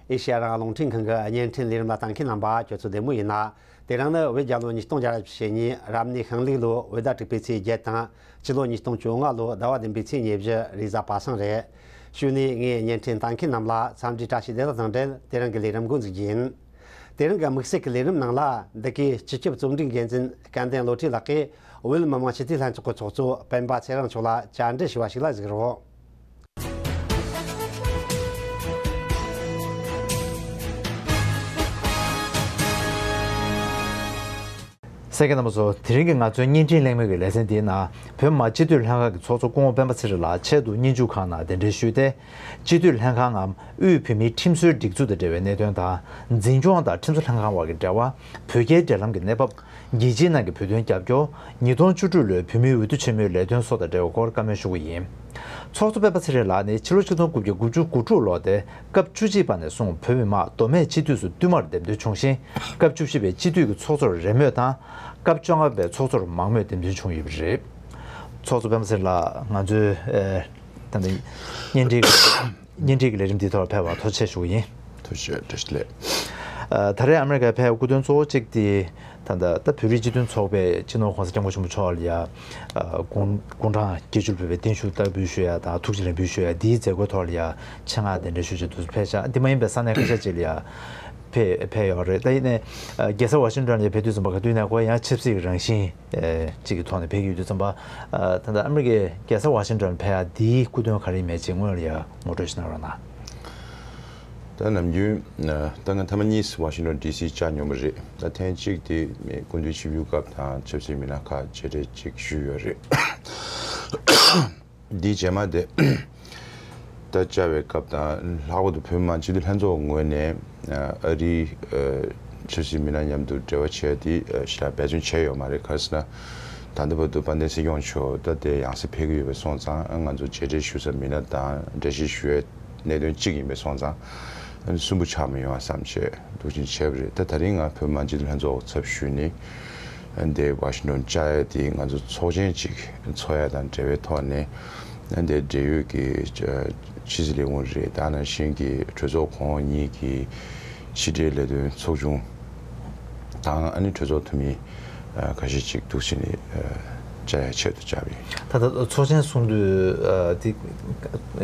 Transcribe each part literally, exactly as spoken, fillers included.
ཨེ་ཤེ་ཡ་རང་དབང་རླུང་འཕྲིན་ཁང་གི་བརྙན་འཕྲིན་ལས་རིམ་ལ་ལྟ་མཁན་རྣམ་པ་ཁྱོད་ཚོ་བདེ་མོ་ཡིན་ན། དེ་རིང་ནི་བོད་རྒྱལ་ལོ་ཉིས་སྟོང་བརྒྱ་ར་བཞི་བཅུ་ཞེ་གཉིས་རབ་གནས་ཤིང་ལུག་ལོ་བོད་ཟླ་དྲུག་པའི་ཚེས་བརྒྱད་དང་སྤྱི་ལོ་ཉིས་སྟོང་བཅོ་ལྔ་ལོ་ཟླ་བ་བདུན་པའི་ཚེས་ཉེར་བཞི་རེས་གཟའ་པ་སངས་རེད། གཞུག་ནས་ངས་བརྙན་འཕྲིན་ལྟ་མཁན་རྣམས་ལ་འཚམས་འདྲི་བཀྲ་ཤིས་བདེ་ལེགས་དང་འབྲེལ་དེ་རིང་གི་ལས་རིམ་འགོ་འཛུགས་རྒྱུ་ཡིན། དེ་རིང་གི་དམིགས་བསལ་གྱི་ལས་རིམ་ནང་ལ་འདི་གའི་སྤྱི་ཁྱབ་རྩོམ་སྒྲིག་འགན་འཛིན་སྐལ་ལྡན་བློ་གྲོས་ལགས་ཀྱིས་བོད་མི་མང་སྤྱི་འཐུས་ལྷན་ཚོགས་ཀྱི་ཚོགས་གཙོ་སྤེན་པ་ཚེ་རིང་མཆོག་ལ་བཅར་འདྲི་ཞུས་པ་ཞིག་ལ་གཟིགས་རོགས། གསན་མཁན་རྣམ་པ་ཚོ། དེ་རིང་གི་ང་ཚོའི་བརྙན་འཕྲིན་གླེང་མོལ་གྱི་ལེ་ཚན་འདིའི་ནང་བོད་མི་མང་སྤྱི་འཐུས་ལྷན་ཁང་གི་ཚོགས་གཙོ་སྐུ་ངོ་སྤེན་པ་ཚེ་རིང་ལགས་ཆེད་དུ་སྙན་ཞུ་ཁང་ནང་གདན་འདྲེན་ཞུས་ཏེ། སྤྱི་འཐུས་ལྷན་ཁང་ངམ་དབུས་བོད་མིའི་ཁྲིམས་སྲོལ་སྒྲིག་འཛུགས་དང་འབྲེལ་བའི་གནད་དོན་དང་། འཛིན་སྐྱོང་དང་ཁྲིམས་བཟོ་ལྷན་ཁང་བར་གྱི་འབྲེལ་བ། བོད་རྒྱའི་འབྲེལ་ལམ་གྱི་གནས་བབ། རྒྱལ་སྤྱིའི་ནང་གི་བོད་དོན་རྒྱབ་སྐྱོར། ཉིས་སྟོང་བཅུ་དྲུག་ལོའི་བོད་མིའི་འོས་བསྡུ་ཆེན་མོའི་ལས་དོན་སོགས་དང་འབྲེལ་བའི་སྐོར་བཀའ་མོལ་ཞུ་གི་ཡིན། ཚོགས་གཙོ་སྤེན་པ་ཚེ་རིང་ལགས་ནི་ཕྱི་ལོ་ཆིག་སྟོང་དགུ་བརྒྱ་དགུ་བཅུ་གོ་དྲུག་ལོ་སྟེ་སྐབས་བཅུ་གཅིག་པ་ནས་བཟུང་བོད་མི་མང་མདོ་སྨད་སྤྱི་འཐུས་སུ་བསྟུད་མར་འདེམས་ཐོན་བྱུང་ཞིང་། སྐབས་བཅུ་བཞི་པའི་སྤྱི་འཐུས་ཀྱི་ཚོགས་གཙོར་རེས་མོས་དང་། སྐབས་བཅོ་ལྔ་པའི་ཚོགས་གཙོར་མང་མོས་འདེམས་ཐོན་བྱུང་ཡོད་པ་རེད། ཚོགས་གཙོ་སྤེན་པ་ཚེ་རིང་ལགས། ང་ཚོའི་ཨེ། ད་ལྟ་བརྙན་འཕྲིན་གྱི་བརྙན་འཕྲིན་གྱི་ལས་རིམ་འདི་ཐོག་ཕེབས་པར་ཐུགས་རྗེ་ཆེ་ཞུ་གི་ཡིན། ཐུགས་རྗེ་ཆེ། བཀྲ་ཤིས་བདེ་ལེགས། ཨ། ད་རེས་ཨ་མི་རི་ཀར་ཕེབས་སྐུ་མདུན་གཙོ་བོ་གཅིག་དེ་ད་ལྟ་ད་བོད་རིགས་སྤྱི་མཐུན་ཚོགས་པའི་སྤྱི་ནོར་༸གོང་ས་༸སྐྱབས་མགོན་ཆེན་པོ་མཆོག་ལ་ཡ། ཨ། དགུང་དགུང་གྲངས་བརྒྱད་ཅུ་ལ་ཕེབས་པའི་བརྟན་བཞུགས་བསྟར་འབུལ་ཞུ་ཡ་དང་ཐུགས་རྗེ་ལེགས་འབུལ་ཞུ་ཡ་འདིའི་མཛད་སྒོའི་ཐོག་ལ་ཡ་ཆེད་མངགས་གདན་འདྲེན་ཞུ་ཆེད་དུ་ཕེབས་ཤག་འདི་མ་ཡིན་པའི་ས་གནས་ཁ་ཤས་ཅིག་ལ་ཡ་ཕེབས་ཕེབས་ཡོད་རེད། ད་ཡིན་ནའི་ཨ། རྒྱལ་ས་ཝ་ཤིང་ཏོན་ལ་ཕེབས་དུས་ཙམ་པ་ག་དུས་ནས་ཁོ་ཡང་ཆབ་སྲིད་ཀྱི་རང་བཞིན། ཨེ། གཅིག་གི་ཐོག་ནས་ཕེབས་ཀྱི་ཡོད་དུས་ཙམ་པ། ཨ། ད་ལྟ་ཨ་མི་རི་ཀའི་རྒྱལ་ས་ཝ་ཤིང་ཏོན་ཕེབས་ཡག་འདིའི་སྐུ་དོན་ག་རེ་ཡིན་མིན་ཅིག་སྔོན་ལ་ཡ་ངོ་སྤྲོད་ཞིག་གནང་རོགས་གནང་། ད་ནམ་རྒྱུན་ད་ང་ཐེངས་མ་གཉིས་ཝ་ཤིང་ཏོན་ཌི་སི་བཅར་མྱོང་བ་རེད། ད་ཐེངས་གཅིག་དེ་སྐུ་མདུན་ཆིབས་བསྒྱུར་སྐབས་དང་ཆབ་སྲིད་མི་སྣ་ཁག་མཇལ་འཕྲད་ཅིག་ཞུས་ཡོད་རེད། འདིའི་རྗེས་མ་དེ་ད་བཅར་བའི་སྐབས་དང་ལྷག་པར་དུ་བོད་མི་མང་སྤྱི་འཐུས་ལྷན་ཚོགས་ངོས་ནས་ཨ་རིའི་ཨ་ཆབ་སྲིད་མི་སྣ་མཉམ་དུ་འབྲེལ་བ་བྱས་ཏེ་ཨ་ཞེ་དྲག་འབད་བརྩོན་བྱས་ཡོད་མ་རེད། ག་རེ་ཟེར་ན་ད་ལྟ་བར་དུ་དཔལ་ལྡན་སྲིད་སྐྱོང་མཆོག་ད་དེ་ཡང་སེ་ཕེབས་ཀྱི་ཡོད་པ་སོང་ཙང་ང་ཚོ་མཇལ་འཕྲད་ཞུ་ས་མི་སྣ་དང་འགྲེལ་བཤད་ཞུ་བའི་གནད་དོན་གཅིག་ཡིན་པ་སོང་ཙང་ཨ་ནི་སུན་པོ་ཆགས་མི་ཡོང་བ་བསམ་བྱས་འདུག་ཅིང་བྱས་པ་རེད། ད་ད་རིང་ང་བོད་མི་མང་སྤྱི་འཐུས་ལྷན་ཚོགས་ཚབ་ཞུས་ནས། འདི་ཝ་ཤིང་ཏོན་བཅར་ཡ་དེ་ང་ཚོ་ཚོགས་ཆེན་ཅིག་ཚོགས་ཡ་དང་འབྲེལ་བའི་ཐོག་ནས་འདི་འབྲེལ་ཡོད་ཀྱི་ཕྱི་སྲིད་ལས་ཁུངས་རེད། ད་ནང་བཞིན་གྱི་གྲོས་ཚོགས་གོང་འོག་གཉིས་ཀྱི་ཕྱི་འབྲེལ་ལས་དོན་ཚོགས་ཆུང་དང་ཨ་ནི་གྲོས་ཚོགས་འཐུས་མི་ཁ་ཤས་ཅིག་འདུག་ཕྱིན་ནས་བཅར་ཡ་ཆེད་དུ་བཅར་བ་ཡིན། ད་ལྟ་ཚོགས་ཆེན་གསུང་དུས་ཨ་དེ་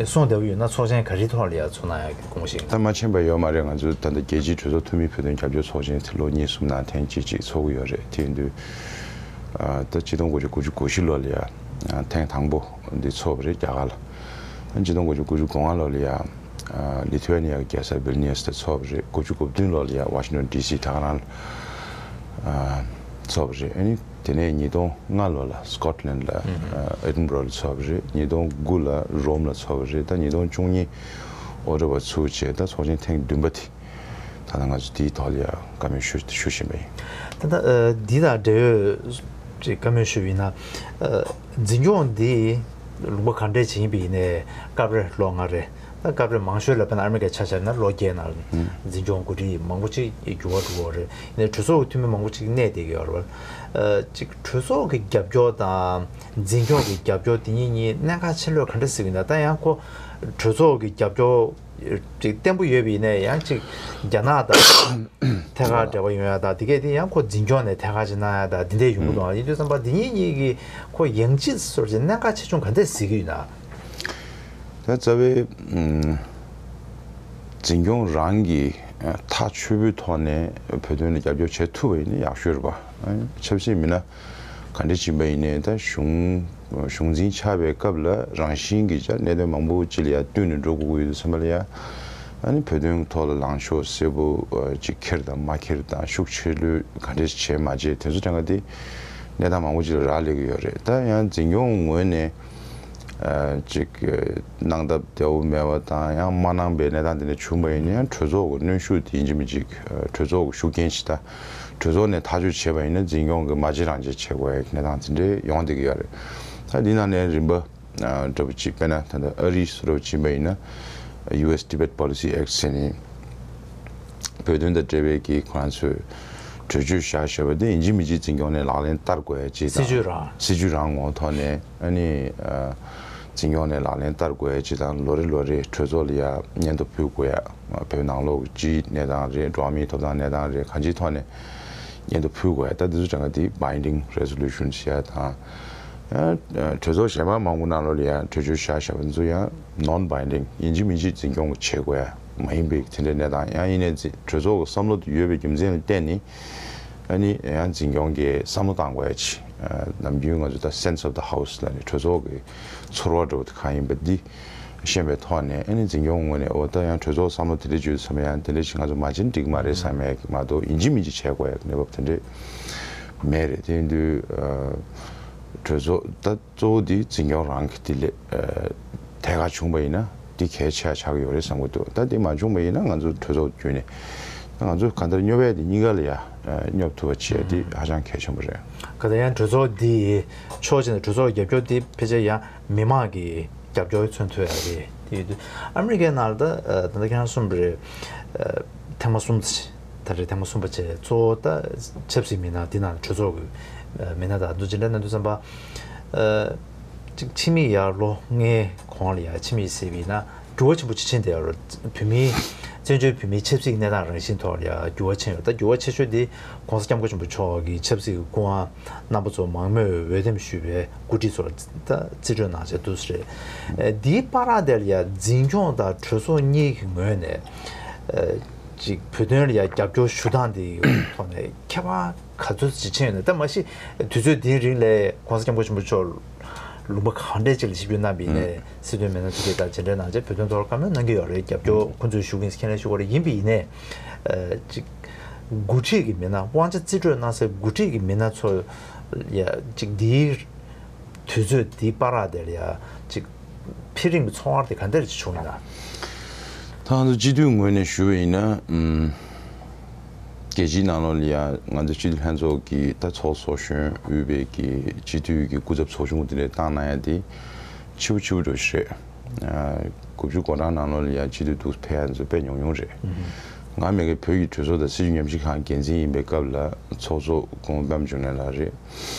གསུང་བསྡད་པ་ཡོད་ན་ཚོགས་ཆེན་ག་རེའི་ཐོག་ལ་ཡ་ཚོགས་གནང་ཡ་གི་དགོངས་བཞེས། ད་མ་ཕྱིན་པ་ཡོད་མ་རེད། ང་ཚོ་ད་ལྟ་རྒྱལ་སྤྱིའི་གྲོས་ཚོགས་འཐུས་མི་བོད་དོན་རྒྱབ་སྐྱོར་ཚོགས་ཆེན་དེ་ལོ་གཉིས་གསུམ་ནང་ཐེངས་གཅིག་ཅིག་ཚོགས་ཀྱི་ཡོད་རེད། དེ་ཡིན་དུས་ཨ་ད་ཆིག་སྟོང་དགུ་བརྒྱ་དགུ་བཅུ་གོ་བཞི་ལོ་ལ་ཡ་ཐེངས་དང་པོ་འདི་ཚོགས་པ་རེད་རྒྱ་གར་ལ། ཆིག་སྟོང་དགུ་བརྒྱ་དགུ་བཅུ་གོ་ལྔ་ལོ་ལ་ཡ་ལི་ཐུ་ཝེ་ནི་ཡ་གི་རྒྱལ་ས་བིལ་ནི་ཡ་སི་དེ་ཚོགས་པ་རེད། དགུ་བཅུ་གོ་བདུན་ལོ་ལ་ཡ་ཝ་ཤིང་ཏོན་ཌི་སི་ད་ག་རང་ལ་ཚོགས་པ་རེད། ཨ་ནི་དེ་ནས་ཉིས་སྟོང་ལྔ་ལོ་ལ་སི་ཀོཊ་ལན་ལ་ཨེ་ཌིན་བྷ་རོ་ལ་ཚོགས་པ་རེད། ཉིས་སྟོང་དགུ་ལ་རོམ་ལ་ཚོགས་པ་རེད། ད་ཉིས་སྟོང་བཅུ་གཉིས་ཨོག་ཊོ་བར་ཚུགས་བྱས་ད་ཚོགས་ཆེན་ཐེངས་བདུན་པ་དེ་ད་ལྟ་ང་ཚོ་དེའི་ཐོག་ལ་ཡ་བཀའ་མོལ་ཞུ་ཞུ་བཞིན་པ་ཡིན། ད་ལྟ་ཨ་འདི་དང་འབྲེལ་ཡོད་ཅིག་བཀའ་མོལ་ཞུ་བ་ཡིན་ན། ཨ་འཛིན་སྐྱོང་འདི་ལུང་པ་ག་འདྲས་ཅིག་ཡིན་པ་ཡིན་ནའི་སྐབས་རེ་ལོ་ལྔ་རེ། ད་སྐབས་རེ་མང་ཤོས་ལ་དཔེར་ན་ཨ་མི་རི་ཀའི་ཆ་བཞག་ན་ལོ་བརྒྱད་ནང་འཛིན་སྐྱོང་འགོ་ཁྲིད་མང་པོ་ཅིག་འགྱུར་བ་འགྲོ་གི་ཡོད་རེད། ཡིན་ནའི་གྲོས་ཚོགས་ཀྱི་འཐུས་མི་མང་པོ་ཅིག་གནས་བསྡད་ཀྱི་ཡོད་རེད། ཨ་ཅིག་གྲོས་ཚོགས་ཀྱི་རྒྱབ་སྐྱོར་དང་འཛིན་སྐྱོང་གི་རྒྱབ་སྐྱོར་དེ་གཉིས་གཉིས་གནད་འགག་ཆེ་ལོས་ག་འདྲ་ཟེར་གྱི་ཡོད་ན། ད་ཡང་ཁོ་གྲོས་ཚོགས་ཀྱི་རྒྱབ་སྐྱོར་ཅིག་བརྟན་པོ་ཡོད་པ་ཡིན་ནའི་ཡང་ཅིག་རྒྱ་ནག་དང་ཐད་ཀར་འབྲེལ་བ་ཡོང་ཡ་དང་དེ་གས་དེ་ཡང་ཁོ་འཛིན་སྐྱོང་ནས་ཐད་ཀར་ཅིག་གནང་ཡ་དང་དེ་འདྲས་ཡོང་གི་འདུག་ཡིན་དུས་ཙམ་པ་འདི་གཉིས་གཉིས་ཀྱི་ཁོ་ཡང་ཅིག་སོར་ཅིག་གནད་འགག་ཆེ་ཆུང་ག་འདྲས་གཟིགས་ཀྱི་ཡོད་ན། ད་རྩ་བའི་ཨམ་འཛིན་སྐྱོང་རང་གིས་ཐག་ཆོད་པོའི་ཐོག་ནས་བོད་དོན་ལ་རྒྱབ་སྐྱོར་བྱེད་ཐུབ་པ་ཡིན་ན་ཡག་ཤོས་རེད་པ། ཆབ་སྲིད་མི་སྣ་ག་འདྲ་ཕྱིན་པ་ཡིན་ནའི་ད་གཞུང་གཞུང་འཛིན་ཆགས་པའི་སྐབས་ལ་རང་བཞིན་གྱིས་ཀྱང་གནད་དོན་མང་པོ་ཅིག་ལ་ཡ་བསྟུན་ནས་འགྲོ་དགོས་ཀྱི་ཡོད་དུས་ཙམ་པ་ལ་ཡ། ཨ་ནི་བོད་དོན་ཐོག་ལ་ལངས་ཕྱོགས་གསལ་པོ་ཅིག་འཁྱེར་དང་མ་འཁྱེར་དང་ཤུགས་ཆེ་ལོས་ག་འདྲས་བྱས་མ་བྱས་དེ་ཚོ་ཐད་ཀར་དེ་གནས་སྟངས་མང་པོ་ཅིག་ལ་རག་ལས་ཀྱི་ཡོད་རེད། ད་ཡང་འཛིན་སྐྱོང་ངོས་ནས་ཅིག་གནང་སྟབས་བདེ་བོ་མེད་པ་དང་ཡང་མ་གནང་པའི་གནས་སྟངས་དེ་འདྲ་བྱུང་བ་ཡིན་ན་ཡང་གྲོས་ཚོགས་ཀྱི་གནོན་ཤུགས་དེ་ཡིན་གཅིག་མིན་གཅིག་གྲོས་ཚོགས་ཀྱི་ཤུགས་རྐྱེན་ཞིག་དང་། གྲོས་ཚོགས་ནས་ཐག་གཅོད་བྱས་པ་ཡིན་ན་འཛིན་སྐྱོང་གི་མ་བྱེད་རང་བྱེད་བྱེད་དགོས་ཡ་གནས་སྟངས་དེ་འདྲའི་ཡོང་བསྡད་ཀྱི་ཡོད་རེད། ད་འདི་ནང་ནས་རིམ་པ་འདྲ་པོ་ཅིག་དཔེར་ན་ད་ལྟ་ཨ་རིའི་བཟོ་འདྲ་པོ་ཅིག་ཡིན་པ་ཡིན་ན་ཡུ་ཨེས་ཊི་བེཊ་པོ་ལི་སི་ཨེཀཊ་ཟེར་ནས་བོད་དོན་དང་འབྲེལ་བའི་གི་ཁོ་རང་ཚོས་གྲོས་ཆོད་བཞག་བཞག་པ་དེ་ཡིན་གཅིག་མིན་གཅིག་འཛིན་སྐྱོང་ནས་ལག་ལེན་བསྟར་དགོས་ཡ་ཅིག་དང་། སྲིད་ཇུས་རང་། སྲིད་ཇུས་རང་ངོ་ཐོག་ནས་ཨ་ནི། འཛིན་སྐྱོང་ནས་ལག་ལེན་བསྟར་དགོས་ཡ་ཅིག་དང་། ལོ་རེ་ལོ་རེ་གྲོས་ཚོགས་ལ་ཡ་སྙན་ཐོ་ཕུལ་དགོས་ཡ། བོད་ནང་ལོགས་ཀྱི་སྤྱིའི་གནས་སྟངས་རེད། འགྲོ་བ་མིའི་ཐོབ་ཐང་གནས་སྟངས་རེད། གང་ཅིའི་ཐོག་ནས་སྙན་ཐོ་ཕུལ་དགོས་ཡ། ད་འདི་ཚོ་གྲངས་ཀ་འདི་binding resolution ཞེས་ཡ་དང་། ཡང་གྲོས་ཚོགས་གཞན་པ་མང་པོ་ནང་ལོགས་ལ་ཡ་གྲོས་ཆོད་བཞག་བཞག་པ་འདི་ཚོ་ཡང་non binding ཡིན་གཅིག་མིན་གཅིག་འཛིན་སྐྱོང་བྱེད་དགོས་ཡ་མ་ཡིན་པའི་དེ་འདྲའི་གནས་སྟངས། ཡང་ཡིན་ནའི་འཛིན་གྲོས་ཚོགས་ཀྱི་བསམ་བློ་དེ་ཡོད་པའི་རྒྱུ་མཚན་ལ་བརྟེན་ནས། ཨ་ནི་ཡང་འཛིན་སྐྱོང་གི་བསམ་བློ་བཏང་དགོས་ཡ་ཅིག་ཨ། ནམ་རྒྱུན་ང་ཚོ་ད་sense of the house ལབ་ནས་གྲོས་ཚོགས་ཀྱི་ཚོར་བ་འདྲ་བོ་དེ་གང་ཡིན་པ་འདི་ཤེས་པའི་ཐོག་ནས། ཨ་ནི་འཛིན་སྐྱོང་ངོས་ནས་འོ་ད་ཡང་གྲོས་ཚོགས་བསམ་བློ་དེ་འདྲ་བརྗོད་ཙམ་ཡང་དེ་འདྲ་ཞིག་ང་ཚོ་མ་བྱས་ན་འགྲིག་མ་རེད་བསམ་ཡ་གི་མ་གཏོགས་ཡིན་གཅིག་མིན་གཅིག་བྱས་དགོས་ཡ་གི་གནས་བབ་དེ་འདྲ་མེད་རེད། དེ་ཡིན་དུས་ཨ། གྲོས་ཚོགས་ད་གཙོ་བོ་འདི་འཛིན་སྐྱོང་རང་གི་དེ་ལས་ཨ། ཐད་ཀར་བྱུང་པ་ཡིན་ན་འདི་གལ་ཆེ་ཆགས་ཀྱི་ཡོད་རེད་བསམ་གྱི་འདུག་ད་འདི་མ་བྱུང་པ་ཡིན་ན་ང་ཚོ་གྲོས་ཚོགས་བརྒྱུད་ནས་ད་ང་ཚོ་གང་ལྟར་སྙོབ་ཡ་དེ་གཉིས་ཀ་ལ་ཡ་ཨ། སྙོབ་ཐུབ་པ་བྱེད་ཡ་འདི་ཧ་ཅང་གལ་ཆེན་པོ་རེད། ག་ད་ཡང་གྲོས་ཚོགས་འདི་ཕྱོགས་གཅིག་ནས་གྲོས་ཚོགས་རྒྱབ་སྐྱོར་འདི་ཕལ་ཆེར་ཡང་མི་མང་གི་རྒྱབ་སྐྱོར་མཚོན་ཐུབ་ཡ་རེད། དེ་ཡོད་དུས་ཨ་མི་རི་ཀའི་ནང་ལ་ད་ད་ལྟ་ཁྱེད་རང་གསུངས་པ་རེད། ཐེངས་མ་གསུམ་ཙམ་ད་རེས་ཐེངས་མ་གསུམ་པ་བྱས་གཙོ་བོ་ད་ཆབ་སྲིད་མི་སྣ་འདི་ནང་གྲོས་ཚོགས་ཀྱི་མི་སྣ་དང་འདུ་འཛིན་གྲལ་ན་འདུ་བསམ་པ། གཅིག་ཕྱི་མིག་ཡར་ལོ་ལྔའི་གོང་ལ་ཡར་ཕྱི་མིག་ཟེར་བ་ཡིན་ན་འགྱུར་བ་ཆེན་པོ་ཅིག་ཕྱིན་བསྡད་ཡོད་རེད། བོད་མིའི་བཙན་བྱོལ་བོད་མིའི་ཆབ་སྲིད་གནས་སྟངས་རང་བཞིན་ཐོག་ལ་ཡར་འགྱུར་བ་ཕྱིན་ཡོད། ད་འགྱུར་བ་ཆེ་ཤོས་དེ་༸གོང་ས་༸སྐྱབས་མགོན་ཆེན་པོ་མཆོག་གིས་ཆབ་སྲིད་ཀྱི་སྐུ་དབང་རྣམ་པ་ཚོ་མང་མོས་འོས་འདེམས་ཞུས་པའི་འགོ་ཁྲིད་ཚོར་ད་རྩིས་སྤྲོད་གནང་བྱས་འདུག་ཟེར་རེད། འདིའི་བར་དེ་ལ་ཡ་འཛིན་སྐྱོང་དང་གྲོས་ཚོགས་གཉིས་ཀྱི་ངོས་ནས་ཅིག་བོད་དོན་ལ་ཡ་རྒྱབ་སྐྱོར་ཞུ་སྟངས་དེའི་ཐོག་ནས་ཁྱད་པར་ག་ཚོད་ཅིག་ཕྱིན་ཡོད་ན། ད་མ་གཞི་དུས་ཚོད་འདིའི་རིང་ལ་༸གོང་ས་༸སྐྱབས་མགོན་ཆེན་པོ་མཆོག་ལུང་པ་གང་འདྲས་ཅིག་ལ་ཆིབས་བསྒྱུར་གནང་བ་ཡིན་ནའི་སྲིད་དོན་མི་སྣ་ཚོ་གིས་ད་མཇལ་འཕྲད་གནང་བྱས་བོད་དོན་ཐོག་བཀའ་མོལ་གནང་གི་ཡོད་རེད། རྒྱབ་སྐྱོར་ཁོང་ཚོས་ཞུ་གི་ཡིན་ཟེར་ཁས་ལེན་ཞུ་གི་ཡོད་རེད། ཡིན་པ་ཡིན་ནའི་ཅིག་འགོ་ཁྲིད་ཀྱི་མི་སྣ་དབང་ཆ་རྩིས་སྤྲོད་གནང་སའི་འགོ་ཁྲིད་ཀྱི་མི་སྣ་ཚོ་ཡ་ཅིག་འདིའི་དུས་ཚོད་འདིའི་བར་དེ་ལ་ཡ་ཅིག་འཕེལ་རིམ་གྱི་ཚོར་བ་དེ་ག་འདྲ་ཅིག་བྱུང་ཡོད་ན། ད་ང་ཚོ་སྤྱི་འཐུས་ངོས་ནས་ཞུ་བ་ཡིན་ན། ཨམ། རྒྱལ་སྤྱིའི་ནང་ལོགས་ལ་ཡ་ང་ཚོ་སྤྱི་འཐུས་ལྷན་ཚོགས་ཀྱི་ད་ཚོགས་གཙོ་གཞོན་དབུས་པའི་གི་སྤྱི་འཐུས་ཀྱི་སྐུ་ཚབ་ཚོགས་ཆུང་དེ་འདྲ་བཏང་གནང་ཡ་དེ་ཕྱི་པོ་ཕྱི་པོ་འདྲ་ཞིག་རེད། ཨ། དགུ་བཅུ་གོ་གྲངས་ནང་ལོགས་ལ་ཡ་སྤྱི་འཐུས་འདུག་ཕེབས་ཡ་ཚོ་དཔེ་ཉུང་ཉུང་རེད། ང་མ་གི་བོད་ཀྱི་གྲོས་ཚོགས་དང་སྲིད་བྱུས་ཉམས་ཞིབ་ཁང་འགན་འཛིན་ཡིན་པའི་སྐབས་ལ་ཚོགས་གཙོ་སྐུ་ངོ་པདྨ་འབྱུང་གནས་ལགས་རེད།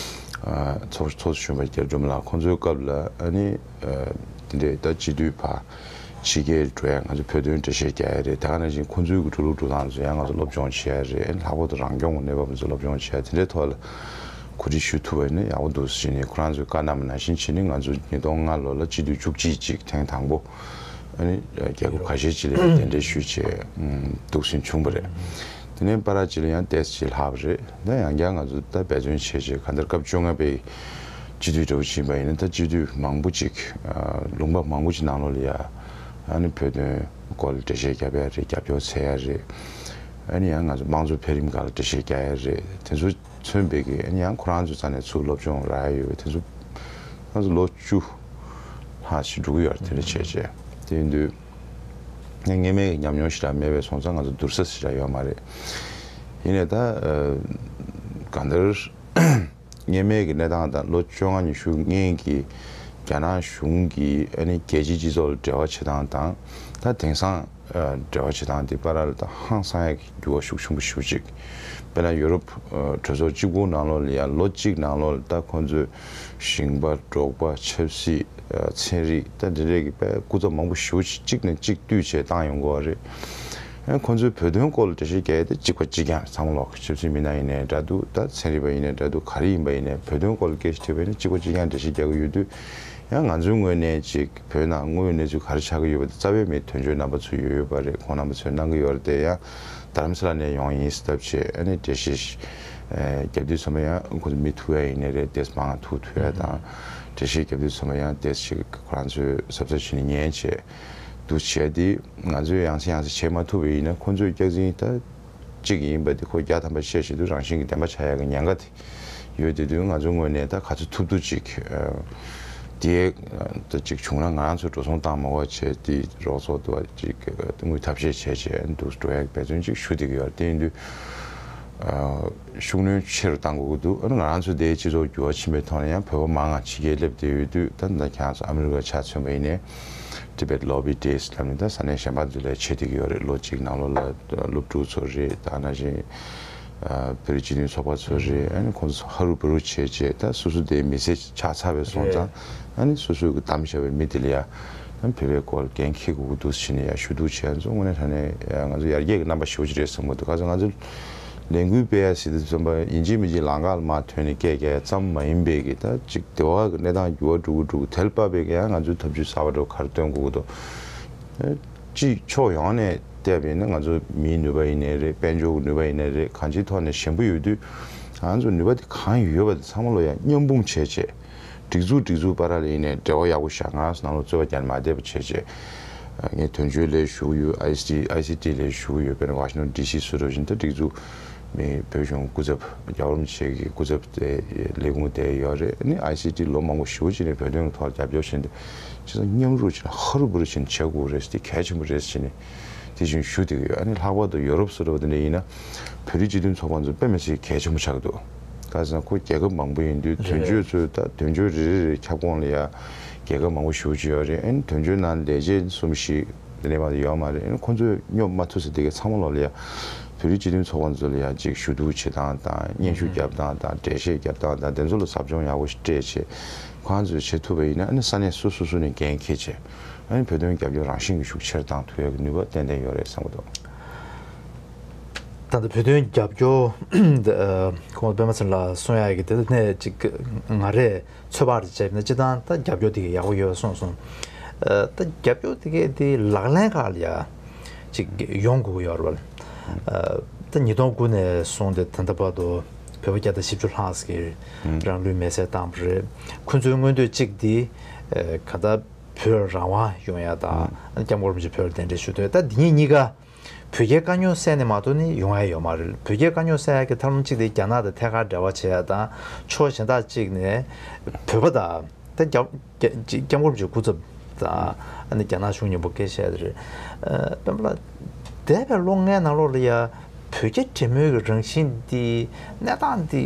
ཨ། ཚོགས་ཚོགས་གཞོན་པ་རྒྱ་རི་སྒྲོལ་མ་ལགས། ཁོང་ཚོའི་སྐབས་ལ་ཨ་ནི་ཨ། དེ་འདྲའི་ད་སྤྱི་འཐུས་ཕར་ཕྱི་རྒྱལ་འགྲོ་ཡ་ང་ཚོ་བོད་དོན་འགྲེལ་བཤད་རྒྱག་ཡ་རེད། དེ་ག་ནང་བཞིན་ཁོང་ཚོའི་གི་འགྲོ་ལུགས་འགྲོ་སྟངས་ཚོ་ཡང་ང་ཚོ་སློབ་སྦྱོང་བྱེད་ཡ་རེད། ལྷག་པར་དུ་རང་སྐྱོང་གི་གནས་བབ་ཚོ་སློབ་སྦྱོང་བྱེད་ཡ་དེ་འདྲའི་ཐོག་ལ་གོ་སྒྲིག་ཞུ་ཐུབ་པ་ཡིན་ན་ཡག་པོ་འདུག་ཟེར་ནས་ཁོ་རང་ཚོས་བཀའ་གནང་བ་ནང་བཞིན་བྱས་ནས་ང་ཚོ་ཉིས་སྟོང་ལྔ་ལོ་ལ་སྤྱི་འཐུས་བཅུ་གཅིག་ཅིག་ཐེངས་དང་པོ་ཨ་ནི་རྒྱལ་ཁབ་ཁ་ཤས་ཅིག་ལ་གདན་འདྲེན་ཞུས་བྱས་འདུག་སེ་བྱུང་བ་རེད། དེ་ནས་བར་ཅིག་ལ་ཡང་ཏོག་ཙམ་ཅིག་ལྷག་པ་རེད། ད་ཡང་བསྐྱར་ང་ཚོ་ད་འབད་བརྩོན་བྱས་བྱས་གང་ལྟར་སྐབས་བཅོ་ལྔ་པའི་སྤྱི་འཐུས་འདྲ་བོ་ཕྱིན་པ་ཡིན་ན་ད་སྤྱི་འཐུས་མང་པོ་ཅིག་ཨ། ལུང་པ་མང་པོ་ཅིག་ནང་ལོགས་ལ་ཡ་ཨ་ནི་བོད་དོན་སྐོར་ལ་འགྲེལ་བཤད་རྒྱབ་ཡ་རེད། རྒྱབ་སྐྱོར་འཚོལ་ཡ་རེད། ཨ་ནི་ཡང་ང་ཚོ་དམངས་གཙོ་འཕེལ་རིམ་སྒང་ལ་འགྲེལ་བཤད་རྒྱག་ཡ་རེད། དེ་ཚོ་མཚོན་པའི་གི་ཨ་ནི་ཡང་ཁོ་རང་ཚོ་རྩ་ནས་ཚུར་སློབ་སྦྱོང་རག་ཡ་ཡོད་པའི་དེ་ཚོ་ང་ཚོ་ལོ་བཅུ་ལྷག་ཅིག་འགྲོ་གི་ཡོད་རེད། དེ་འདྲ་བྱས་བྱས་དེ་ཡིན་དུས། ངས་སྔོན་མའི་ཉམས་མྱོང་ཞེ་དྲག་མེད་པས་སོང་ཙང་ང་ཚོ་བསྡུར་ས་ཞེ་དྲག་ཡོད་མ་རེད། ཡིན་ནའི་ད་ཨ། གང་ལྟར་སྔོན་མའི་གི་གནས་སྟངས་དང་ལོ་བཅོ་ལྔ་ཉི་ཤུ་སྔོན་གྱི་རྒྱ་ནག་གཞུང་གིས་ཨ་ནི་རྒྱལ་སྤྱིའི་སྤྱི་ཚོགས་ལ་འབྲེལ་བ་བྱེད་སྟངས་དང་ད་དེང་སང་ཨ། འབྲེལ་བ་བྱེད་སྟངས་དེ་བར་ལ་ད་ཧང་སང་ཡག་གི་འགྱུར་བ་ཤུགས་ཆེན་པོ་ཞེ་པོ་ཅིག་དཔེར་ན་ཡུ་རོབ་ཨ། གྲོས་ཚོགས་གཅིག་པུའི་ནང་ལོགས་ལ་ཡང་ལོ་གཅིག་ནང་ལོགས་ལ་ད་ཁོང་ཚོས་ཞིང་པ། འབྲོག་པ། ཆབ་སྲིད། ཚན་རིག་ད་འདི་འདྲས་ཀྱི་དཔེ་སྐུ་ཚབ་མང་པོ་ཞེ་པོ་ཅིག་གཅིག་ནས་གཅིག་བསྟུད་བྱས་བཏང་ཡོང་གི་ཡོད་རེད། ཨ། ཁོང་ཚོའི་བོད་དོན་སྐོར་ལ་འགྲེལ་བཤད་རྒྱག་ཡ་དེ་གཅིག་པ་གཅིག་རྐྱང་རེད། ཚང་མ་ལོག་ཆབ་སྲིད་མི་སྣ་ཡིན་ནའི་འདྲ་འདུག་ད་ཚན་རིག་པ་ཡིན་ནའི་འདྲ་འདུག་ག་རེ་ཡིན་པ་ཡིན་ནའི་བོད་དོན་སྐོར་ལ་སྐད་ཆ་ཐོས་པ་ཡིན་ན་གཅིག་པ་གཅིག་རྐྱང་འགྲེལ་བཤད་རྒྱག་གི་ཡོད་དུས། ཡང་ང་ཚོའི་ངོས་ནས་ཅིག་བོད་ནང་དངོས་ཡོད་གནས་ཚུལ་ག་རེ་ཆགས་ཀྱི་ཡོད་པ་དེ་རྩ་བའི་མི་དོན་གཅོད་རྣམ་པ་ཚོ་ཡོད་ཡོད་པ་རེད། ཁོང་རྣམ་པ་ཚོས་གནང་གི་ཡོད་རེད་དེ། ཡང་རྡ་རམ་ས་ལ་ནས་ཡོང་ཡིན་ཟེར་ཐབས་བྱས་ཨ་ནི་འགྲེལ་བཤད་ཨ། རྒྱབ་དུས་ཚང་མ་ཡང་ཁོ་ཚོ་མི་ཐུག་ཡ་ཡིན་ནའི་རེད། ཏོག་ཙམ་མང་ཐུག་ཐུབ་ཡ་དང་། འགྲེལ་བཤད་རྒྱབ་དུས་ཚང་མ་ཡང་ཏོག་ཙམ་ཞིག་ཁོ་རང་ཚོས་གཟབ་གཟབ་བྱས་ནས་ཉན་བྱས་འདུག་བྱས་དེ། ང་ཚོས་ཡང་སེ་ཡང་སེ་བྱེད་མ་ཐུབ་པ་ཡིན་ན་ཁོ་ཚོས་སྐྱག་རྫུན་ད་གཅིག་ཡིན་པ་དེ་ཁོ་བརྒྱ་ཐམ་པ་བཤད་བཤད་དུས་རང་བཞིན་གྱི་བདེན་པ་ཆགས་ཡ་གི་ཉེན་ཁ་དེ་ཡོད། དེ་དུས་ང་ཚོའི་ངོས་ནས་ད་ག་ཚོད་ཐུབ་ཐུབ་ཅིག་ཨ། དེ་ད་ཅིག་བྱུང་ན་ང་རང་ཚོ་འགྲོ་སོང་བཏང་མ་དགོས་བྱས་དེ་རོགས་ཚོགས་འདུ་བ་ཅིག་དངུལ་ཐབས་ཤེས་བྱས་བྱས་འདུག་འགྲོ་ཡ་གི་འབད་བརྩོན་ཅིག་ཞུ་བསྡད་ཀྱི་ཡོད་རེད། དེ་ཡིན་དུས་ཨ། ཤུགས་སྣོན་ཆེ་རུ་གཏང་དགོས་ཀྱི་འདུག་ཨ་ནི་ང་རང་ཚོ་དེའི་སྤྱི་ཚོགས་འགྱུར་བ་ཕྱིན་པའི་ཐོག་ནས་ཡང་བོད་པ་མང་ང་ཕྱི་རྒྱལ་སླེབས་བསྡད་ཡོད་དུས། ད་ད་ཁྱེད་རང་ཚོ་ཨ་མི་རི་ཀ་ཆ་མཚོན་པ་ཡིན་ནའི་Tibet Lobby Days ལབ་ནས་ད་ས་གནས་གཞན་པ་ཚོ་ལ་བྱེད་བསྡད་ཀྱི་ཡོད་རེད། ལོ་གཅིག་ནང་ལོགས་ལ་སློབ་ཕྲུག་ཚོ་རེད། ད་ནང་བཞིན་ བོད་རིགས་སྤྱི་མཐུན་ཚོགས་པ་ཚོ་རེད། ཨ་ནི་ཁོང་ཚོ་ཧ་རུ་བུ་རུ་བྱས་བྱས་ད་སོ་སོ་དེའི་མི་ཚེ་ཆགས་ཚར་བའི་སོང་ཙང་། རེད། ཨ་ནི་སོ་སོས་གི་བདམས་བཞག་པའི་མི་དེ་ལ་ཡ་ཨ་ནི་བོད་པའི་སྐོར་འགན་འཁྱེར་དགོས་ཀྱི་འདུག་ཟེར་ནས་ཡ་ཞུ་གཏུག་བྱས། ང་ཚོ་དངོས་གནས་དྲང་གནས་ང་ཚོ་ཡར་རྒྱས་ཀྱི་རྣམ་པ་ཞེ་པོ་ཅིག་རེད་བསམ་གྱི་འདུག་ག་ཚོད་ང་ཚོ་ལས་འགུལ་སྤེལ་ཡ་ཟེར་དུས་ཙམ་པ་ཡིན་གཅིག་མིན་གཅིག་ལམ་ཁ་ལ་མར་ཐོན་ནས་སྐད་རྒྱག་ཡ་ཙམ་མ་ཡིན་པའི་གི། ད་ཅིག་སྡེ་བ་གི་གནས་སྟངས་འགྱུར་བ་འགྲོ་གི་འགྲོ་གི། དེ་ལ་དཔག་པའི་གི་ཡང་ང་ཚོས་ཐབས་ཇུས་གསར་པ་འདྲ་བོ་ག་རེ་སྟོན་དགོས་ཀྱི་འདུག་གཅིག་ཕྱོགས་ཡོངས་ནས་བལྟས་པ་ཡིན་ན་ང་ཚོ་མིའི་ནུས་པ་ཡིན་ནའི་རེད། དཔལ་འབྱོར་གྱི་ནུས་པ་ཡིན་ནའི་རེད། གང་ཅིའི་ཐོག་ནས་ཞན་པོ་ཡོད་དུས། ང་ཚོ་ནུས་པ་དེ་གང་ཡོད་པ་དེ་ཚང་མ་ལོ་ཡ་མཉམ་སྤུངས་བྱས་བྱས། སྒྲིག་འཛུགས་སྒྲིག་འཛུགས་བར་ལ་ཡིན་ནའི་འབྲེལ་བ་ཡག་པོ་བཞག། ང་ཚོ་ནང་ལོགས་རྩོད་པ་རྒྱག་ནས་མ་བསྡད་པ་བྱས་བྱས། ངས་དོན་གཅོད་ལ་ཞུགས་ཡོད། ཨའི་སི་ཊི་ཨའི་སི་ཊི་ལ་ཞུགས་ཡོད། དཔེར་ན་ཝ་ཤིང་ཊོན་ཌི་སི་སུ་འདྲ་བཞིན་ད་སྒྲིག་འཛུགས་མི་བོད་གཞུང་སྐུ་ཚབ་རྒྱལ་བ་རིན་པོ་ཆེ་གི་སྐུ་ཚབ་དེ་ལས་ཁུངས་དེ་ཡོད་རེད། ཨ་ནི་ཨའི་སི་ཊི་ལོ་མང་པོ་ཞེ་པོ་ཅིག་ནས་བོད་དོན་གྱི་ཐོག་ལ་རྒྱབ་སྐྱོར་བྱས་ཏེ། བྱས་ཙང་མཉམ་རུབ་བྱས་ནས་ཧ་རུ་བུ་རུ་བྱས་ནས་བྱེད་དགོས་རེད་ཟེར་དེ་གལ་ཆེན་པོ་རེད་ཟེར་ནས་དེ་བཞིན་ཞུ་བསྡད་ཀྱི་ཡོད། ཨ་ནི་ལྷག་པར་དུ་ཡོ་རོབ་སུ་འདྲ་བ་དེ་འདྲ་ཡིན་ན་བོད་རིགས་སྤྱི་མཐུན་ཚོགས་པ་ཚོ་དཔེ་མི་སྲིད་གལ་ཆེན་པོ་ཆགས་ཀྱི་འདུག་ག་ཟེར་ན་ཁོ་རྒྱལ་ཁབ་མང་པོ་ཡིན་དུས། དོན་གཅོད་ཚོས་ད་དོན་གཅོད་རེ་རེ་རེ་ཁྱབ་ཁོངས་ལ་ཡ་རྒྱལ་ཁབ་མང་པོ་ཞེ་པོ་ཅིག་ཡོད་རེད། ཨ་ནི་དོན་གཅོད་ནང་ལས་བྱེད་གསུམ་བཞི་དེ་འདྲ་མ་གཏོགས་ཡོད་མ་རེད། ཨ་ནི་ཁོ་ཚོས་སྙོབ་མ་ཐུབ་ས་དེ་གའི་ཚང་མ་ལོག་ལ་ཡ་བོད་རིགས་སྤྱི་མཐུན་ཚོགས་པ་ཚོ་ལ་ཡ་ཅིག་ཞུ་གཏུག་བྱེད་སྟངས་དང་། སྙན་ཞུ་རྒྱབ་སྟངས་དང་། འགྲེལ་བཤད་རྒྱབ་སྟངས་དང་། དེ་ཚོ་ལ་ཟབ་སྦྱོང་ཡག་པོ་ཞིག་སྤྲད་བྱས། ཁོང་ཚོས་བྱེད་ཐུབ་པ་ཡིན་ན། ཨ་ནི་ས་གནས་སོ་སོ་སོ་ནས་འགན་འཁྱེར་བྱས། ཨ་ནི་བོད་དོན་རྒྱབ་སྐྱོར་རང་བཞིན་གྱི་ཤུགས་ཆེར་བཏང་ཐུབ་ཡག་གི་ནུས་པ་ཏན་ཏན་ཡོད་རེད་བསམ་གྱི་འདུག་ད་ལྟ་བོད་དོན་རྒྱབ་སྐྱོར། ཁོང་པད་མ་ཚེ་རིང་ལགས་གསུང་ཡག་གི་དེ་ནས་ཅིག་ང་རས་ཚོད་དཔག་རེ་བྱས་ན། སྤྱིར་བཏང་ད་རྒྱབ་སྐྱོར་དེ་ག་ཡག་པོ་ཡོད་གསུངས་སོང་། ད་རྒྱབ་སྐྱོར་དེ་ག་དེ་ལག་ལེན་ཁག་ལ་ཡ་ཅིག་ཡོང་དགོས་ཀྱི་ཡོད་རེད་པ། ད་ཉིས་སྟོང་དགུ་ནས་བཟུང་སྟེ་ད་ལྟ་བར་དུ་བོད་པ་བརྒྱ་དང་བཞི་བཅུ་ལྷག་ཅིག་གིས་རང་ལུས་མེར་སྲེག་བཏང་བ་རེད། ཁོ་ཚོའི་མངོན་འདོད་གཅིག་དེ་གང་ལྟར་བོད་རང་དབང་ཡོང་ཡ་དང་། སྐྱབས་མགོན་རིན་པོ་ཆེ་བོད་ལ་གདན་འདྲེན་ཞུ་འདོད། ད་འདི་གཉིས་གཉིས་ཀ་བོད་རྒྱའི་དཀའ་རྙོག་སེལ་ནས་མ་གཏོགས་ནི་ཡོང་ཡ་ཡོད་མ་རེད། བོད་རྒྱའི་དཀའ་རྙོག་སེལ་ཡ་གི་ཐབས་ལམ་གཅིག་དེ་རྒྱ་ནག་དང་ཐད་ཀར་འབྲེལ་བ་བྱེད་ཡ་དང་། ཕྱོགས་གཞན་དག་གཅིག་ནས་བོད་པ་དང་། ད་རྒྱ་རྒྱ་སྐྱབས་མགོན་རིན་པོ་ཆེ་སྐུ་ཚབ་དང་། ཨ་ནི་རྒྱ་ནག་གཞུང་མཉམ་པོ་སྐད་ཆ་བཤད་དེ་རེད། ཨ། དཔེར་ན་འདས་པའི་ལོ་ལྔའི་ནང་ལོགས་ལ་ཡ་བོད་རྒྱ་འབྲེལ་མོལ་གྱི་རང་བཞིན་འདི། གནས་སྟངས་འདི་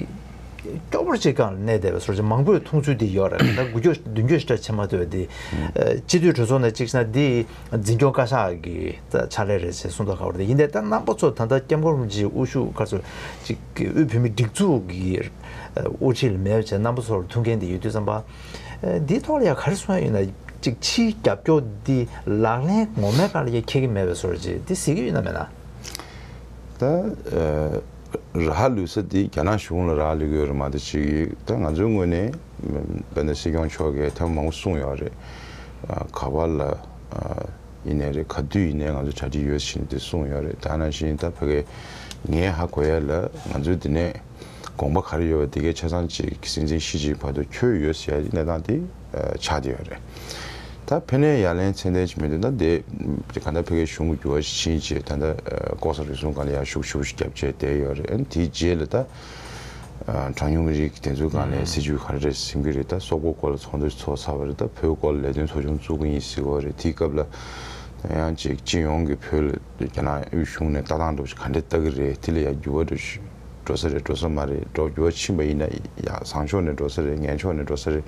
སྐྱོ་པོ་ཅིག་སྒང་ལ་གནས་བསྡད་པའི་བཟོ་འདྲ་ཅིག་མང་པོས་མཐོང་ཚུལ་འདི་ཡོད་རེད། ད་འགུལ་སྐྱོད་མདུན་སྐྱོད་ཞེ་དྲག་བྱེད་མ་ཐུབ་པ་འདི། ཨ། སྤྱི་འཐུས་གྲོས་ཚོགས་ནས་གཅིག་བྱས་ན་འདི་འཛིན་སྐྱོང་བཀའ་ཤག་གི་ད་ཕྱག་ལས་རེད་ཅེས་གསུངས་འདུག་ག་བར་དུ་ཡིན་ཏེ། ད་རྣམ་པ་ཚོ་ད་ལྟ་སྐྱབས་མགོན་རིན་པོ་ཆེའི་དབུ་བཞུགས་སྐབས་སུ་ཅིག་དབུས་བོད་མིའི་སྒྲིག་འཛུགས་ཀྱི་དབུ་ཁྲིད་ལ་མེད་པ་བྱས། རྣམ་པ་ཚོར་ཐུགས་འགན་འདི་ཡོད་དུས་ཙམ་པ། ཨ། འདིའི་ཐོག་ལ་ཡང་ག་རེ་གསུང་ཡ་ཡོད་ན། ཅིག་ཕྱིའི་རྒྱབ་སྐྱོར་འདི་ལག་ལེན་ངོ་མའི་སྒང་ལ་ཡང་འཁྱེར་གྱི་མེད་པའི་བཟོ་འདྲ་ཅིག་འདི་གཟིགས་ཀྱི་ཡོད་ན་མེད་ན། ད། ཨ། རག་ལུས་ས་འདི་རྒྱ་ནག་གཞུང་ལ་རག་ལུས་ཀྱི་ཡོད་རེད་མ་གཏོགས་ཅིག་ད་ང་ཚོའི་ངོས་ནས་དཔལ་ལྡན་སྲིད་སྐྱོང་མཆོག་གིས་ཐེངས་མང་པོ་གསུངས་ཡོད་རེད། ཨ། ག་པར་ལ། ཨ། ཡིན་ནའི་རེད། ག་དུས་ཡིན་ནའི་ང་ཚོ་གྲ་སྒྲིག་ཡོད་ཟེར་ནས་དེ་གསུངས་ཡོད་རེད། ད་ནང་བཞིན་ད་ཕ་གི་ངས་ཧ་གོ་ཡ་ལ་ང་ཚོའི་འདི་ནས་དགོངས་པ་ག་རེ་ཡོད་པ་དེ་གའི་ཆ་ཚང་ཅིག་སྲིད་འཛིན་ཞི་ཅིན་ཕིང་དང་ཁྱོན་ཡོད་ཟེར་ཡ་གནས་སྟངས་དེ་ཆགས་བསྡད་ཡོད་རེད། ད་ཕན་ནས་ཡ་ལན་ཚད་ལྡན་ཅིག་མེད་དུས། ད་དེ་གང་ལྟར་ཕ་གིའི་གཞུང་གི་འགྱུར་བ་ཕྱིན་རྗེས་ད་ལྟ་ལྐོག་ཟ་རུལ་སུངས་སྒང་ལ་ཡ་ཤུགས་ཆེ་པོ་ཞིག་བརྒྱབ་བྱས་བསྡད་ཡོད་རེད། ཨ་ནི་དེའི་རྗེས་ལ་ད་གྲངས་ཉུང་མི་རིགས་ཀྱི་དེ་ཚོའི་སྒང་ལ་སྲིད་ཇུས་ག་རེ་རེད་ཟིན་གྱི་རེད། ད་སོག་པོ་སྐོར་ལ་ཚོགས་འདུ་ཚོགས་ཚར་བ་རེད། ད་བོད་སྐོར་ལ་ལས་དོན་ཚོགས་ཆུང་བཙུགས་ཀྱི་ཡིན་ཟེར་གྱི་ཡོད་རེད། དེའི་སྐབས་ལ་ད་ཡང་ཅིག་སྤྱི་ཡོངས་ཀྱི་བོད་ལ་རྒྱ་ནག་དབུས་གཞུང་ནས་ལྟ་སྟངས་འདྲ་པོ་ཞིག་ག་འདྲས་ལྟ་གི་རེད། དེ་ལ་ཡ་འགྱུར་བ་འདྲ་ཞིག་འགྲོ་ས་རེད། འགྲོ་ས་མ་རེད། འགྲོ་འགྱུར་བ་ཕྱིན་པ་ཡིན་ན་ཡ་བཟང་ཕྱོགས་ནས་འགྲོ་ས་རེད། ངན་ཕྱོགས་ནས་འགྲོ་ས་རེད།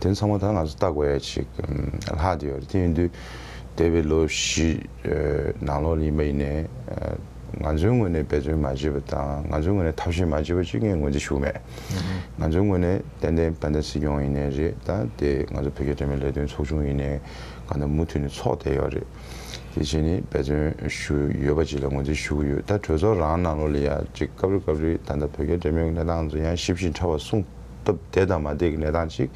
དེ་ཚང་མ་ད་ང་ཚོ་ལྟ་དགོས་ཡ་ཅིག་ལྷག་བསྡད་ཡོད་རེད། དེ་ཡིན་དུས་འདས་པའི་ལོ་བཞི་ནང་ལོགས་ལ་ཡིན་པ་ཡིན་ནའི། ང་ཚོའི་ངོས་ནས་འབད་བརྩོན་མ་བྱས་པ་དང་། ང་ཚོའི་ངོས་ནས་ཐབས་ཤེས་མ་བྱས་པ་ཅིག་ངས་ངོས་འཛིན་ཞུ་གི་མེད། ང་ཚོའི་ངོས་ནས་ཏན་ཏན་དཔལ་ལྡན་སྲིད་སྐྱོང་ཡིན་ནའི་རེད། ད་དེ་ང་ཚོ་བོད་རྒྱ་འབྲེལ་མོལ་ལས་དོན་ཚོགས་ཆུང་ཡིན་ནའི་གང་ལྟར་མུ་མཐུད་ནས་ཚོགས་བསྡད་ཡོད་རེད། དེ་བྱས་ནས་འབད་བརྩོན་ཞུ་ཡོད་པ་ཅིག་ལ་ངོས་འཛིན་ཞུ་གི་ཡོད། ད་གྲོས་ཚོགས་རང་ནང་ལོགས་ལ་ཡ་ཅིག་སྐབས་རེ་སྐབས་རེ་ད་ལྟ་བོད་རྒྱ་འབྲེལ་མོལ་གྱི་གནས་སྟངས་ཚོ་ཡང་ཞིབ་ཅིང་ཕྲ་བ་གསུངས་སྟབས་བདེ་དང་མ་བདེ་གི་གནས་སྟངས་ཅིག་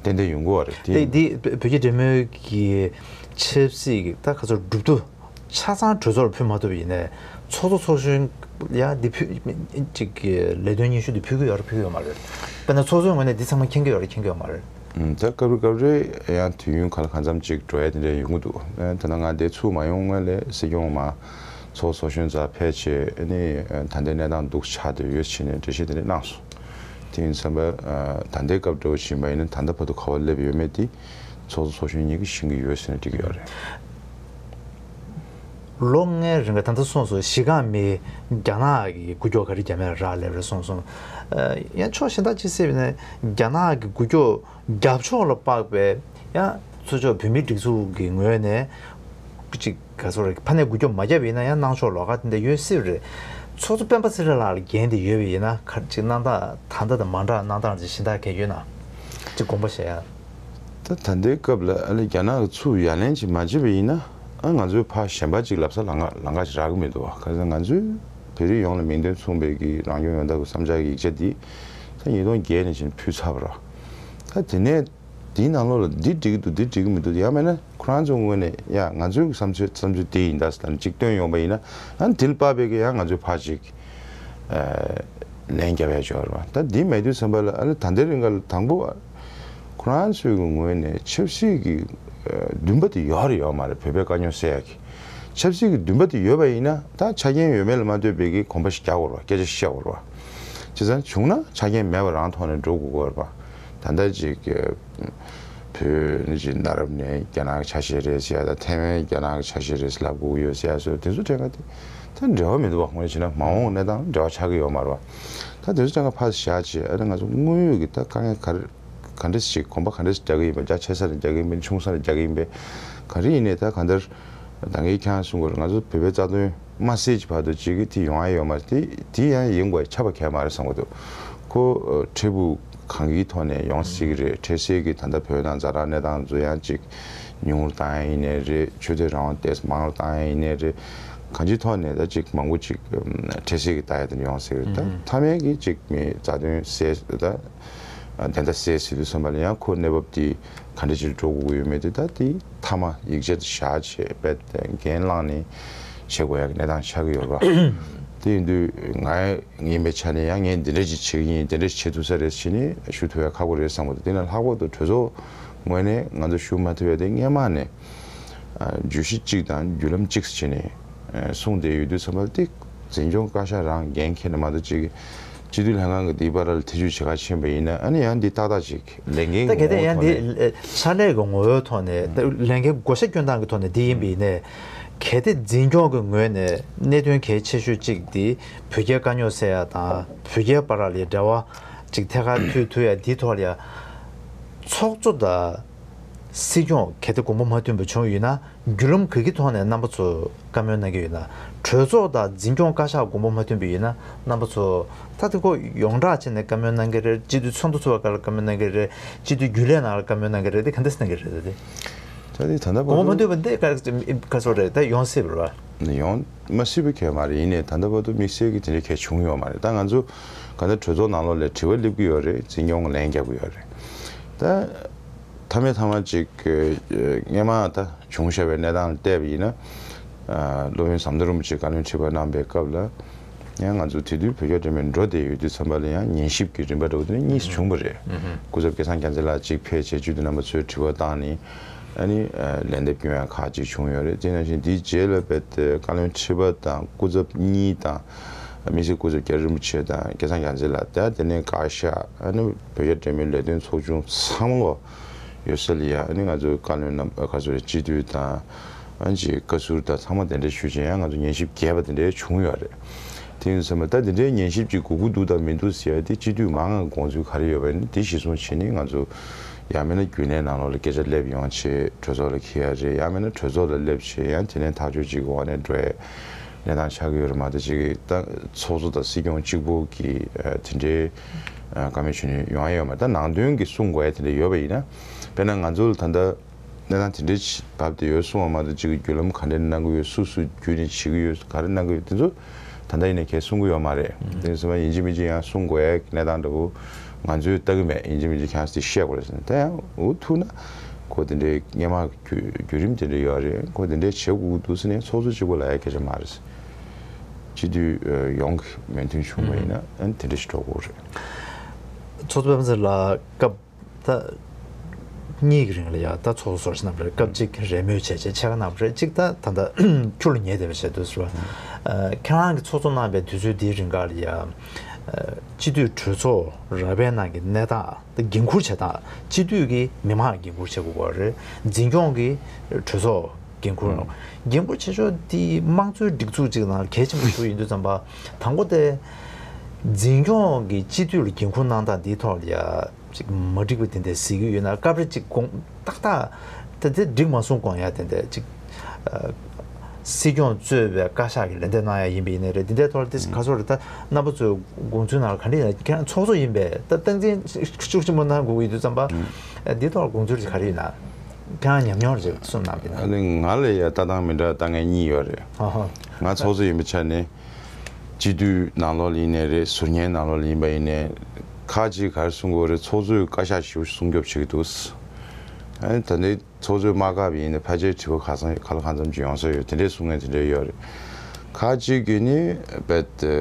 ཏན་ཏན་ཡོང་གི་ཡོད་རེད། དེ་དེ་འདི་བོད་རྒྱ་འབྲེལ་མོལ་གྱི་ཆབ་སྲིད་ཀྱི་ད་ག་ཚོད་གྲུབ་དོན་ཆ་ཚང་གྲོས་ཚོགས་ལ་ཕུལ་མ་ཐུབ་པ་ཡིན་ནའི། ཚོགས་གཙོ་ཚོགས་གཞོན་ཡ་འདི་ཕུལ། ཅིག་གི་ལས་དོན་སྙན་ཞུ་འདི་ཕུལ་གི་ཡོད་རེད། ཕུལ་གི་ཡོད་མ་རེད། དཔེར་ན་ཚོགས་གཙོའི་ངོས་ནས་འདི་ཚང་མ་མཁྱེན་གི་ཡོད་རེད། མཁྱེན་གི་ཡོད་མ་རེད། ད་སྐབས་རེ་སྐབས་རེ་ཡང་དུས་ཡུན་ག་ལ་གང་འཚམ་ཅིག་འགྲོ་ཡ་དེ་འདྲ་ཡོང་གི་འདུག་ད་ལྟ་ང་འདིར་ཚུར་མ་ཡོང་སྔོན་ལ་སྲིད་སྐྱོང་མར་ཚོགས་གཙོ་ཚོགས་གཞོན་རྩར་ཕེབས་བྱས། ཨ་ནི་ད་ལྟའི་གནས་སྟངས་འདུག་ཆགས་བསྡད་ཡོད་ཟེར་ནས་འགྲེལ་བཤད་དེ་འདྲ་གནང་སོང་། དེ་ཡིན་ཙང་ད་ལྟའི་སྐབས་འདྲ་བོ་ཞིག་ཡིན་པ་ཡིན་ན། ད་ལྟ་བར་དུ་ག་པར་སླེབས་ཡོད་མེད་དེ་ཚོགས་གཙོ་ཚོགས་གཞོན་གཉིས་ཀྱིས་ཤེས་ཀྱི་ཡོད་ཟེར་ནས་འགྲིག་གི་ཡོད་རེད། ལོ་ལྔའི་རིང་ག་ད་ལྟ་གསུངས་སོང་། གཞི་རྐང་མི་རྒྱ་ནག་གི་འགུལ་སྐྱོད་ག་རེ་རྒྱ་མིར་རག་ལས་རེད་གསུངས་སོང་། ཡང་ཕྱོགས་གཞན་དག་ཅིག་བསམ་པ་ཡིན་ན་རྒྱ་ནག་གི་འགུལ་སྐྱོད་རྒྱབ་ཕྱོགས་ལ་དཔག་པའི་ཡང་ཚུར་ཕྱོགས་བོད་མིའི་སྒྲིག་འཛུགས་ཀྱི་ངོས་ནས་ཅིག་ག་ཚོད་རེད། ཕར་ནས་འགུལ་སྐྱོད་མ་བརྒྱབ་པ་ཡིན་ན་ཡང་གནང་ཕྱོགས་ལོགས་ཀ་དེ་འདྲ་ཡོད་སྲིད་པ་རེད། ཚོགས་གཙོ་སྤེན་པ་ཚེ་རིང་ལགས་ལ་འགན་དེ་ཡོད་པ་ཡིན་ན། ཁ་ཅིག་གནང་སྟངས་ད་ལྟ་དང་མ་འདྲ་གནང་སྟངས་ཅིག་གཞན་དག་གས་ཡོད་ན་ཅིག་དགོངས་པ་བཞེས་ཡ། ད་ད་ལྟའི་སྐབས་ལ་ཨ་ལེ་རྒྱ་ནག་གིས་ཚུར་ཡ་ལན་ཅིག་མ་བྱས་པ་ཡིན་ན། ཨ་ང་ཚོའི་ཕར་གཞན་པ་ཅིག་ལབ་ས་ལམ་ཁ་ལམ་ཁ་ཞིག་རག་གི་མི་འདུག་བ། ག་ཚོད་ང་ཚོའི་བོད་རིགས་ཡོངས་ལ་མིང་དོན་མཚུངས་པའི་གི་རང་སྐྱོང་ཡོང་ཐབས་ཀྱི་བསམ་འཆར་གྱི་ཡིག་ཆ་འདི་ད་ཉིས་སྟོང་བརྒྱད་ནས་བཞིན་ཕུལ་ཚར་བ་རེད་བ། ད་དེ་ནས་དེའི་ནང་ལོགས་ལ་འདི་འགྲིག་གི་འདུག་འདི་འགྲིག་གི་མི་འདུག་ཡང་མིན་ན་ཁོ་རང་ཚོའི་ངོས་ནས་ཡ་ང་ཚོའི་བསམ་ཚུལ་བསམ་ཚུལ་དེ་ཡིན་ད་ཟེར་ནས་ཅིག་བཏོན་ཡོང་པ་ཡིན་ན། ཨ་ནི་དེ་ལ་དཔག་པའི་གི་ཡང་ང་ཚོའི་ཕར་ཅིག་ཨ་ལན་རྒྱབ་ཡ་ཅིག་ཡོད་རེད་བ། ད་འདི་མེད་དུས་ཙམ་པ་ལ་ཨ་ནི་ད་ལྟའི་རིང་ག་ལ་དང་པོ་ཁོ་རང་ཚོའི་གི་ངོས་ནས་ཆབ་སྲིད་ཀྱི་ཨ་འདུན་པ་དེ་ཡོད་རེད་ཡོད་མ་རེད། བོད་པའི་དཀའ་རྙོག་སེལ་ཡ་གི་ཆབ་སྲིད་ཀྱི་འདུན་པ་དེ་ཡོད་པ་ཡིན་ན། ད་ཆ་རྐྱེན་ཡོད་མེད་ལ་མ་ལྟོས་པའི་གི་གོམ་པ་ཞིག་རྒྱག་དགོས་རེད་བ། སྐད་ཆ་ཞིག་བཤད་དགོས་རེད་བ། བྱས་ཙང་བྱུང་ན་ཆ་རྐྱེན་མེད་པ་རང་ཐོག་ནས་འགྲོ་དགོས་ཀྱི་ཡོད་རེད་བ། ད་ལྟ་ཅིག་བོད་ནི་ཅིག་མནའ་རབས་ནས་རྒྱ་ནག་གི་ཆ་ཤས་རེད་ཟེར་ཡ་དང་། ཐའེ་ཝན་རྒྱ་ནག་གི་ཆ་ཤས་རེད་ཟེར་ལབ་དགོས་ཀྱི་ཡོད་ཟེར་ཡ་སོགས་དེ་ཚོ་དྲན་ག་དེ་ད་འབྲེལ་བ་མི་འདུག་བ། དངོས་གནས་བྱས་ན་མ་འོངས་གནས་སྟངས་འབྲེལ་བ་ཆགས་ཀྱི་ཡོད་མ་རེད་བ། ད་དེ་ཚོ་དྲན་ག་ཕར་བཞག་བྱས། ཨ་ནི་ང་ཚོ་དངོས་ཡོད་ཀྱི་ད་དཀའ་ངལ་ག་རེ་ག་འདྲ་ཞིག་གོམ་པ་ག་འདྲ་ཞིག་རྒྱག་གི་ཡིན་པ། རྒྱ་ཆེ་ས་ནས་རྒྱག་གི་ཡིན་པ། ཆུང་ས་ནས་རྒྱག་གི་ཡིན་པ། ག་རེ་ཡིན་ནའི་ད་གང་ལྟར་ད་གིན་ཁྱེད་རང་གསུང་གི་རེད། ང་ཚོ་བོད་པའི་རྩ་དོན་མ་སེལ་གྱི་བར་དུ་ཅིག་གི་དེ་ཡོང་ཡ་ཡོད་མ་རེད། དེ་དེ་ཡང་ཡིན་དགོས་ཁྱབ་པ་གལ་མ་རེད་བསམ་གི་འདུག་ཁོ་ཨ་འཕྲལ་ཕུགས་གང་གི་ཐོག་ནས་ཡོང་སྲིད་ཀྱི་རེད། འཕྲལ་སེལ་གྱི་ད་ལྟ་བོད་ནང་ཛ་དྲག་གནས་སྟངས་ཚོ་ཡང་ཅིག་ཉུང་རུ་བཏང་ཡ་ཡིན་ནའི་རེད། ཆོས་དད་རང་དབང་ཏོག་ཙམ་མང་རུ་བཏང་ཡ་ཡིན་ནའི་རེད། གང་ཅིའི་ཐོག་ནས་ད་ཅིག་མང་པོ་ཅིག་འཕྲལ་སེལ་གྱི་ལྟ་ཡ་དེ་འདྲ་ཡོང་སྲིད་ཀྱི་རེད། ད་མཐའ་མའི་གི་ཅིག་མི་རྩ་དོན་སེལ་ད། ཨ་དེ་འདྲ་སེལ་ཟེར་དུས་ཙམ་པ་ལ་ཡང་ཁོ་གནས་བབ་དེ་ག་འདྲ་ཅིག་འགྲོ་དགོས་ཀྱི་ཡོད་མེད་དེ་ད་དེ་མཐའ་མ་ཡིག་ཆ་དེ་བཞག་བྱས་རྦད་དེ་འགན་བླངས་ནས་བྱེད་དགོས་ཡ་གི་གནས་སྟངས་ཆགས་ཀྱི་ཡོད་རེད་བ། དེ་ཡིན་དུས་ང་ཡིན་པའི་ཆ་ནས་ཡང་ངས་འདི་འདྲ་ཅིག་བྱེད་ཀྱི་ཡིན། དེ་འདྲ་ཞིག་བྱེད་ཐུབ་ས་རེད་ཟེར་ནས་ཞུ་ཐུབ་ཡ་ཁག་པོ་རེད་བསམ་གི་འདུག་དེ་ནས་ལྷག་པར་དུ་གྲོས་ཚོགས་ངོས་ནས་ང་ཚོ་ཞུ་མ་ཐུབ་ཡ་དེ་སྔས་མ་ནས་ཨ་བརྗོད་གཞི་གཅིག་དང་བརྒྱུད་ལམ་གཅིག་བྱས་ནས་ཨ་གསུངས་བསྡད་ཡོད་དུས་ཙམ་པ་དེ་འཛིན་སྐྱོང་བཀའ་ཤག་རང་འགན་འཁྱེར་ནས་མ་གཏོགས་ཅིག་སྤྱི་འཐུས་ལྷན་ཁང་གི་འདིའི་བར་ལ་ཐེ་བྱུས་བྱེད་ག་ཕྱིན་པ་ཡིན་ན། ཨ་ནི་ཡང་འདི་ཏག་ཏག་ཅིག་ལས་འགན་ད་གལ་ཏེ་ཡང་འདི་ཕྱག་ལས་ཀྱི་ངོ་བོའི་ཐོག་ནས་ད་ལས་འགན་བགོ་བཤའ་སྐྱོན་སྟངས་ཀྱི་ཐོག་ནས་འདི་ཡིན་པ་ཡིན་ནའི། གལ་ཏེ་འཛིན་སྐྱོང་གི་ངོས་ནས་གནད་དོན་གལ་ཆེ་ཤོས་གཅིག་འདི་བོད་རྒྱའི་དཀའ་རྙོག་སེལ་ཡ་དང་བོད་རྒྱའི་བར་ལ་འབྲེལ་བ་ཅིག་ཐད་ཀར་མཐུད་ཐུབ་ཡ་འདིའི་ཐོག་ལ་ཡ་ཚོགས་གཙོ་དང་སྲིད་སྐྱོང་གལ་ཏེ་དགོངས་པ་མ་མཐུན་པ་བྱུང་ཡོད་ན། བརྒྱུད་ལམ་ག་གི་ཐོག་ནས་རྣམ་པ་ཚོ་བཀའ་མོལ་གནང་གི་ཡོད་ན། གྲོས་ཚོགས་དང་འཛིན་སྐྱོང་བཀའ་ཤག་དགོངས་པ་མ་མཐུན་པ་ཡིན་ན། རྣམ་པ་ཚོ་ད་དེ་ཁོ་ཡོངས་གྲགས་བྱས་ནས་བཀའ་མོལ་གནང་གི་རེད། སྤྱི་འཐུས་ཚོགས་འདུ་ཚོགས་པའི་སྐབས་ལ་བཀའ་མོལ་གནང་གི་རེད། སྤྱི་འཐུས་རྒྱུན་ལས་ནང་ལ་བཀའ་མོལ་གནང་གི་རེད། དེ་ག་འདྲ་གནང་གི་རེད་དེ། ད་དེ་ད་ལྟ་བར་དུ་དགོངས་པ་མ་མཐུན་པ་འདི་ག་ག་ཚོད་རེད། ད་ཡོང་སྲིད་པ་རེད་བ། ཡོང་མ་སྲིད་པ་གལ་མ་རེད། ཡིན་ནའི་ད་ལྟ་བར་དུ་དམིགས་བསལ་གྱི་དེ་འདྲ་གལ་བྱུང་ཡོད་མ་རེད། ད་ང་ཚོ་ག་ད་གྲོས་ཚོགས་ནང་ལོགས་ལ་དྲི་བ་སླེབས་ཀྱི་ཡོད་རེད། འཛིན་སྐྱོང་གི་ལན་རྒྱབ་ཀྱི་ཡོད་རེད། ད། མཐའ་མའི་མཐའ་མ་ཅིག་སྔས་མ་ད་བྱུང་བཞག་པའི་གནས་སྟངས་ལ་བལྟས་པ་ཡིན་ན། ཨ་སློབ་དཔོན་ཟམ་གདོང་རིན་པོ་ཆེས་བཀའ་བློན་ཁྲི་པ་གནང་པའི་སྐབས་ལ་ཡང་ང་ཚོ་དེ་དུས་བོད་རྒྱ་འབྲེལ་མོལ་འགྲོ་བསྡད་ཡོད་དུས་ཙམ་པ་ལ་ཡང་ཉན་ཞིབ་ཀྱི་རིམ་པ་འདྲ་བོ་དེ་ནས་གཉིས་སུ་བྱུང་བ་རེད། སྐུ་ཚབ་སྐལ་བཟང་རྒྱལ་མཚན་ལགས་གཅིག་ཕེབས་བྱས་སྤྱི་འཐུས་རྣམ་པ་ཚོས་དྲི་བ་བཏང་ནས། ཨ་ནི་ཨ་ལན་འདེབས་སྐྱོན་ཡང་ཁག་ཅིག་བྱུང་ཡོད་རེད། དེ་ནང་བཞིན་དེའི་རྗེས་ལ་རྦད་དེ་བཀའ་བློན་ཁྲི་པ་དང་སྐུ་ཚབ་གཉིས་དང་། དམིགས་བསལ་སྐུ་ཚབ་རྒྱ་རི་རིན་པོ་ཆེ་དང་སྐལ་བཟང་རྒྱལ་མཚན་ལགས། ད་དེ་ནས་བཀའ་ཤག་ཨ་ནི་བོད་རྒྱ་འབྲེལ་མོལ་ལས་དོན་ཚོགས་ཆུང་ཚང་མ་ལོ་ཡོད་ས་ལ་ཡ། ཨ་ནི་ང་ཚོའི་བཀའ་བློན་རྣམ་ག་ཚོད་རེད། སྤྱི་འཐུས་དང་ཨ་ནི་ཅིག་བཀའ་ཟུར་དང་ཚང་མ་གདན་འདྲེན་ཞུས་བྱས་ཡང་ང་ཚོ་ཉན་ཞིབ་རྒྱས་པ་དེ་འདྲའི་བྱུང་ཡོད་རེད། དེ་ཡིན་ཙང་ད་དེ་འདྲའི་ཉན་ཞིབ་ཅིག་དགོས་ཀྱི་འདུག་དང་མི་འདུག་ཟེར་ཡ་དེ་སྤྱི་འཐུས་མང་ང་དགོངས་ཚུལ་ག་རེ་ཡོད་པ་ཡིན་ན་དེ་གཞི་བཟུང་བྱས་ནས་ང་ཚོ་ཡང་མིན་ན་རྒྱུན་ལས་ནང་ལོགས་ལ་སྐད་ཆ་སླེབས་ཡོང་བྱས་གྲོས་ཚོགས་ལ་འཁྱེར་ཡ་རེད། ཡང་མིན་ན་གྲོས་ཚོགས་ལ་སླེབས་བྱས་ཡང་དེ་ནས་ཐག་གཅོད་ཅིག་གི་འོག་ནས་འགྲོ་ཡ། གནས་སྟངས་ཆགས་ཀྱི་ཡོད་རེད་མ་གཏོགས་ཅིག་གི་ད་ཚོགས་གཙོ་དང་སྲིད་སྐྱོང་གཅིག་པོ་གི་ཨ་དེ་འདྲའི་ཨ་བཀའ་མོལ་བྱེད་མཁན་ཡོང་ཡ་ཡོད་མ་རེད། ད་ནང་དོན་གྱི་གསུང་དགོས་ཡ་དེ་འདྲ་ཡོད་པ་ཡིན་ན། དཔེར་ན་ང་ཚོ་ལ་ད་ལྟ་གནས་སྟངས་དེ་འདྲའི་བབས་བསྡད་ཡོད་གསུང་བ་མ་གཏོགས་ཅིག་གི་བརྒྱུད་ལམ་ག་འདྲ་གནང་གི་ཡོད། སུ་སུ་བརྒྱུད་ནས་བྱེད་ཀྱི་ཡོད། ག་རེ་གནང་གི་ཡོད། དེ་ཚོ་ད་ལྟ་ཡིན་ནའི་གས་གསུང་གི་ཡོད་མ་རེད། དེ་ཚོ་ཡིན་གཅིག་མིན་གཅིག་ཡང་གསུང་དགོས་ཡ་གནས་སྟངས་འདྲ་བོ་ང་ཚོས་ལྟ་གི་མེད། ཡིན་གཅིག་མིན་གཅིག་ཁྱེད་རང་ཚོས་བཤད་དགོས་རེད་ཟེར་ནས། ད་ཡང་འུ་ཐུག་ན་ཁོ་དེ་འདྲའི་སྔས་མ་བརྒྱུད་རིམ་དེ་འདྲ་ཡོད་རེད། ཁོ་དེ་འདྲའི་བྱེད་དགོས་ཀྱི་འདུག་ཟེར་ནས་ཚོགས་གཙོ་གཅིག་པོ་ལ་ཡ་སྐད་ཆ་མ་རེད། སྤྱི་འཐུས་ཡོངས་ཀྱི་མོས་མཐུན་བྱུང་བ་ཡིན་ན་ཨ་ནི་དེ་འདྲ་ཞིག་འགྲོ་དགོས་རེད། ཚོགས་གཙོ་སྤེན་པ་ཚེ་ལགས་སྐབས་ད་གཉིས་ཀྱི་རིང་ལ་ཡ་ད་ཚོགས་གཙོ་ཟུར་ཞིག་གནང་བ་རེད། སྐབས་གཅིག་རེས་མོས་བྱས་བྱས་ཕྱེད་ཀ་གནང་བ་རེད། གཅིག་ད་ད་ལྟ་ཁྱོད་ལ་ཉེ་བསྡད་པ་བྱས་འདུག་ཟེར་བ། ཁྱེད་རང་གིས་ཚོགས་གཙོ་གནང་བའི་དུས་ཚོད་འདིའི་རིང་ག་ལ་ཡ་སྤྱི་འཐུས་གྲོས་ཚོགས་ར་བའི་ནང་གི་གནས་སྟངས། འགན་འཁུར་བྱེད་སྟངས། སྤྱི་འཐུས་ཀྱིས་མི་མང་འགན་འཁུར་བྱེད་དགོས་པ་རེད། འཛིན་སྐྱོང་གིས་གྲོས་ཚོགས་འགན་འཁུར། འགན་འཁུར་བྱེད་ཕྱོགས་འདི་དམངས་གཙོའི་སྒྲིག་འཛུགས་ཅིག་ནང་གལ་ཆེན་པོ་ཞིག་ཡིན་དུས་ཙམ་པ། དང་པོ་དེ་འཛིན་སྐྱོང་གིས་སྤྱི་འཐུས་ལ་འགན་འཁུར་གནང་སྟངས་འདིའི་ཐོག་ལ་ཡ་ཅིག་མ་འགྲིག་པ་དེ་འདྲ་གཟིགས་ཀྱི་ཡོད་ན། སྐབས་རེ་ཅིག་དགོངས་ཏག་ཏག་དེ་དེ་འགྲིག་མ་སོང་དགོངས་ཡ་དེ་འདྲ་ཅིག་སྲིད་སྐྱོང་གཙོས་པའི་བཀའ་ཤག་གི་ལན་འདེབས་གནང་ཡ་ཡིན་པ་ཡིན་ནའི་རེད། འདི་འདྲའི་ཐོག་ལ་ཏིས་ག་ཚོད་རེད། ད་རྣམ་པ་ཚོའི་དགོངས་ཚུལ་ནང་ལ་ག་འདྲ་ཡིན་ན། ཁྱེད་རང་ཚོགས་གཙོ་ཡིན་པས་ད་སྟངས་འཛིན་ཤུགས་ཆེན་པོ་གནང་དགོས་ཀྱི་ཡོད་དུས་ཙམ་པ། འདི་ཐོག་ལ་དགོངས་ཚུལ་ག་རེ་ཡོད་ན། ཁྱེད་རང་ཉམས་མྱོང་ཅིག་གསུངས་གནང་པ་ཡིན་ན། ཨ་ནི་ང་ལ་ཡ་ལྟ་སྟངས་མི་འདྲ་ལྟ་མཁན་གཉིས་ཡོད་རེད། ཧ་ཧ། ང་ཚོགས་གཙོ་ཡིན་པའི་ཆ་ནས་སྤྱི་འཐུས་ནང་ལོགས་ལ་ཡིན་ནའི་རེད། ཟུར་ཉན་ནང་ལོགས་ལ་ཡིན་པ་ཡིན་ནའི། ཁག་ཅིག་ག་རེ་གསུང་གི་ཡོད་རེད། ཚོགས་གཙོས་བཀའ་ཤག་ཞེ་པོ་སྲུང་སྐྱོབ་བྱེད་ཀྱི་འདུག་ཨ་ནི་ད་ནི་ཚོགས་གཙོས་མ་བཀག་པ་ཡིན་ན་ཕལ་ཆེར་དྲི་བ་ག་ཚང་ག་ལ་གང་འཚམ་ཅིག་ཡོང་ས་ཡོད། དེ་འདྲས་གསུང་མཁན་དེ་འདྲས་ཡོད་རེད། ཁ་ཅིག་གིས་ནི་རྦད་དེ་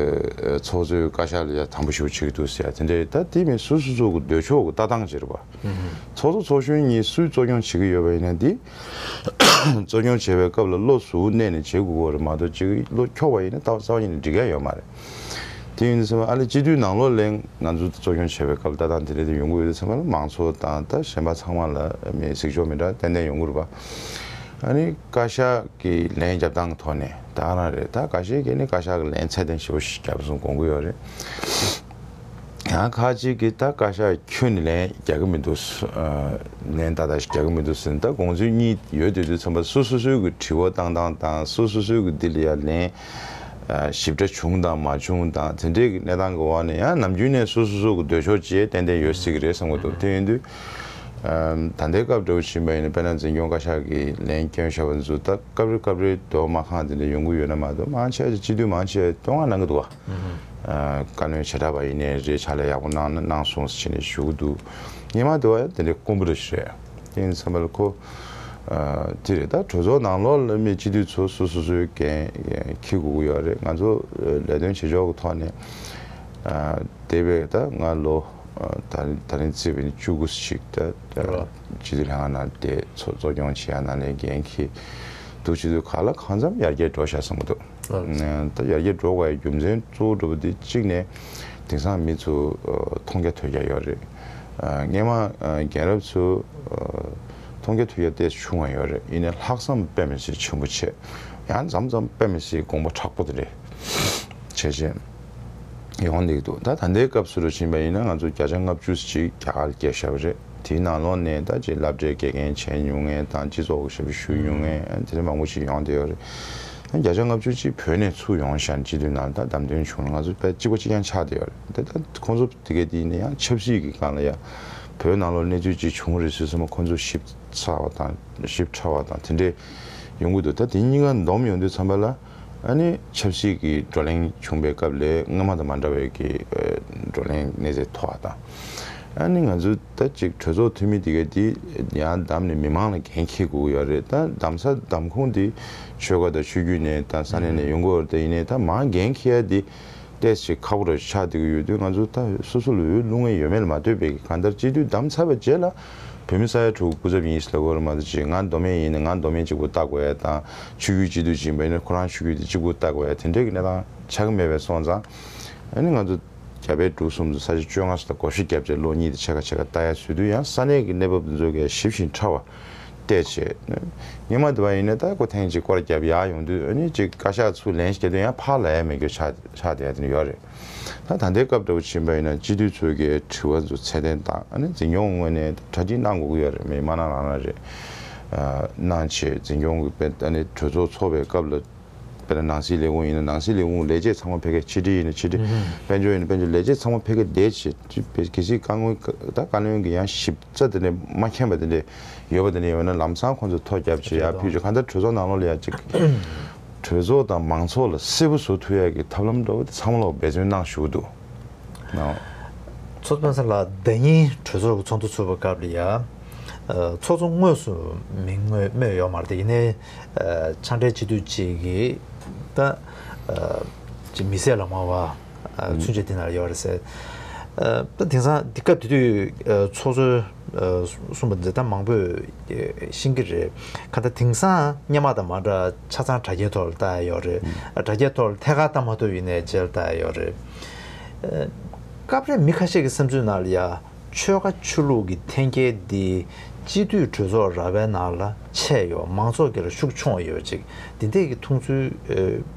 ཚོགས་གཙོས་བཀའ་ཤག་ལ་ཡ་དམ་པོ་ཞེ་པོ་བྱེད་ཀྱི་འདུག་ཟེར་ཡ་དེ་འདྲས། ད་དེ་མིན་སོ་སོ་སོ་གི་འདོད་ཕྱོགས་ཀྱི་ལྟ་སྟངས་ཅིག་རེད་པ། ཚོགས་གཙོ་ཚོགས་གཞོན་གཉིས་སུས་གཙོ་སྐྱོང་བྱེད་ཀྱི་ཡོད་པ་ཡིན་ན་འདི་གཙོ་སྐྱོང་བྱེད་པའི་སྐབས་ལ་བློ་གཟུ་བོ་གནས་ནས་བྱེད་དགོས་ཀྱི་རེད་མ་གཏོགས། ཅིག་བློ་འཁྱོག་པ་ཡིན་ན་རྩ་བ་རྩ་བ་ཉིད་ནས་འགྲིག་ཡ་ཡོད་མ་རེད། དེ་ཡིན་དུས་ཙམ་པ་ཨ་ལེ་སྤྱི་འཐུས་ནང་ལོགས་ལ་ང་ཚོ་གཙོ་སྐྱོང་བྱེད་པའི་སྐབས་ལ་ལྟ་སྟངས་དེ་འདྲ་དེ་ཡོང་གི་ཡོད་དུས་ཙམ་པ་ལ་མང་ཚོགས་དང་ད་གཞན་པ་ཚང་མ་ལ་མི་གཟིགས་ཕྱོགས་མི་འདྲ་ཏན་ཏན་ཡོང་གི་རེད་པ། ཨ་ནི་བཀའ་ཤག་གི་ལན་རྒྱབ་སྟངས་ཀྱི་ཐོག་ནས་ད་ག་རང་རེད། ད་འགའ་ཤས་ཀྱིས་ནི་བཀའ་ཤག་གི་ལན་ཚད་ལྡན་ཞེ་པོ་ཞིག་རྒྱབ་སོང་དགོངས་ཀྱི་ཡོད་རེད། ཡང་ཁ་ཅིག་གིས་ད་བཀའ་ཤག་ཁྱོན་ནས་ལན་རྒྱག་གི་མི་འདུག་ལན་ཏག་ཏག་ཞིག་རྒྱག་གི་མི་འདུག་ཟེར་ནས། ད་དགོངས་ཚུལ་གཉིས་ཡོད་དེ་དུས་ཙམ་པ་སོ་སོ་སོའི་གི་དྲི་བ་བཏང་སྟངས་དང་སོ་སོ་སོའི་གི་འདི་ལ་ཡ་ལན་ཞིབ་ཕྲ་བྱུང་དང་མ་བྱུང་དང་དེ་འདྲའི་གི་གནས་སྟངས་གི་འོག་ནས་ཡང་ནམ་རྒྱུན་ནས་སོ་སོ་སོ་གི་འདོད་ཕྱོགས་བཅས་ཏན་ཏན་ཡོད་སྲིད་གི་རེད་བསམ་གི་འདུག་དེ་ཡིན་དུས་ད་ལྟའི་སྐབས་འདྲ་བོ་ཕྱིན་པ་ཡིན་ན་དཔེར་ན་འཛིན་སྐྱོང་བཀའ་ཤག་གི་ལན་བསྐྱོན་བཞག་པ་ཚོ་ད་སྐབས་རེ་སྐབས་རེ་འདོད་མ་ཁེངས་དེ་འདྲ་ཡོང་གི་ཡོད་ན་མ་གཏོགས། མང་ཆེ་བ་སྤྱི་འཐུས་མང་ཆེ་བ་བསྟོད་བསྔགས་གནང་གི་འདུག་བ། བཀའ་བློན་བྱེ་བྲག་པ་ཡིན་ནའི་རེད། ཕྱག་ལས་ཡག་པོ་གནང་ན་གནང་སོང་ཟེར་བྱས་ནས་ཞུ་གི་འདུག་སྔོན་མ་དེ་བ་དེ་འདྲའི་དཀོན་པོ་རེད་ཞུ་ཡ། དེ་ཡིན་ཙམ་པ་ལ་ཁོ་དེ་རེད། ད་གྲོས་ཚོགས་ནང་ལོགས་ལ་མི་སྤྱི་འཐུས་ཚོ་སོ་སོ་སོའི་འགན་འཁྱེར་དགོས་ཀྱི་ཡོད་རེད། ང་ཚོ་ལས་དོན་བྱེད་ཕྱོགས་ཀྱི་ཐོག་ནས་འདས་པའི་ད་ང་ལོ་ད་རིང་ད་རིང་བརྩིས་པ་ཡིན་ན་བཅུ་དགུ་ཞིག་ད་སྤྱི་འཐུས་ལྷན་ཁང་ནང་བསྡད། ཚོགས་གཙོ་སྐྱོང་བྱེད་ཡ་ནང་ལ་འགན་འཁྱེར་འདུག་སྤྱི་འཐུས་ག་ལ་གང་འཚམ་ཡར་རྒྱས་འགྲོ་ཤག་བསམ་གྱི་འདུག་ད་ཡར་རྒྱས་འགྲོ་དགོས་ཡ་རྒྱུ་མཚན་གཙོ་བོ་འདྲ་པོ་དེ་གཅིག་ནས་དེང་སང་མི་ཚོ་མཐོང་རྒྱ་ཐོས་རྒྱ་ཡོད་རེད། སྔོན་མ་རྒན་རབས་ཚོ་མཐོང་རྒྱ་ཐོས་རྒྱ་ཏོག་ཙམ་ཆུང་བ་ཡོད་རེད། ཡིན་ནའི་ལྷག་བསམ་དཔེ་མི་སྲིད་ཆེན་པོ་བྱས། ཡང་མཚམས་མཚམས་དཔེ་མི་སྲིད་དགོངས་པ་མཁྲེགས་པོ་དེ་འདྲ་བྱས་བྱས་ཡོང་བསྡད་ཀྱི་འདུག་ད་ད་ལྟའི་སྐབས་སུ་ལ་ཕྱིན་པ་ཡིན་ན་ང་ཚོ་བརྒྱ་ཆ་ལྔ་བཅུ་ཅིག་རྒྱ་གར་སྐྱེལ་བཞག་པ་རེད། དེའི་ནང་ལོགས་ནས་ད་ཅིག་སློབ་གྲྭའི་དགེ་རྒན་བྱས་མྱོང་མཁན་དང་སྤྱི་ཚོགས་ཀྱི་ཞབས་ཞུ་ཞུས་མྱོང་མཁན་དེ་འདྲ་མང་པོ་ཞིག་ཡོང་བསྡད་ཡོད་རེད། ད་བརྒྱ་ཆ་ལྔ་བཅུ་ཅིག་བོད་ནས་ཚུར་ཡོང་བཞག་ནས་སྤྱི་འཐུས་ནང་ལ་ད་བདམས་ཐོན་བྱུང་ལ་ང་ཚོ་དཔེ་གཅིག་པ་གཅིག་རྐྱང་ཆགས་བསྡད་ཡོད་རེད། དེ་ད་ཁོང་ཚོ་དེ་གའི་དེ་ཡིན་ན་ཡང་ཆབ་སྲིད་ཀྱི་སྒང་ལ་ཡ་བོད་ནང་ལོགས་གནས་ཚུལ་ཅིག་བྱུང་རེད་ཟེར་སོང་ན་ཁོང་ཚོ་ཞིབ་ཚགས་པ་དང་ཞིབ་ཕྲ་བ་དང་དེ་འདྲས་ཡོང་གི་འདུག་ད་དེ་གཉིས་ཀ་བསྡོམས་ཡོང་དུས་ཙམ་པ་ལ་ཨ་ནི་ཆབ་སྲིད་ཀྱི་བགྲོ་གླེང་བྱུང་བའི་སྐབས་ལས་སྔོན་མ་དང་མ་འདྲ་བའི་གི་བགྲོ་གླེང་གནས་ཚད་མཐོ་བ་དང་། ཨ་ནི་ང་ཚོ་ད་ཅིག་གྲོས་ཚོགས་འཐུས་མི་དེ་ག་དེ་ཡང་བདམས་ནས་མི་མང་ལ་འགན་འཁྱེར་དགོས་ཀྱི་ཡོད་རེད། ད་བདམས་ས་བདམས་ཁུངས་དེ་ཆོལ་ཁ་དང་ཆོས་བརྒྱུད་ནས་དང་ས་གནས་ནས་ཡོང་གི་ཡོད་རེད། ད་ཡིན་ནའི་ད་མང་འགན་འཁྱེར་ཡ་དེ་ཏོག་ཙམ་ཁག་པོ་རེ་ཆགས་བསྡད་ཀྱི་ཡོད་དུས་ང་ཚོ་ད་སོ་སོ་ལ་འོས་བླུག་མཁན་ཡོད་མེད་ལ་མ་ལྟོས་པའི་གི་གང་ལྟར་སྤྱི་འཐུས་བདམས་ཚར་བའི་རྗེས་ལ་བོད་མི་ས་ཡ་དྲུག་གི་སྐུ་ཚབ་ཡིན་ཟེར་ལབ་ཀྱི་ཡོད་རེད་མ་གཏོགས། ཅིག་ང་མདོ་སྨད་ཡིན་ན་ང་མདོ་སྨད་གཅིག་པུ་ལྟ་དགོས་ཡ་དང་། ཆོས་བརྒྱུད་སྤྱི་འཐུས་ཅིག་ཡིན་པ་ཡིན་ན་ཁོ་རང་ཆོས་བརྒྱུད་དེ་གཅིག་པུ་ལྟ་དགོས་ཡ་དེ་འདྲའི་གི་གནས་སྟངས་ཆགས་ཀྱི་མེད་པ་སོང་ཙང་། ཨ་ནི་ང་ཚོ་རྒྱ་བལ་འབྲུག་གསུམ་དུ་ས་ཆ་བཅོ་ལྔ་ཙམ་དང་སྒོར་གཞས་རྒྱབ་བྱས་ལོ་གཉིས་དེ་ཕྱེད་ཀ་ཕྱེད་ཀ་ལྟ་ཡ་བཟོས་དུས་ཡང་ས་གནས་ཀྱི་གནས་བབ་དེ་ཚོ་གས་ཞིབ་ཅིང་ཕྲ་བ་བལྟས་བྱས། སྔོན་མ་དེ་བ་ཡིན་ན་ད་ཁོ་ཐེངས་གཅིག་སྐོར་རྒྱབ་ཡག་ཡོང་དུས་ཨ་ནི་ཅིག་བཀའ་ཤག་ཚུར་ལན་ཞིག་རྒྱབ་དུས་ཡང་ཕར་ལབ་ཡ་མེད་རྒྱུ་ཆགས་ཆགས་བསྡད་ཡ་དེ་འདྲ་ཡོད་རེད། ད་ད་ལྟའི་སྐབས་འདྲ་བོ་ཕྱིན་པ་ཡིན་ན་སྤྱི་འཐུས་ཚོ་གས་དྲི་བ་ཚོ་ཚད་ལྡན་དང་ཨ་ནི་འཛིན་སྐྱོང་ངོས་ནས་གྲ་སྒྲིག་གནང་དགོས་ཀྱི་ཡོད་རེད། མི་མ་གནང་རང་རང་རེད། གནང་བྱས་འཛིན་སྐྱོང་གི་དཔེ་ཨ་ནི་གྲོས་ཚོགས་ཚོགས་པའི་སྐབས་ལ། དཔེར་ན་ནང་སྲིད་ལས་ཁུངས་ཡིན་ན་ནང་སྲིད་ལས་ཁུངས་ལས་བྱེད་ཚང་མ་ཕ་གིར། ཕྱི་དྲིལ་ཡིན་ན་ཕྱི་དྲིལ། དཔལ་འབྱོར་ཡིན་ན་དཔལ་འབྱོར། ལས་བྱེད་ཚང་མ་ཕ་གིར་བསྡད་བྱས་གལ་སྲིད་བཀའ་བློན་ད་བཀའ་བློན་གྱི་ཡང་ཞིབ་ཚགས་དེ་འདྲ་མ་མཁྱེན་པ་དེ་འདྲ་ཡོད་པ་དེ་འདྲ་ཡོད་ན་ལམ་སང་ཁོང་ཚོ་ཐོ་བརྒྱབ་བྱས་ཡར་ཕུལ་བྱས། གང་ལྟར་གྲོས་ཚོགས་ནང་ལོགས་ལ་ཡ་ཅིག་གྲོས་ཚོགས་དང་མང་ཚོགས་ལ་གསལ་པོ་བཟོ་ཐུབ་ཡ་གི་ཐབས་ལམ་འདྲ་བོ་དེ་ཚང་མ་ལོག་འབད་བརྩོན་གནང་ཞུ་གི་འདུག་ཚོགས་གཙོ་སྤེན་པ་ཚེ་རིང་ལགས། ཟླ་ཉིན་གྲོས་ཚོགས་ཀྱི་ཚོགས་འདུ་ཚུགས་པའི་སྐབས་ལ་ཡ། ཚོགས་གཙོ་དངོས་སུ་མིང་དངོས་སྨོས་ཡོད་མ་རེད་དེ། ཡིན་ནའི་ཕྱག་སྦྲེལ་སྤྱི་འཐུས་གཅིག་གིས་ད་ཅིག་མི་བསད་ལག་དམར་བ་ཚུན་ཆད་དེ་ན་ཡོད་རེད་ཟེར། ད་དེང་སང་འདི་སྐབས་དེ་དུས་ཚོགས་གཙོས་གསུངས་པ་འདི་ད་མང་པོས་ཤེས་ཀྱི་རེད། གང་ལྟར་དེང་སང་སྔོན་མ་དང་མ་འདྲ་ཆ་ཚང་དྲ་རྒྱའི་ཐོག་ལ་ལྟ་ཡ་ཡོད་རེད། དྲ་རྒྱའི་ཐོག་ལ་ཐད་ཀར་ལྟ་མ་ཐུབ་ཡིན་ནའི་རྗེས་ལ་ལྟ་ཡ་ཡོད་རེད། སྐབས་རེ་མི་ཁ་ཤས་ཀྱི་བསམ་ཚུལ་ནང་ལ་ཡ། ཆོལ་ཁ་ཆོས་ལུགས་ཀྱི་འཐེན་འཁྱེར་འདི་སྤྱི་འཐུས་གྲོས་ཚོགས་ར་བའི་ནང་ལ་ཆད་ཡོད། མང་ཚོགས་ཀྱི་ལ་ཤུགས་ཆུང་བ་ཡོད་ཅིག་འདི་འདྲས་ཀྱི་མཐོང་ཚུལ་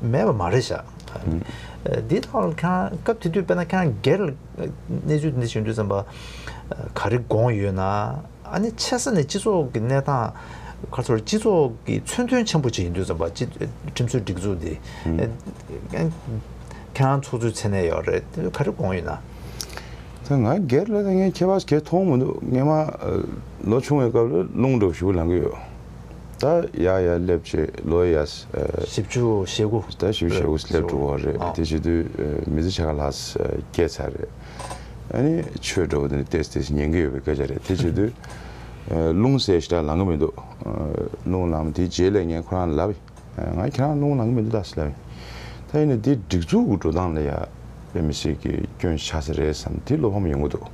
མེད་པ་མ་རེད་ཤག་འདི་ཐོག་ལ་ཁྱེད་རང་སྐབས་དེ་དུས་དཔེར་ན་ཁྱེད་རང་སྒེར་ལ་གནས་ཚུལ་འདི་འདྲ་བྱུང་དུས་ཙམ་པ་ག་རེ་དགོངས་ཡོད་ན། ཨ་ནི་ཆེ་ས་ནས་སྤྱི་ཚོགས་ཀྱི་གནས་སྟངས་ ཁ་ཚོར་སྤྱི་ཚོགས་ཀྱི་མཚོན་དོན་ཆེན་པོ་ཅིག་ཡིན་དུས་ཙམ་པ་སྤྱི་ཁྲིམས་བཟོའི་སྒྲིག་འཛུགས་འདི་ཨེ་ཨེ་ཁྱེད་རང་ཚོགས་གཙོའི་མཚན་གནས་ཡོད་རེད། ག་རེ་དགོངས་ཡོད་ན། ད་ང་སྒེར་ལ་ད་ངས་ཁྱད་པར་གས་མཐོང་མི་འདུག་སྔོན་མ་ཨ་ལོ་ཆུང་བའི་སྐབས་ལ་རླུང་འདྲ་བོ་ཞེ་པོ་ལངས་ཀྱི་ཡོད། ད་ཡར་ཡར་སླེབས་བྱས་ལོ་ཡར་ཨ་བཞི་བཅུ་ཞེ་དགུ། ད་བཞི་བཅུ་ཞེ་དགུ་སླེབས་འགྲོ་གི་རེད། ཨ། དེ་བྱེད་དུས་ཨ་མི་ཚེ་ཕྱེད་ཀ་ལྷག་ཨ་སྐྱེལ་ཚར་རེད། ཨ་ནི་ཆོས་འདྲ་བོ་དེ་ནི་ཏོག་ཙམ་ཏོག་ཙམ་ཉན་གྱི་ཡོད་པའི་སྐད་ཆ་རེད། དེ་བྱེད་དུས་ཨ་རླུང་ཟེར་ཞེ་དྲག་ལངས་ཀྱི་མི་འདུག་ཨ་རླུང་ལངས་དེའི་རྗེས་ལ་ངས་ཁོ་རང་ལ་ལབ་ཡིན། ང་ཁྱེད་རང་རླུང་ལངས་ཀྱི་མི་འདུག་ད་ཟེར་ལབ་ཡིན། ད་ཡིན་ནའི་འདི་སྒྲིག་འཛུགས་ཀྱི་འགྲོ་སྟངས་ལ་ཡ་དཔེ་མི་སྲིད་ཀྱི་སྐྱོན་ཆགས་ས་རེད་བསམ་དེ་བློ་ཕམ་ཡོང་གི་འདུག་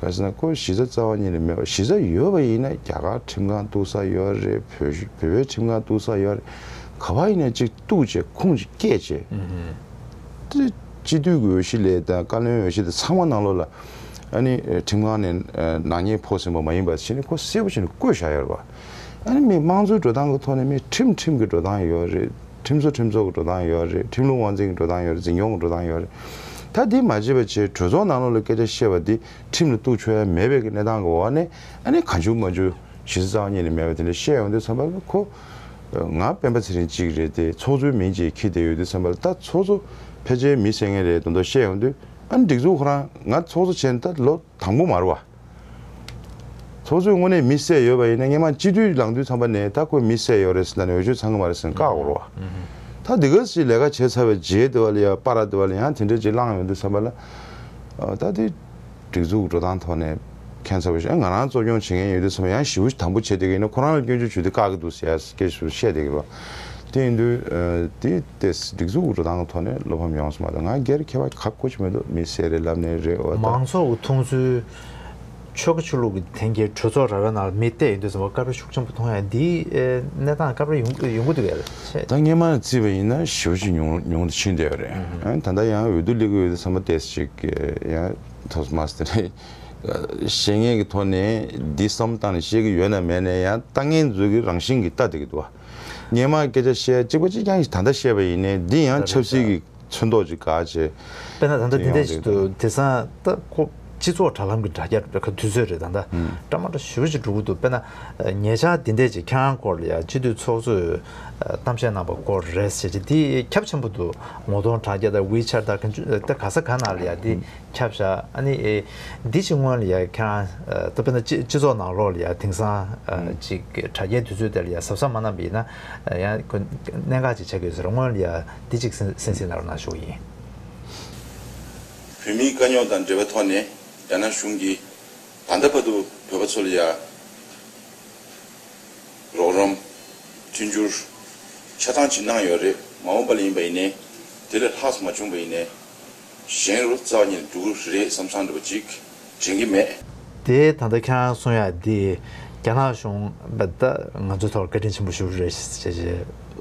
ག་ཟེར་ན་ཁོ་གཞི་རྩ་རྩ་བ་ཉིད་ནས་མེད་པ། གཞི་རྩ་ཡོད་པ་ཡིན་ན་རྒྱ་གར་ཁྲིམས་ཁང་གཏུག་ས་ཡོད་རེད། བོད་བོད་པའི་ཁྲིམས་ཁང་གཏུག་ས་ཡོད་རེད། ག་པར་ཡིན་ན་གཅིག་གཏུག་བྱས་ཁུངས་གཅིག་བཀལ་བྱས། དེ་སྤྱི་འཐུས་ཀྱི་འོས་གཞི་ལས་དང་བཀའ་བློན་འོས་གཞི་དེ་ཚང་མ་ནང་ལོགས་ལ་ཨ་ནི་ཁྲིམས་ཁང་ནས་ནག་ཉེས་ཕོག་ཟིན་པ་མ་ཡིན་པ་བྱས་ནས་ཁོ་གསལ་པོ་བྱས་ནས་བཀོད་བཞག་ཡོད་རེད་པ། ཨ་ནི་མི་དམངས་གཙོའི་འགྲོ་སྟངས་ཀྱི་ཐོག་ནས་མི་ཁྲིམས་ཁྲིམས་ཀྱི་འགྲོ་སྟངས་ཡོད་རེད། ཁྲིམས་བཟོ་ཁྲིམས་ཚོགས་ཀྱི་འགྲོ་སྟངས་ཡོད་རེད། ཁྲིམས་ལུགས་དབང་འཛིན་གྱི་འགྲོ་སྟངས་ཡོད་རེད། འཛིན་སྐྱོང་གི་འགྲོ་སྟངས་ཡོད་རེད། ད་འདི་མ་བྱེད་པ་བྱས་གྲོས་ཚོགས་ནང་ལོགས་ལ་སྐད་ཆ་བཤད་པ་འདི་ཁྲིམས་ལ་གཏུག་ཆོག་ཡ་མེད་པའི་གི་གནས་སྟངས་ཀྱི་འོག་ནས་ཨ་ནི་གང་བྱུང་མང་བྱུང་གཞི་རྩ་རྩ་བ་ཉིད་ནས་མེད་པ་དེ་འདྲ་བཤད་ཡོང་དུས་ཙམ་པ་ལ་ཁོ་ང་སྤེན་པ་ཚེ་རིང་གཅིག་རེད་དེ་ཚོགས་གཙོའི་མིང་ཅིག་འཁྱེར་བསྡད་ཡོད་དུས་ཙམ་པ་ལ་ད་ཚོགས་གཙོ་ཕལ་ཆེར་མི་བསད་མཁན་རེད་དོན་དག་བཤད་ཡོང་དུས་ཨ་ནི་སྒྲིག་འཛུགས་ཁོ་རང་ང་ཚོགས་གཙོ་བྱས་ནས་ད་ལོ་དང་པོ་མ་རེད་བ། ཚོགས་གཙོས་དངོས་གནས་མི་བསད་ཡོད་པ་ཡིན་ན་སྔོན་མ་སྤྱི་འཐུས་ལངས་དུས་ཙམ་པ་ནས་ད་ཁོས་མི་བསད་ཡོད་རེད་ཟེར་ནས་འོས་ཆོས་ཚང་གི་མ་རེད་ཟེར་ནས་བཀག་དགོས་རེད་བ། ད་འདི་ག་ཞིག་ལས་ཀ་བྱས་ཚར་བའི་རྗེས་དེ་བ་ལ་ཡ་པ་ར་དེ་བ་ལ་ཡང་དེ་འདྲས་ཅིག་བླངས་ཡོང་དུས་ཙམ་པ་ལ་ད་དེ་སྒྲིག་འཛུགས་འགྲོ་སྟངས་ཐོག་ནས་མཁྱེན་ཚར་བ་ཞིག་ང་རང་གཙོ་སྐྱོང་བྱེད་མཁན་ཡོད་དུས་ཙམ་པ་ཡང་ཞེ་པོ་དམ་པོ་བྱས་བསྡད་ཀྱི་ཡིན་ན་ཁོ་རང་ལ་སྐྱོན་བརྗོད་བྱེད་དུས་བཀག་གི་འདུག་ཟེར་ཡ་སྐད་ཆ་བཤད་བསྡད་ཀྱི་རེད་བ། དེ་ཡིན་དུས་དེ་སྒྲིག་འཛུགས་འགྲོ་སྟངས་ཐོག་ནས་བློ་ཕམ་ཡོང་སོང་མ་གཏོགས་ང་སྒེར་ཁྱད་པར་ག་གོ་ཆ་མི་འདུག་མི་བསད་རེད་ལབ་ནས་རེད་བ་ད། མང་ཚོགས་ཀྱི་མཐོང་ཚུལ། ཆོལ་ཁ་ཆོས་ལུགས་ཀྱི་འཐེན་འཁྱེར་གྲོས་ཚོགས་ར་བའི་ནང་ལ་མི་བསྡད་ཡོང་དུས་ཙམ་པ་སྐབས་རེ་ཤུགས་ཆེན་པོ་མཐོང་ཡ་འདིའི་ཨེ་གནས་སྟངས་སྐབས་རེ་ཡོང་ཡོང་གི་འདུག་གས་ཆེ། ད་སྔོན་མ་ནས་བརྩིས་པ་ཡིན་ན་ཞེ་པོ་ཅིག་ཉུང་ཉུང་དུ་ཕྱིན་བསྡད་ཡོད་རེད། ཨ་ནི་ད་ལྟ་ཡང་འོས་བསྡུ་སླེབས་ཀྱི་ཡོད་དུས་ཙམ་པ་ཏོག་ཙམ་ཅིག་ཡང་ཐོག་མར་དེ་འདྲའི་བཤད་མཁན་གྱི་ཐོག་ནས་འདི་བསམ་བློ་བཏང་ནས་བཤད་ཀྱི་ཡོད་ན་མེད་ན་ཡང་ལྟ་མཁན་ཚོ་གི་རང་བཞིན་གྱིས་ལྟ་བསྡད་ཀྱི་འདུག་བ། སྔོན་མ་སྐད་ཆ་བཤད་གཅིག་པ་གཅིག་རྐྱང་ཞིག་ད་ལྟ་བཤད་པ་ཡིན་ནའི་འདི་ཡང་ཆབ་སྲིད་ཀྱི་ཚོན་མདོག་ཅིག་དགར་བྱས། དཔེར་ན་ད་ལྟ་འདི་འདྲས་ཞིག་ཏུ་དེང་སང་ད་ཁོ་སྤྱི་ཚོགས་དྲ་ལམ་གྱི་དྲ་རྒྱ་དུས་ཚོད་རེད་ད་ལྟ་ཨུམ། སྐྲ་མ་འདྲ་ཞེ་པོ་ཅིག་འགྲོ་གི་འདུག་དཔེར་ན་ཉེ་ཆར་འདི་འདྲས་ཅིག་ཁྱེད་རང་སྐོར་ལ་ཡ་སྤྱི་འཐུས་ཚོགས་གཙོས་གཏམ་བཤད་གནང་པ་སྐོར་རེད་ཟེར་གྱི་འདི་ཁྱབ་ཆེན་པོ་འདུག་ངོ་གདོང་དྲ་རྒྱ་དང་ཝི་ཆེ་ཊི་དང་ག་ཚོད་ད་ག་ས་ག་ནང་ལ་ཡ་འདི་ཁྱབ་བཞག་ཨ་ནི་ཨེ་འདི་ཅིག་སྔོན་ལ་ཡ་ཁྱེད་རང་ད་དཔེར་ན་སྤྱི་སྤྱི་ཚོགས་ནང་ལོགས་ལ་ཡ་དེང་སང་ཅིག་དྲ་རྒྱའི་དུས་ཚོད་དེ་ལ་ཡ་གཟབ་གཟབ་མ་གནང་པ་ཡིན་ན་ཡང་ཁོ་གནད་འགག་ཅིག་ཆགས་ཀྱི་ཡོད་ཟེར་སྔོན་ལ་ཡ། འདི་གཅིག་གསན་གསན་གཟིགས་གནང་རོགས་གནང་ཞུ་གི་ཡིན། བོད་མིའི་དཀའ་རྙོག་དང་འབྲེལ་བའི་ཐོག་ནས་རྒྱ་ནག་གཞུང་གིས་ད་ལྟ་བར་དུ་བོད་པ་ཚོ་ལ་ཡ་རོགས་རམ། མཐུན་འགྱུར་ཆ་ཚང་ཅིག་གནང་ཡོད་རེད། མ་འོངས་པ་ལ་ཡིན་པ་ཡིན་ནའི་དེ་ལས་ལྷག་མ་བྱུང་པ་ཡིན་ནའི་གཞན་རུ་རྩ་བ་ཉིད་ནས་འགྲོ་གི་རེད་བསམ་བསམ་འདྲ་བ་ཅིག་དྲན་གྱི་མེད། དེ་ད་ལྟ་ཁྱེད་རང་གསུང་ཡག་འདི་རྒྱ་ནག་གཞུང་ད་ང་ཚོའི་ཐོག་བཀའ་དྲིན་ཆེན་པོ་ཞུ་རེད་ཅེས་ཅེས་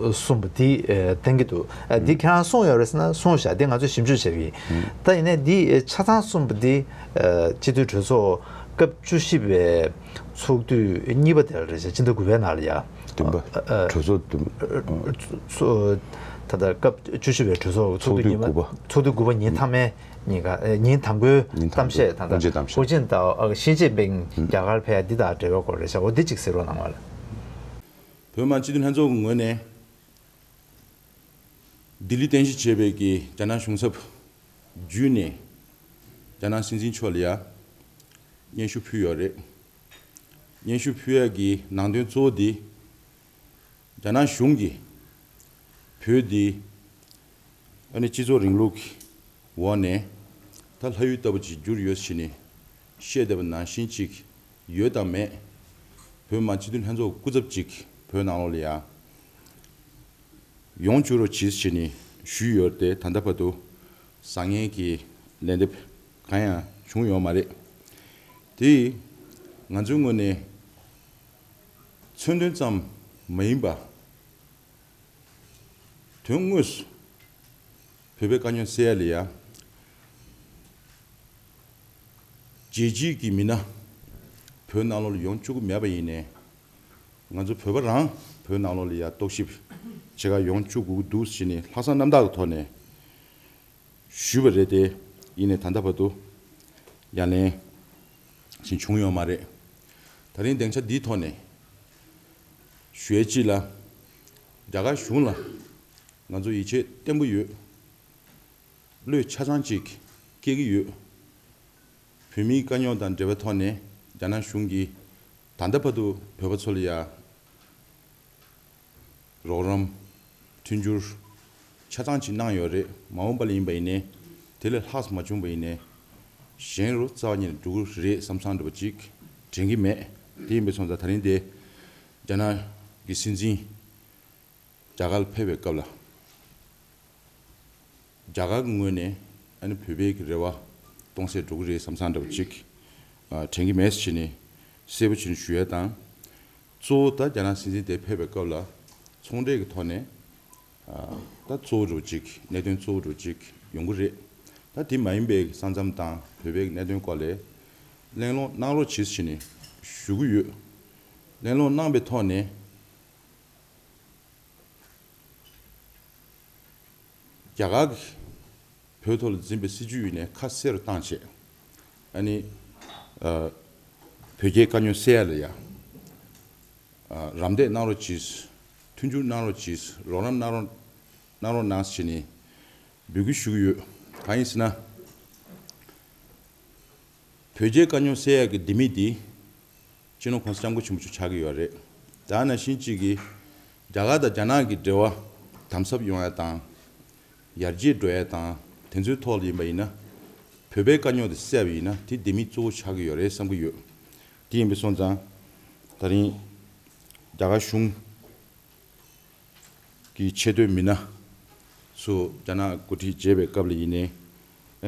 གསུངས་པ་འདི་བསྟན་གྱི་འདུག་འདི་ཁྱེད་རང་གསུངས་ཡོད་རེད་ཟེར་ན་གསུངས་བཞག་འདི་ང་ཚོས་ཞིབ་འཇུག་བྱས་པ་ཡིན། ད་ཡིན་ནའི་འདི་ཆ་ཚང་གསུངས་པ་འདི་སྤྱི་འཐུས་གྲོས་ཚོགས་སྐབས་བཅུ་བཞི་པའི་ཚོགས་དུས་གཉིས་པ་དེ་ལ་རེད་ཅེས་སྤྱི་ཟླ་དགུ་པའི་ནང་ལ་ཡ། བདུན་པ། ཨ། ཨ། གྲོས་ཚོགས་བདུན་པ། ཨ། ཚོ་ད་ལྟ་སྐབས་བཅུ་བཞི་པའི་གྲོས་ཚོགས་ཚོགས་དུས་གཉིས་པ། ཚོགས་དུས་དགུ་པ། ཚོགས་དུས་དགུ་པ་ཉིན་མཐའ་མའི་ཉིན་ག་ཨ། ཉིན་དང་པོའི་ཉིན་དང་པོའི་གཏམ་བཤད་ད་དངོས་གཞིའི་གཏམ་བཤད། ཧུའུ་ཅིན་ཏའོ་ཨ། ཞི་ཅིན་ཕིང་ཨུ། རྒྱ་གར་ཕེབས་ཡ་འདི་དང་འབྲེལ་བའི་སྐོར་རེད་ཤག་འོ་འདི་གཅིག་གཟིགས་རོགས་གནང་བ་ལ། བོད་མི་མང་སྤྱི་འཐུས་ལྷན་ཚོགས་ཀྱི་ངོས་ནས་ལྡི་ལིར་རྟེན་གཞི་བྱས་པའི་གི་རྒྱ་ནག་གཞུང་ཚབ་བརྒྱུད་ནས་རྒྱ་ནག་སྲིད་འཛིན་མཆོག་ལ་ཡ་སྙན་ཞུ་ཕུལ་ཡོད་རེད། སྙན་ཞུ་ཕུལ་ཡག་གི་ནང་དོན་གཙོ་བོ་འདི། རྒྱ་ནག་གཞུང་གིས་བོད་འདི་ཨ་ནི་སྤྱི་ཚོགས་རིང་ལུགས་ཀྱི་འོག་ནས་ད་ལྷ་ཡུལ་ལྟ་བུ་ཅིག་གྱུར་ཡོད་ཟེར་ནས་བཤད་བསྡད་པ་ནང་བཞིན་ཅིག་ཡོད་དམ་མེད། བོད་མི་མང་སྤྱི་འཐུས་ལྷན་ཚོགས་སྐུ་ཚབ་ཅིག་བོད་ནང་ལོགས་ལ་ཡ་ཡོང་བཅུག་རོགས་གྱིས་ཟེར་ནས་ཞུས་ཡོད་དེ་ད་ལྟ་བར་དུ་བཟང་ངན་གྱི་ལན་འདེབས་གང་ཡང་བྱུང་ཡོད་མ་རེད། དེ་ང་ཚོའི་ངོས་ནས་མཚོན་དོན་ཙམ་མ་ཡིན་པ། དོན་དངོས་སུ་བོད་པའི་དཀའ་རྙོག་སེལ་ཡ་ལ་ཡ། རྒྱལ་སྤྱིའི་གི་མི་སྣ་བོད་ནང་ལོགས་ལ་ཡོང་བཅུག་གི་མེད་པ་ཡིན་ནའི། ང་ཚོ་བོད་པ་རང་བོད་ནང་ལོགས་ལ་ཡ་རྟོག་ཞིབ་བྱེད་གར་ཡོང་བཅུག་དགོས་ཀྱི་འདུག་ཟེར་ནས་ལྷག་བསམ་རྣམ་དག་གི་ཐོག་ནས་ཞུས་པ་རེད་དེ། ཡིན་ནའི་ད་ལྟ་བར་དུ་ཡ་ལན་ཞིག་བྱུང་ཡོད་མ་རེད། ད་རིང་སྡིངས་ཆ་འདིའི་ཐོག་ནས་ ཞུ་ཡས་གཅིག་ལ། རྒྱ་གར་གཞུང་ལ་ང་ཚོ་ཡིད་ཆེས་བརྟན་པོ་ཡོད། བློས་ཆ་ཚང་ཅིག་སྐྱེ་གི་ཡོད། བོད་མིའི་དཀའ་རྙོག་དང་འབྲེལ་བའི་ཐོག་ནས་རྒྱ་ནག་གཞུང་གིས་ད་ལྟ་བར་དུ་བོད་པ་ཚོ་ལ་ཡ་རོགས་རམ། མཐུན་འགྱུར་ཆ་ཚང་ཅིག་གནང་ཡོད་རེད། མ་འོངས་པ་ལ་ཡིན་པ་ཡིན་ནའི་དེ་ལས་ལྷག་མ་བྱུང་པ་ཡིན་ནའི་གཞན་རུ་རྩ་བ་ཉིད་ནས་འགྲོ་གི་རེད་བསམ་བསམ་འདྲ་པོ་ཅིག་དྲན་གྱི་མེད། དེ་ཡིན་པའི་སོང་ཙང་ད་རིང་དེ་རྒྱ་ནག་གི་སྲིད་འཛིན་རྒྱ་གར་ལ་ཕེབས་པའི་སྐབས་ལ། རྒྱ་གར་གྱི་ངོས་ནས་ཨ་ནི་བོད་པའི་གི་རེ་བ་སྟོང་ཟད་འགྲོ་གི་རེད་བསམ་བསམ་འདྲ་པོ་ཅིག་ཨ་དྲན་གྱི་མེད་ཟེར་ནས་གསལ་པོ་བྱས་ནས་ཞུ་ཡས་དང་། གཙོ་བོ་ད་རྒྱ་ནག་སྲིད་འཛིན་དེ་ཕེབས་པའི་སྐབས་ལ་ཚོང་འབྲེལ་གྱི་ཐོག་ནས་ཨ་ད་གཙོ་བོ་འདྲ་པོ་ཅིག་གནད་དོན་གཙོ་བོ་འདྲ་པོ་ཅིག་ཡོང་གི་རེད། ད་དེ་མ་ཡིན་པའི་ས་མཚམས་དང་བོད་པའི་གནད་དོན་སྐོར་ལ་གླེང་སློང་གནང་རོགས་གྱིས་ཟེར་ནས་ཞུ་གི་ཡོད། གླེང་སློང་གནང་པའི་ཐོག་ནས། རྒྱ་གར་གྱིས་བོད་ཐོག་ལ་འཛིན་པའི་སྲིད་བྱུས་ཡིན་ནའི་ཁ་གསལ་རུ་བཏང་བྱས། ཨ་ནི་ཨ་བོད་རྒྱའི་དཀའ་རྙོག་སེལ་ཡ་ལ་ཡ་ཨ་རམ་འདེགས་གནང་རོགས་གྱིས། མཐུན་འགྱུར་གནང་རོགས་གྱིས། རོགས་རམ་གནང་རོགས་གནང་རོགས་གནང་ཟེར་ནས་འབོད་སྐུལ་ཞུ་གི་ཡོད། གང་ཡིན་ཟེར་ན། བོད་རྒྱའི་དཀའ་རྙོག་སེལ་ཡག་གི་ལྡེ་མིག་འདི་སྤྱི་ནོར་གོང་ས་སྐྱབས་མགོན་ཆེན་པོ་མཆོག་ཆགས་ཀྱི་ཡོད་རེད། ད་ནང་བཞིན་གཅིག་གིས་རྒྱ་གར་དང་རྒྱ་ནག་གི་འབྲེལ་བ་དམ་ཟབ་ཡོང་ཡ་དང་། ཡར་རྒྱས་འགྲོ་ཡ་དང་དེ་ཚོའི་ཐོག་ལ་ཡིན་པ་ཡིན་ན། བོད་པའི་དཀའ་རྙོག་དེ་སེལ་བ་ཡིན་ན་དེ་ལྡེ་མིག་གཙོ་བོ་ཆགས་ཀྱི་ཡོད་རེད་བསམ་གྱི་ཡོད། དེ་ཡིན་པའི་སོང་ཙང་། ད་རིང་རྒྱ་གར་གཞུང་གི་ཆེས་མཐོའི་མི་སྣ་ཚོ་རྒྱ་ནག་འགོ་ཁྲིད་མཇལ་བའི་སྐབས་ལ་ཡིན་ནའི་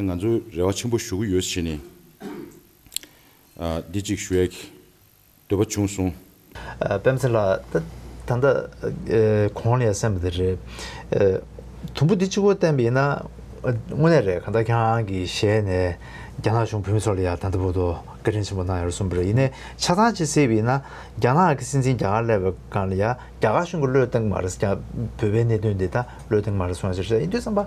ང་ཚོས་རེ་བ་ཆེན་པོ་ཞུ་གི་ཡོད་ཟེར་ནས་ཨ་འདི་གཅིག་ཞུ་ཡས་ཀྱི་འདོད་པ་བྱུང་སོང་། ཨ་པད་མ་ཚེ་ལགས། ད་ད་ལྟ་ཨ་གོང་ལ་ཡང་གསན་པ་དེ་རེད། ཨ་དུམ་བུ་འདི་གཅིག་པོ་བསྟན་པ་ཡིན་ན་དངོས་གནས་རེད། གང་ལྟར་ཁྱེད་རང་གི་ཞལ་ནས་རྒྱ་ནག་གཞུང་བོད་མི་ཚོ་ལ་ཡང་ད་ལྟ་བར་དུ་བཀའ་དྲིན་ཆེན་པོ་གནང་ཡོད་རེད་གསུངས་པ་རེད། ཡིན་ནའི་ཆ་ཚང་ཅིག་གཟིགས་པ་ཡིན་ན་རྒྱ་ནག་གི་སྲིད་འཛིན་རྒྱ་གར་སླེབས་པའི་སྒང་ལ་ཡང་རྒྱ་གར་གཞུང་གིས་བློས་བཏང་གི་མ་རེད། རྒྱ་བོད་པའི་གནད་དོན་འདི་ད་བློས་བཏང་གི་མ་རེད་གསུངས་ཡོད་རེད། ཡིན་དུས་ཙམ་པ་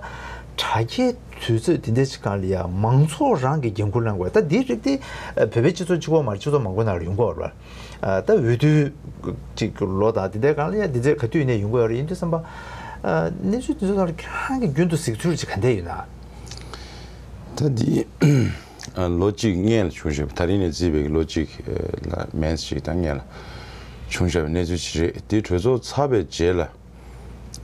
དྲ་རྒྱའི་དུས་ཚོད་འདི་འདྲ་ཅིག་སྒང་ལ་ཡང་མང་ཚོགས་རང་གིས་འགན་འཁུར་གནང་དགོས། ད་འདིའི་རིགས་དེ་བོད་པའི་སྤྱི་ཚོགས་གཅིག་པོ་མ་རེད། སྤྱི་ཚོགས་མང་པོའི་ནང་ལ་ཡོང་གི་ཡོད་རེད། ད་འོས་བསྡུ་ཅིག་ལོ་དང་དེ་འདྲའི་སྒང་ལ་ཡང་དེ་འདྲའི་ག་དུས་ཡིན་ནའི་ཡོང་གི་ཡོད་རེད། ཡིན་དུས་ཙམ་པ་གནས་ཚུལ་དེ་ཚོ་ནང་ལ་ཁྱེད་རང་གིས་རྒྱུན་དུ་གཟིགས་ཚུལ་ཅིག་ག་འདྲ་ཡོད་ན། ད་འདི་ལོ་གཅིག་སྔས་ལ་བྱུང་བཞག་པ། ད་རིང་ནས་བརྩིས་པའི་ལོ་གཅིག་ལ་མན་ཞིག་དང་སྔས་ལ་བྱུང་བཞག་པའི་གནས་ཚུལ་ཞིག་རེད། དེ་གྲོས་ཚོགས་ཚར་བའི་རྗེས་ལ།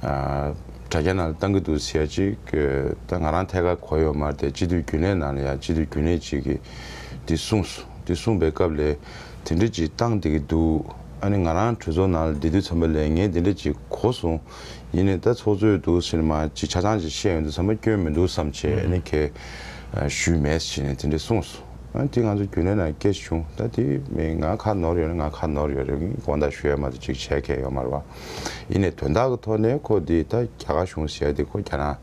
ཨ་དྲ་རྒྱ་ནང་ལ་བཏང་གི་འདུག་ཟེར་ཡ་ཅིག་ད་ང་རང་ཐད་ཀར་གོ་ཡོད་མ་རེད་དེ། སྤྱི་འཐུས་རྒྱུན་ལས་ནང་ལ་ཡ་སྤྱི་འཐུས་རྒྱུན་ལས་ཅིག་གིས་འདི་གསུངས་སོང་། འདི་གསུངས་པའི་སྐབས་ལ་དེ་འདྲ་ཅིག་བཏང་བསྡད་ཀྱི་འདུག་ཨ་ནི་ང་རང་གྲོས་ཚོགས་ནང་ལ་བསྡད་དུས་ཙམ་པ་ལ་ངས་འདི་འདྲ་ཅིག་གོ་སོང་། ཡིན་ནའི་ད་ཚོགས་གཙོས་འདུག་ཟེར་ནས་མར་ཅིག་ཆ་ཚང་ཅིག་བཤད་ཡོང་དུས་ཙམ་པ་སྐྱོན་མི་འདུག་བསམ་བྱས། ཨ་ནི་ཁས་ཞུས་མེད་ཟེར་ནས་དེ་འདྲ་གསུངས་སོང་། ཨ་དེ་ང་ཚོ་རྒྱུན་ལས་ནང་སྐད་ཆ་བྱུང་། ད་དེ་མི་ང་ཁ་ནོར་ཡོད་ན་ང་ཁ་ནོར་ཡོད་རེད། དགོངས་དག་ཞུ་ཡ་མ་གཏོགས་ཅིག་བྱས་མཁན་ཡོད་མ་རེད་བ། ཡིན་ནའི་དོན་དག་གི་ཐོག་ནས་ཁོ་འདི་ད་རྒྱ་གར་གཞུང་ཟེར་ཡ་དེ་ཁོ་རྒྱ་ནག་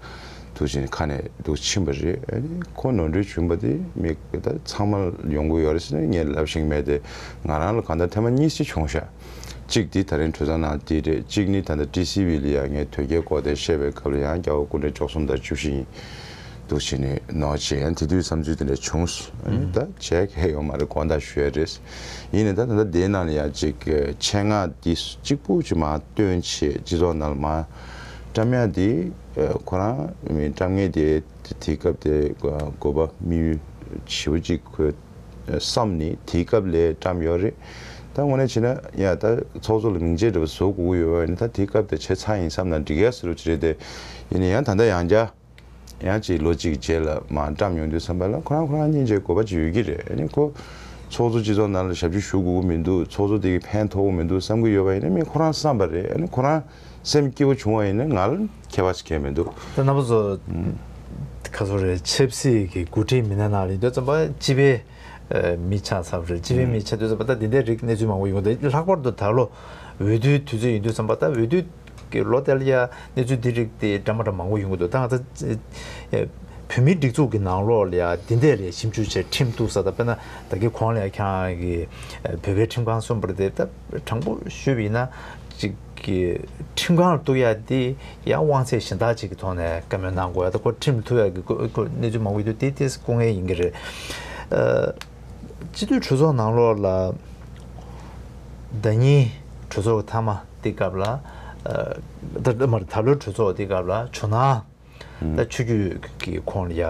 འདུག་ཕྱིན་ཁ་ནས་འདུག་ཕྱིན་པ་རེད། ཨ་ནི་ཁོ་ནོར་འཁྲུལ་བྱུང་བ་དེ་མི་ད་ཚང་མ་ཡོང་གི་ཡོད་རེད་ཟེར་ནས་ངས་ལབ་ཤེས་མེད་དེ། ང་རང་ལ་གང་ལྟར་ཐེངས་མ་གཉིས་ཅིག་བྱུང་ཤག་གཅིག་འདི་ད་རིང་གྲོས་ཚོགས་ནང་འདི་རེད། གཅིག་ནི་ད་ལྟ་ཊི་སི་ཝི་ལ་ཡང་ངས་དོལ་རྒྱལ་སྐོར་དེ་བཤད་པའི་སྐབས་ལ་ཡང་རྒྱལ་བ་སྐུ་ཕྲེང་བཅུ་གསུམ་དང་བཅུ་བཞི་ཡིན་འདུག་བྱས་ནས་ནོར་བྱས། ཡང་དེ་དུས་བསམ་ཚུལ་དེ་འདྲ་བྱུང་སོང་། ཨ་ནི་ད་བྱས་མཁན་ཡོད་མ་རེད། དགོངས་དག་ཞུ་ཡ་རེད། ཡིན་ནའི་ད་ད་ལྟ་དེའི་ནང་ལ་ཡང་ཅིག་ཆེད་མངགས་འདི་གཅིག་པུ་ཅིག་མར་བཏོན་བྱས་སྤྱི་ཚོགས་ནང་ལ་མར་བཀྲམ་ཡ་འདི་ཁོ་རང་མི་བཀྲམ་མཁན་དེ་དེའི་སྐབས་དེ་དགོས་པ་དམིགས་ཡུལ་ཞེ་པོ་ཅིག་ཁོས་བསམ་ནས་དེའི་སྐབས་ལ་བཀྲམ་ཡོད་རེད། ད་དངོས་གནས་བྱས་ན་ཡ་ད་ཚོགས་གཙོ་ལ་མིང་ཆད་འདྲ་པོ་བཟོ་དགོས་ཀྱི་ཡོད་པ་ཡིན་ན་ད་དེའི་སྐབས་དེ་བྱས་ཚར་ཡིན་བསམ་ན་འགྲིག་ཡ་ཟེར་རོ་ཅི་རེད་དེ། ཡིན་ན་ཡང་ད་ལྟ་ཡང་བསྐྱར་ཡང་ཅིག་ལོ་གཅིག་རྗེས་ལ་མར་བཀྲམ་ཡོང་དུས་ཙམ་པ་ལ་ཁོ་རང་ཁོ་རང་སྙིང་རྗེ་དགོས་པ་ཅིག་ཡོད་ཀྱི་རེད། ཨ་ནི་ཁོ་ཚོགས་གཙོ་སྤྱི་ཚོགས་ནང་ལ་ཞབས་ཕྱི་ཞུ་དགོས་ཀྱི་མི་འདུག་ཚོགས་གཙོ་དེ་གི་ཕན་ཐོགས་ཀྱི་མི་འདུག་བསམ་གྱི་ཡོད་པ་ཡིན་ན་མི་ཁོ་རང་བསམ་པ་རེད། ཨ་ནི་ཁོ་རང་སེམས་སྐྱིད་པོ་བྱུང་བ་ཡིན་ན་ང་ལ་ཁྱད་པར་ཅིག་གང་ཡང་མི་འདུག་ད་རྣམ་པ་ཚོ་ཁ་སོ་རེད། ཆབ་སྲིད་ཀྱི་འགོ་ཁྲིད་མི་སྣ་ནང་ལ་ཡིན་དུས་ཙམ་པ་སྤྱི་པའི་ཨ་མི་ཆགས་ཚར་བ་རེད། སྤྱི་པའི་མི་ཆགས་དུས་ཙམ་པ་ད་འདི་འདྲའི་རིགས་གནས་ཚུལ་མང་པོ་ཡོང་གི་འདུག་ལྷག་པར་དུ་ད་ལོ་འོས་བསྡུའི་དུས་ཚོད་ཡིན་དུས་ཙམ་པ་ད་འོས་བསྡུ་གི་ལོ་དེ་ལ་ཡ་གནས་ཚུལ་འདི་རིགས་དེ་འདྲ་མ་འདྲ་མང་པོ་ཡོང་གི་འདུག་ད་ང་ཚོ་ཨ་བོད་མིའི་སྒྲིག་འཛུགས་ཀྱི་ནང་ལོགས་ལ་ཡ་འདི་འདྲ་ལ་ཞིབ་འཇུག་བྱས་ཁྲིམས་གཏུགས་ས་དང་། དཔེར་ན་ད་གིན་གོང་ལ་ཡ་ཁྱེད་རང་གིས་ཨ་བོད་པའི་ཁྲིམས་ཁང་གསུངས་པ་རེད་དེ། ད་དྲང་པོ་ཞུས་པ་ཡིན་ན་ཅིག་གི་ཁྲིམས་ཁང་ལ་གཏུགས་ཡ་དེ་ཡང་དབང་ཚད་གཞན་དག་ཅིག་གི་ཐོག་ནས་བཀའ་མོལ་གནང་དགོས་ཡ་ད་ཁོ་ཁྲིམས་ལ་ཐུག་ཡ་གི་སྐོར་སྐོར་གནས་ཚུལ་མང་པོ་ཡོད་དུས་དེ་དེ་སྐུ་ངལ་ཡིན་གྱི་རེད། ཨ་སྤྱི་འཐུས་གྲོས་ཚོགས་ནང་ལོགས་ལ་ཟླ་ཉིན་གྲོས་ཚོགས་ཀྱི་མཐའ་མ་ དེ་སྐབས་ལ་ད་མར་ད་ལོའི་གྲོས་ཚོགས་དེ་སྐབས་ལ་ཇོ་ནང་ད་ཆོས་བརྒྱུད་ཀྱི་ཁོངས་ལ་ཡ་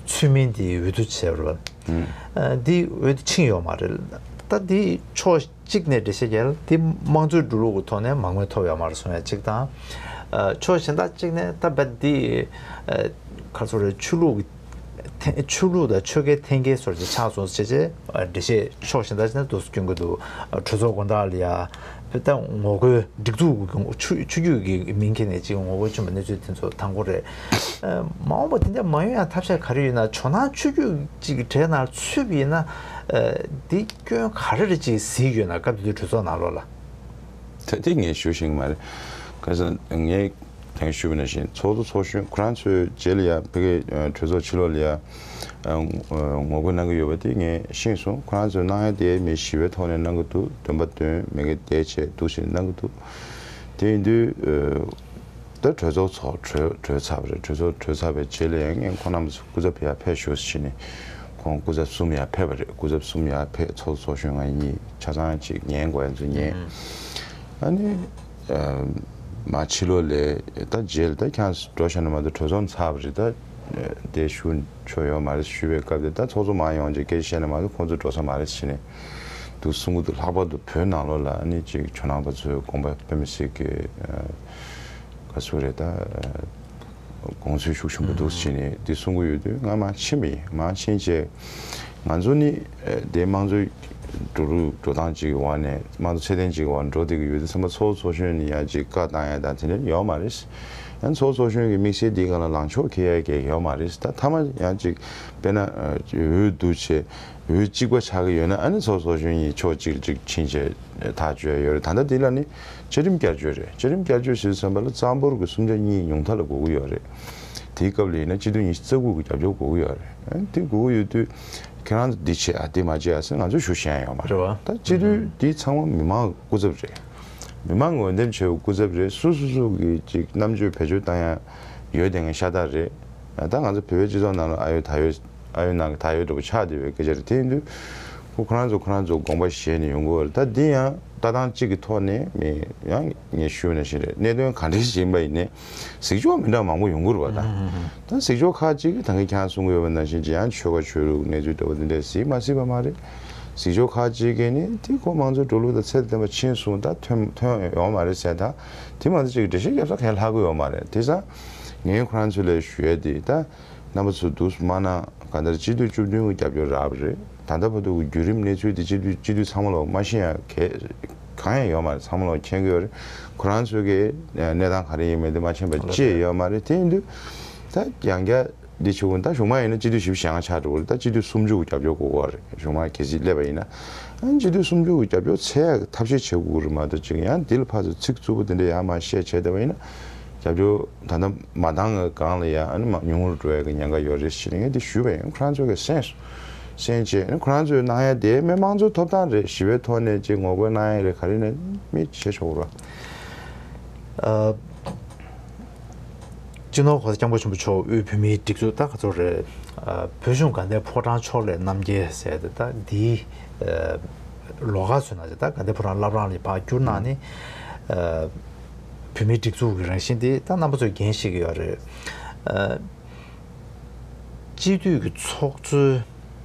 ཚུལ་མིན་དེ་འོས་བསྡུ་བྱས་པ་རེད། འདི་འོས་བསྡུ་ཕྱིན་ཡོད་མ་རེད། ད་འདི་ཕྱོགས་གཅིག་ནས་འགྲེལ་བཤད་རྒྱག་ཡ་ལ་འདི་དམངས་གཙོའི་འགྲོ་ལུགས་ཀྱི་ཐོག་ནས་མང་མོས་ཐོབ་ཡོད་མ་རེད་གསུང་ཡ་གཅིག་དང་། ཕྱོགས་གཞན་དག་གཅིག་ནས་ད་བད་འདི་ག་ཚོད་རེད། ཆོས་ལུགས་ཀྱི་ཆོས་ལུགས་དང་ཆོལ་ཁའི་འཐེན་འཁྱེར་སོགས་ཀྱི་ཆགས་སོང་ཟེར་བྱས་འགྲེལ་བཤད་ཕྱོགས་གཞན་དག་ཅིག་ནས་འདུག་སྐྱོན་གྱི་འདུག་གྲོས་ཚོགས་དགོང་དག་ལ་ཡ་བོད་ད་ངོ་རྒོལ་སྒྲིག་འཛུགས་ཀྱི་ཆོས་ཆོས་བརྒྱུད་ཀྱི་མིང་འཁྱེར་ནས་ཅིག་ངོ་རྒོལ་བྱུང་བའི་གནས་ཚུལ་དེ་ཚོ་དང་པོ་རེད། མ་འོངས་པ་དེ་འདྲ་མ་ཡོང་ཡ་ཐབས་ཤེས་ག་རེ་ཡོད་ན། ཇོ་ནང་ཆོས་བརྒྱུད་ཅིག་གི་གྲས་ནང་ཚུད་པ་ཡིན་ན་འདི་སྐྱོན་ག་རེ་རེ་ཅིག་གཟིགས་ཡོད་ན། སྐབས་དེ་དུས་གྲོས་ཚོགས་ནང་ལོགས་ལ། ད་དེ་ངས་ཞུ་ཤེས་ཀྱི་མ་རེད། ག་ས་ངས། དེང་ཞུས་པ་ནང་བཞིན་ཚོགས་གཙོ་ཚོགས་གཞོན་ཁོ་རང་ཚོའི་རྗེས་ལ་ཡ་ཕ་གིའི་གྲོས་ཚོགས་ཕྱི་ལོགས་ལ་ཡ་ངོ་རྒོལ་གནང་གི་ཡོད་པ་དེ་ངས་ཤེས་སོང་། ཁོ་རང་ཚོས་གནང་ཡ་དེ་མི་ཞི་བའི་ཐོག་ནས་གནང་གི་འདུག་འདོན་པ་འདོན། མི་གི་དེ་བྱས་འདུག་བྱས་གནང་གི་འདུག་དེ་ཡིན་དུས་ད་གྲོས་ཚོགས་ཚོགས་གྲོལ་གྲོལ་ཚར་བ་རེད། གྲོས་ཚོགས་གྲོལ་ཚར་བའི་རྗེས་ལ་ཡང་ངས་ཁོང་རྣམ་པ་ཚོ་སྐུ་ཚབ་ཕེབས་ཡ་ཕེབས་ཤོག་ཟེར་ནས་ཁོང་སྐུ་ཚབ་གསུམ་ཡ་ཕེབས་པ་རེད། སྐུ་ཚབ་གསུམ་ཡ་ཕེབས། ཚོགས་གཙོ་ཚོགས་གཞོན་ང་གཉིས་ཆ་ཚང་ཅིག་ཉན་དགོས་ཡ་ཚོ་ཉན། ཨ་ནི། མ་ཕྱི་ལོགས་ལས་ད་རྗེས་ལ་ད་ཁྱེད་འགྲོ་ཤག་ན་མ་གཏོགས་གྲོས་ཚོགས་ཚར་བ་རེད། ད་དེ་ཞུ་ཆོག་ཡོད་མ་རེད་ཞུ་བའི་སྐབས་དེ་ད་ཚོགས་གཙོ་མར་ཡོང་རྗེས་སྐད་ཆ་བཤད་ན་མ་གཏོགས་ཁོང་ཚོ་འགྲོ་ས་མ་རེད་ཟེར་ནས་འདུག་གསུང་གི་འདུག་ལྷག་པར་དུ་བོད་ནང་ལོགས་ལ་ཨ་ནི་ཅིག་ཇོ་ནང་པ་ཚོའི་དགོངས་པ་དཔེ་མི་སྲིད་ཀྱི་ག་ཚོད་རེད། ད་དགོངས་ཚུལ་ཤུགས་ཆེན་པོ་འདུག་ཟེར་ནས་འདི་གསུང་གི་ཡོད་དུས་ང་མར་ཕྱིན་པ་ཡིན། མར་ཕྱིན་རྗེས། ང་ཚོ་ནི་ཨ་དེ་དམངས་གཙོའི་འགྲོ་ལུགས་འགྲོ་སྟངས་ཅིག་གི་འོག་ནས་དམངས་གཙོ་ཚད་ལྡན་ཅིག་གི་འོག་འགྲོ་བསྡད་ཀྱི་ཡོད་དུས་ཚང་མ་ཚོགས་གཙོ་ཚོགས་གཞོན་ནས་ཡང་ཅིག་བཀའ་བཏང་ཡ་དང་དེ་འདྲ་ཡོད་མ་རེད། ཡང་ཚོགས་གཙོ་ཚོགས་གཞོན་གྱི་དམིགས་བསལ་འདིའི་སྒང་ལ་ལངས་ཕྱོགས་འཁྱེར་ཡ་གི་ཡོད་མ་རེད། ད་མཐའ་མ་ཡང་ཅིག་དཔེར་ན་ཨ་འོས་བསྡུ་བྱས་འོས་གཅིག་པ་ཆགས་ཀྱི་ཡོད་ན་ཨ་ནི་ཚོགས་གཙོ་ཚོགས་གཞོན་གཉིས་ཕྱོགས་གཅིག་ལ་ཅིག་ཕྱིན་བྱས་ཐག་གཅོད་ཡ་ཡོད་རེད། ད་ལྟ་འདི་ལ་ནི་བཅའ་ཁྲིམས་བསྐྱར་བཅོས་རེད། བཅའ་ཁྲིམས་བསྐྱར་བཅོས་ཟེར་དུས་ཙམ་པ་ལ་གཙང་པོར་གྱི་གསུམ་ཆ་གཉིས་ཉུང་མཐའ་ལ་དགོས་ཀྱི་ཡོད་རེད། དེའི་སྐབས་ལ་ཡིན་ན་སྤྱི་འཐུས་ཉི་ཤུ་རྩ་དགུ་གི་རྒྱབ་སྐྱོར་དགོས་ཀྱི་ཡོད་རེད། དེ་དགོས་ཀྱི་ཡོད་དུས་ཁྱེད་རང་ཚོ་འདི་བྱེད་ཨ་འདི་མ་བྱེད་ཨ་ཟེར་ང་ཚོས་ཞུ་ཤེས་ཡ་ཡོད་མ་རེད། རེད་བ། ད་སྤྱི་འཐུས་འདི་ཚང་མ་མི་མང་གི་སྐུ་ཚབ་རེད། མི་མང་གི་འོས་འདེམས་བྱས་པའི་སྐུ་ཚབ་རེད། སོ་སོ་སོ་གི་ཅིག་རྣམ་དཔྱོད་བེད་སྤྱོད་བཏང་ཡ་ཡོད་དེ་ངའི་ཤ་སྟག་རེད། ད་ང་ཚོ་བོད་པའི་སྤྱི་ཚོགས་ནང་ལ་ཨ་ཡོད་ད་ཡོད་ཨ་ཡོད་ནང་གི་ད་ཡོད་འདྲ་པོ་ཆགས་བསྡད་པའི་སྐད་ཆ་རེད། དེ་ཡིན་དུས་ཁོ་ཁོ་རང་ཚོ་ཁོ་རང་ཚོ་དགོངས་པ་བཞེས་ནས་ཡོང་གི་ཡོད་རེད། ད་འདི་ཡང་ལྟ་སྟངས་གཅིག་གི་ཐོག་ནས་མི་ཡང་ངས་ཞུས་ནང་བཞིན་རེད། གནད་དོན་ག་འདྲ་ཞིག་ཡིན་པ་ཡིན་ནའི་གཟིགས་ཕྱོགས་མི་འདྲ་མང་པོ་ཡོང་གི་རེད་བ། ད་ད་གཟིགས་ཕྱོགས་ཁག་ཅིག་གིས་ད་གིན་ཁྱེད་རང་གསུང་གི་ཡོད་པ་ནང་བཞིན་ཅིག་ཡང་ཆོལ་ཁ་ཆོས་ལུགས་གནས་ཚུལ་འདྲ་པོ་འདི་འདྲ་གཟིགས་མ་སྲིད་པ་མ་རེད། གཟིགས་ཕྱོགས་ཁག་ཅིག་གིས་ནི་དེ་ཁོ་དམངས་གཙོའི་འགྲོ་ལུགས་དང་ཚད་ལྡན་པ་ཕྱིན་སོང་ད་ཐོན་ཐོན་ཡོང་མ་རེད་ཟེར། ད་དེ་མ་གཏོགས་ཅིག་འགྲེལ་བཤད་རྒྱབ་ས་གང་ལྷག་གི་ཡོད་མ་རེད། དེ་ཙང་ངས་ཁོ་རང་ཚོ་ལ་ཞུ་ཡ་དེ་ད། རྣམ་པ་ཚོ་འདུག་སེ་མ་གནང་། གང་ལྟར་སྤྱི་འཐུས་བཅུ་བདུན་གྱི་རྒྱབ་སྐྱོར་རག་པ་རེད། ད་ལྟ་བར་དུ་གི་བརྒྱུད་རིམ་གནས་ཚུལ་དེ་སྤྱི་འཐུས་སྤྱི་འཐུས་ཚང་མ་ལ་མ་ཤེས་ཡ་གང་གང་ཡང་ཡོད་མ་རེད། ཚང་མ་ལ་མཁྱེན་གྱི་ཡོད་རེད། ཁོ་རང་ཚོ་གི་གནས་སྟངས་ག་རེ་ཡིན་མིན་དེ་མ་མཁྱེན་པ་ཅི་ཡང་ཡོད་མ་རེད། དེ་ཡིན་དུས་ད་ཡང་བསྐྱར་འདི་བྱེད་དགོས། ད་གཞུག་མ་ཡིན་ན་སྤྱི་འཐུས་བཞི་བཅུ་ཞེ་ལྔ་ཆགས་འགྲོ་གི་རེད། ད་སྤྱི་འཐུས་སུམ་ཅུ་གི་རྒྱབ་སྐྱོར་དགོས་ཀྱི་རེད། གཞུག་མ་གལ་སྲིད་སླེབས་པ་ཡིན་ན། ཨ་ནི་སྤྱི་འཐུས་སུམ་ཅུ་གི་རྒྱབ་སྐྱོར་འཚོལ་ཡ་གི་ཐབས་ཤེས་བྱེད་དགོས་ཀྱི་རེད་མ་གཏོགས་ཅིག་ཡང་འདི་ལ་ཕར་ཚུར་ཚིག་རྩུབ་པོ་དེ་འདྲ་ཡང་མ་བཤད་བྱས་བསྡད་པ་ཡིན་ན། རྒྱབ་སྐྱོར་ད་ལྟ་མ་འདང་གི་སྒང་ལ་ཡ་ཨ་ནི་མ་ཉུང་རུ་འགྲོ་ཡ་གི་ཉེན་ཁ་ཡོད་རེད་ཟེར་ནས་ངས་འདི་ཞུས་པ་ཡིན། ཁོ་རང་ཚོ་གིས་གསན་སོང་། གསན་བྱས་ཨ་ནི་ཁོ་རང་ཚོས་གནང་ཡ་དེ་མི་དམངས་གཙོའི་ཐོབ་ཐང་རེད། ཞི་བའི་ཐོག་ནས་ཅིག་ངོ་རྒོལ་གནང་ཡ་རེད། ག་རེ་ནས་མི་བྱེད་ཆོག་ར། ཨ། སྤྱི་ནོར་༸གོང་ས་༸སྐྱབས་མགོན་ཆེན་པོ་མཆོག་དབུས་བོད་མིའི་སྒྲིག་འཛུགས་ད་ག་ཚོད་རེད། ཨ། བོད་གཞུང་དགའ་ལྡན་ཕོ་བྲང་ཕྱོགས་ལས་རྣམ་རྒྱལ་ཟེར་ཏེ་ད་འདིའི་ཨ། ལོགས་ཀ་བཟོས་ན་ད་དགའ་ལྡན་ཕོ་བྲང་བླ་བྲང་ལ་ཕར་བསྒྱུར་གནང་ནས། ཨ། བོད་མིའི་སྒྲིག་འཛུགས་ཀྱི་རང་བཞིན་དེ་ད་རྣམ་པ་ཚོས་འགན་བཞེས་ཀྱི་ཡོད་རེད། ཨ། སྤྱི་འཐུས་ཀྱི་ཚོགས་གཙོའི་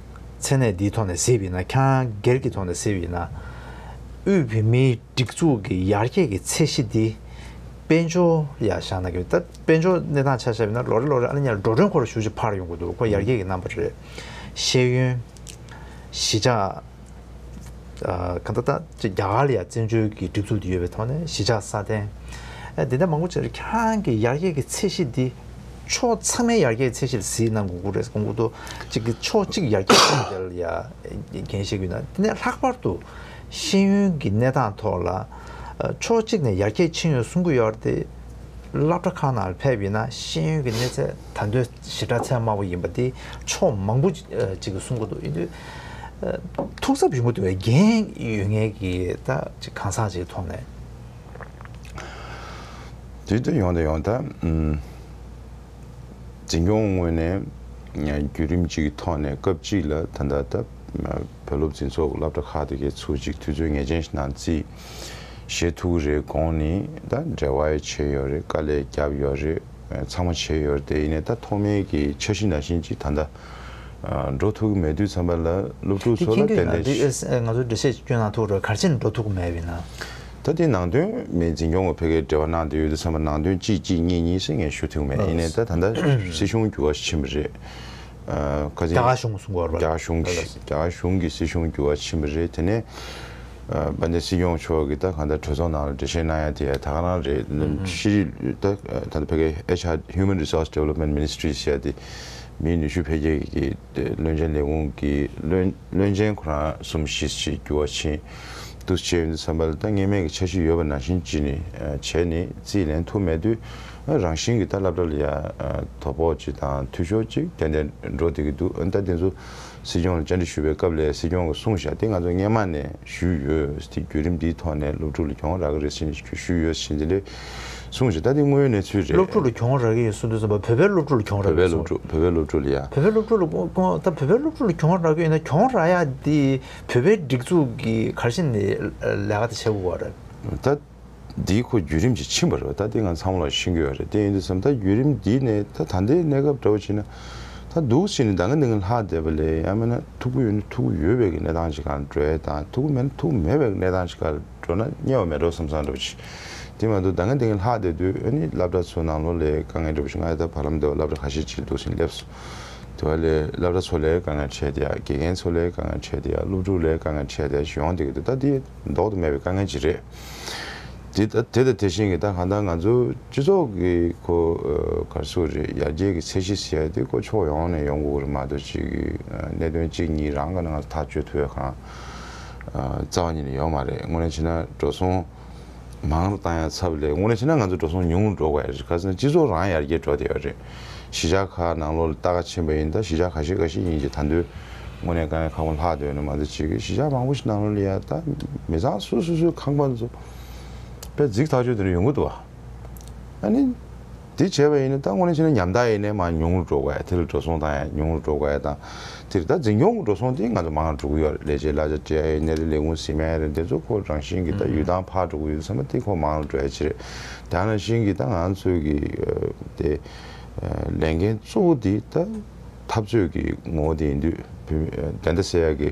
མཚན་གནས་འདིའི་ཐོག་ནས་གཟིགས་པ་ཡིན་ན། ཁྱེད་རང་སྒེར་གྱི་ཐོག་ནས་གཟིགས་པ་ཡིན་ན། དབུས་བོད་མིའི་སྒྲིག་འཛུགས་ཀྱི་ཡར་རྒྱས་ཀྱི་ཚད་གཞི་འདི་དཔལ་འབྱོར་ལ་བཞག་ན། གི་ད་དཔལ་འབྱོར་གནས་སྟངས་ཆ་བཞག་པ་ཡིན་ན་ལོ་རེ་ལོ་རེ་ཨ་ནི་ཉར་འགྲོ་གྲོན་ཁོ་རང་ཞེ་པོ་ཅིག་འཕར་ཡོང་གི་འདུག་ཁོ་ཡར་རྒྱས་ཀྱི་རྣམ་པ་རེད། ཤེས་ཡོན། གཞིས་ཆགས། ཨ། གང་ལྟར་ད་ཅིག་རྒྱ་གར་ལ་ཡ་བཙན་བྱོལ་གྱི་སྒྲིག་འཛུགས་དེ་ཡོད་པའི་ཐོག་ནས་གཞིས་ཆགས་སྲ་བརྟན། ཨ། དེ་འདྲ་མང་པོ་ཅིག་རེད། ཁྱེད་རང་གི་ཡར་རྒྱས་ཀྱི་ཚད་གཞི་འདི་ཕྱོགས་ཚང་མའི་ཡར་རྒྱས་ཚད་གཞི་ལ་གཟིགས་གནང་དགོས་ཀྱི་རེད་དགོངས་ཀྱི་འདུག་ཅིག་གི་ཕྱོགས་གཅིག་ཡར་རྒྱས་གཏོང་རྒྱུ་ལ་ཡ་འགན་བཞེས་ཀྱི་ཡོད་ན། དེ་ནས་ལྷག་པར་དུ་ཤེས་ཡོན་གྱི་གནས་སྟངས་ཐོག་ལ་ཕྱོགས་གཅིག་ནས་ཡར་རྒྱས་ཕྱིན་ཡོད་གསུང་གི་ཡོད་རེད་དེ། སློབ་གྲྭ་ཁག་ནང་ལ་ཕེབས་ཡིན་ན་ཤེས་ཡོན་གྱི་གནས་ཚད་ད་དུང་ཞེ་དྲག་ཚད་དམའ་པོ་ཡིན་པ་དེ་ཕྱོགས་མང་པོ་ཅིག་གིས་གསུང་གི་འདུག་ཡིན་དུས་ཐུགས་འཚབ་ཡོང་གི་འདུག་པས། འགན་ཡོད་མཁན་གྱི་ད་ཅིག་གང་ཟག་ཅིག་ཐོག་ནས། དེ་ལྟ་ཡོང་དང་ཡོང་ད། ཨུམ། འཛིན་སྐྱོང་ངོས་ནས་བརྒྱུད་རིམ་གཅིག་གི་ཐོག་ནས་སྐབས་གཅིག་ལ་ད་ལྟ་ད་བོད་སློབ་འཛིན་ཚོགས་ཀྱི་སློབ་གྲྭ་ཁག་དེ་གའི་ཚུར་གཅིག་དུས་ཚོད་ངེས་ཅན་ཞིག་ནང་བརྩིས། བཞེས་ཐུབ་ཀྱི་རེད། གོང་ནས་ད་འབྲེལ་བ་ཡང་བྱས་ཡོད་རེད། དཀའ་ལས་བརྒྱབ་ཡོད་རེད། ཚང་མ་བྱས་ཡོད་རེད། དེ་ཡིན་ནའི་ད་ཐོག་མའི་གི་འཆར་གཞི་ནང་བཞིན་ཅིག་ད་ལྟ་འགྲོ་ཐུབ་ཀྱི་མེད་དུས་ཙམ་པ་ལ་སློབ་ཕྲུག་ཚོ་ལ་ཏན་ཏན་ང་ཚོ་འགྲེལ་བཤད་ཅིག་སྐྱོན་གནང་ཐུབ་རེད། ག་རེ་བྱས་ནས་འགྲོ་ཐུབ་ཀྱི་མེད་པ་ཡིན་ན། ད་དེ་ནང་དོན་མི་འཛིན་སྐྱོང་གི་ཕ་གིར་འབྲེལ་བ་གནང་བསྡད་ཡོད་དུས་ཙམ་པ་ནང་དོན་གཅིག་གཅིག་གཉིས་གཉིས་ཟེར་ངས་ཞུ་ཐུབ་མེད། ཡིན་ནའི་ད་ད་ལྟ་སྲིད་གཞུང་འགྱུར་བ་ཕྱིན་པ་རེད། ཁ་རྒྱ་གར་གཞུང་གསུང་གི་ཡོད་རེད་པ། རྒྱ་གར་གཞུང་གི་རྒྱ་གར་གཞུང་གི་སྲིད་གཞུང་འགྱུར་བ་ཕྱིན་པ་རེད། དེ་ནས་དཔལ་ལྡན་སྲིད་སྐྱོང་མཆོག་གིས་ད་གང་ལྟར་གྲོས་ཚོགས་ནང་ལ་འགྲེལ་བཤད་གནང་ཡ་དེ་ཡ་ད་ག་རང་རེད། ཤེས་རིག་ད་ད་ལྟ་ཕ་གིའི་ཨེཆ་ཨར་Human Resource Development Ministry ཟེར་ཡ་དེ་མིའི་ནུས་ཤུགས་འཕེལ་རྒྱས་ཀྱི་བློན་ཆེན་ལས་ཁུངས་ཀྱི་བློན་བློན་ཆེན་ཁོ་རང་གསུམ་བཞི་ཞིག་འགྱུར་བ་ཕྱིན་འདུག་བྱས་ཡོང་དུས་ཙམ་པ་ལ་ད་སྔོན་མའི་གི་འཆར་གཞི་ཡོད་པ་ནང་བཞིན་བྱས་ནས་བྱས་ནས་རྩིས་ལེན་ཐུབ་མེད་དུས་རང་བཞིན་གྱིས་ད་སློབ་གྲྭ་ལ་ཡ་དོ་ཕོག་ཅིག་དང་འཐུས་ཤོར་ཅིག་ཏན་ཏན་འགྲོ་བསྡད་ཀྱི་འདུག་ད་དེ་ཚོ་སྲིད་སྐྱོང་ལ་བཅར་འདྲི་ཞུས་པའི་སྐབས་ལ་སྲིད་སྐྱོང་གིས་གསུངས་བཞག་དེ་ང་ཚོ་སྔོན་མ་ནས་ཞུས་ཡོད། དེ་བརྒྱུད་རིམ་འདིའི་ཐོག་ནས་སློབ་ཕྲུག་ལ་གྱོང་རག་གི་རེད་ཟེར་ནས་ཞུས་ཡོད་ཟེར་འདི་ལས་གསུངས་བཞག་ད་དེ་དངོས་ཡོད་གནས་ཚུལ་རེད། སློབ་ཕྲུག་ལ་གྱོང་རག་གི་ཡོད་གསུངས་དུས་ཙམ་པ་བོད་པའི་སློབ་ཕྲུག་ལ་གྱོང་རག་གི་ཡོད་གསུངས། བོད་པའི་སློབ་ཕྲུག་བོད་པའི་སློབ་ཕྲུག་ལ་ཡ། བོད་པའི་སློབ་ཕྲུག་ལ་གོང་ད་བོད་པའི་སློབ་ཕྲུག་ལ་གྱོང་རག་གི་ཡོད་ན་གྱོང་རག་ཡ་དེ་བོད་པའི་སྒྲིག་འཛུགས་ཀྱིས་ག་རེ་བྱས་ནས་ལས་ཀ་དེ་བྱེད་དགོས་པ་རེད། ད་འདིའི་ཁོ་བརྒྱུད་རིམ་ཅིག་ཕྱིན་པ་རེད་པ། ད་འདི་ང་ཚང་མ་ལ་ཤེས་ཀྱི་ཡོད་རེད། དེ་ཡིན་དུས་ཙམ་ད་བརྒྱུད་རིམ་འདི་ནས་ད་ད་ལྟའི་གནས་སྐབས་འདྲ་བོ་བྱས་ན་ད་འདུག་ཟེར་ནས་ད་ག་འདི་ག་ལྷག་བསྡད་པ་ལས་ཡང་མིན་ན་ཐུག་གི་ཡོད་ན་ཐུག་གི་ཡོད་པའི་གི་གནས་སྟངས་ཅིག་ག་ལ་འགྲོ་ཡ་དང་ཐུག་གི་མེད་ན་ཐུག་མེད་པའི་གི་གནས་སྟངས་ཅིག་ག་ལ་འགྲོ་ན་དམྱལ་བ་མེད་འགྲོ་བསམ་བསམ་འདྲ་བོ་ཅིག་དེ་མ་གཏོགས་ད་ག་འདི་ག་ལྷག་བསྡད་དུས་ཨ་ནི་སློབ་གྲྭ་ཚོ་ནང་ལོགས་ལ་དཀའ་ངལ་འདྲ་བོ་ཅིག་ང་ཡ་ད་བར་ལམ་འདི་བ་སློབ་གྲྭ་ཁ་ཤས་ཅིག་འདུག་ཟེར་ནས་སླེབས་སོང་། དེ་བ་ལས་སློབ་གྲྭ་ཚོ་ལ་དཀའ་ངལ་འཕྲད་དེ་ཡ་དགེ་རྒན་ཚོ་ལ་དཀའ་ངལ་འཕྲད་དེ་ཡ་སློབ་ཕྲུག་ལ་དཀའ་ངལ་འཕྲད་དེ་ཡ་ཡོང་བསྡད་ཀྱི་འདུག་ད་འདི་ལྡོག་ཏུ་མེད་པའི་དཀའ་ངལ་ཅིག་རེད། དེ་ད་དེ་དང་དེ་བཞིན་གྱི་ད་གང་ལྟར་ང་ཚོ་སྤྱི་ཚོགས་ཀྱི་ཁོ་ག་རེ་ཟེར་དགོས་རེད། ཡར་རྒྱས་ཀྱི་ཚད་གཞི་ཟེར་ཡ་དེ་ཁོ་ཕྱོགས་ཡོངས་ནས་ཡོང་དགོས་རེད་མ་གཏོགས་ཅིག་གི་གནད་དོན་གཅིག་གཉིས་རང་ག་ནས་ང་ཚོ་ཐག་གཅོད་ཐུབ་ཡ་གང་རྩ་བ་ཉིད་ནས་ཡོད་མ་རེད། དངོས་གནས་བྱས་ན་འགྲོ་སོང་མང་རུ་བཏང་ཡ་ཚབ་ལས་དངོས་གནས་བྱས་ན་ང་ཚོ་འགྲོ་སོང་ཉུང་རུ་འགྲོ་དགོས་ཡ་རེད། ག་ཟེར་ན་སྤྱི་ཚོགས་རང་ཡར་རྒྱས་འགྲོ་བསྡད་ཡོད་རེད། གཞིས་ཆགས་ཁག་ནང་ལོགས་ལ་ལྟ་ག་ཕྱིན་པ་ཡིན་ད་གཞིས་ཆགས་ཁ་ཤས་ཁ་ཤས་ཡིན་གྱི་ད་དུང་དངོས་གནས་དཀའ་ངལ་ཁག་པོ་ལྷག་སྡོད་ཡོད་ན་མ་གཏོགས་ཅིག་གཞིས་ཆགས་མང་པོ་ཞིག་ནང་ལོགས་ལ་ཡ་ད་མི་ཚང་སོ་སོ་སོའི་ཁང་པ་ཚོ་དཔེ་རྫིག་ཐག་ཆོད་དེ་འདྲ་ཡོང་གི་འདུག་བ། ཨ་ནི་དེ་བྱས་པ་ཡིན་ན་ད་དངོས་གནས་བྱས་ན་ཉམ་ཐག་ཡིན་ནའི་མར་ཉུང་རུ་འགྲོ་དགོས་ཡ། དེ་ལ་འགྲོ་སོང་བཏང་ཡ་ཉུང་རུ་འགྲོ་དགོས་ཡ་དང་། དེ་རེད། ད་འཛིན་སྐྱོང་གི་འགྲོ་སོང་དེ་ང་ཚོ་མང་རུ་འགྲོ་གི་ཡོད་རེད། ལས་བྱེད་གླ་ཆ་སྤྲད་ཡ་ཡིན་ནའི་རེད། ལས་ཁུངས་ཟིན་མ་ཡ་རེད། དེ་ཚོ་ཁོ་རང་བཞིན་གྱིས་ད་ཡུལ་ཐང་ཕར་འགྲོ་གི་ཡོད་བསམ་པ་དེ་ཁོ་མང་རུ་འགྲོ་ཡ་ཅིག་རེད། དེ་ནང་བཞིན་གྱིས་ད་ང་ཚོའི་གི་དེ་ལས་འགན་གཙོ་བོ་དེ་ད་འཐབ་རྩོད་ཀྱི་ངོ་བོ་དེ་ཡིན་དུས་བོད་བདེན་མཐའ་གསལ་ཡ་གི་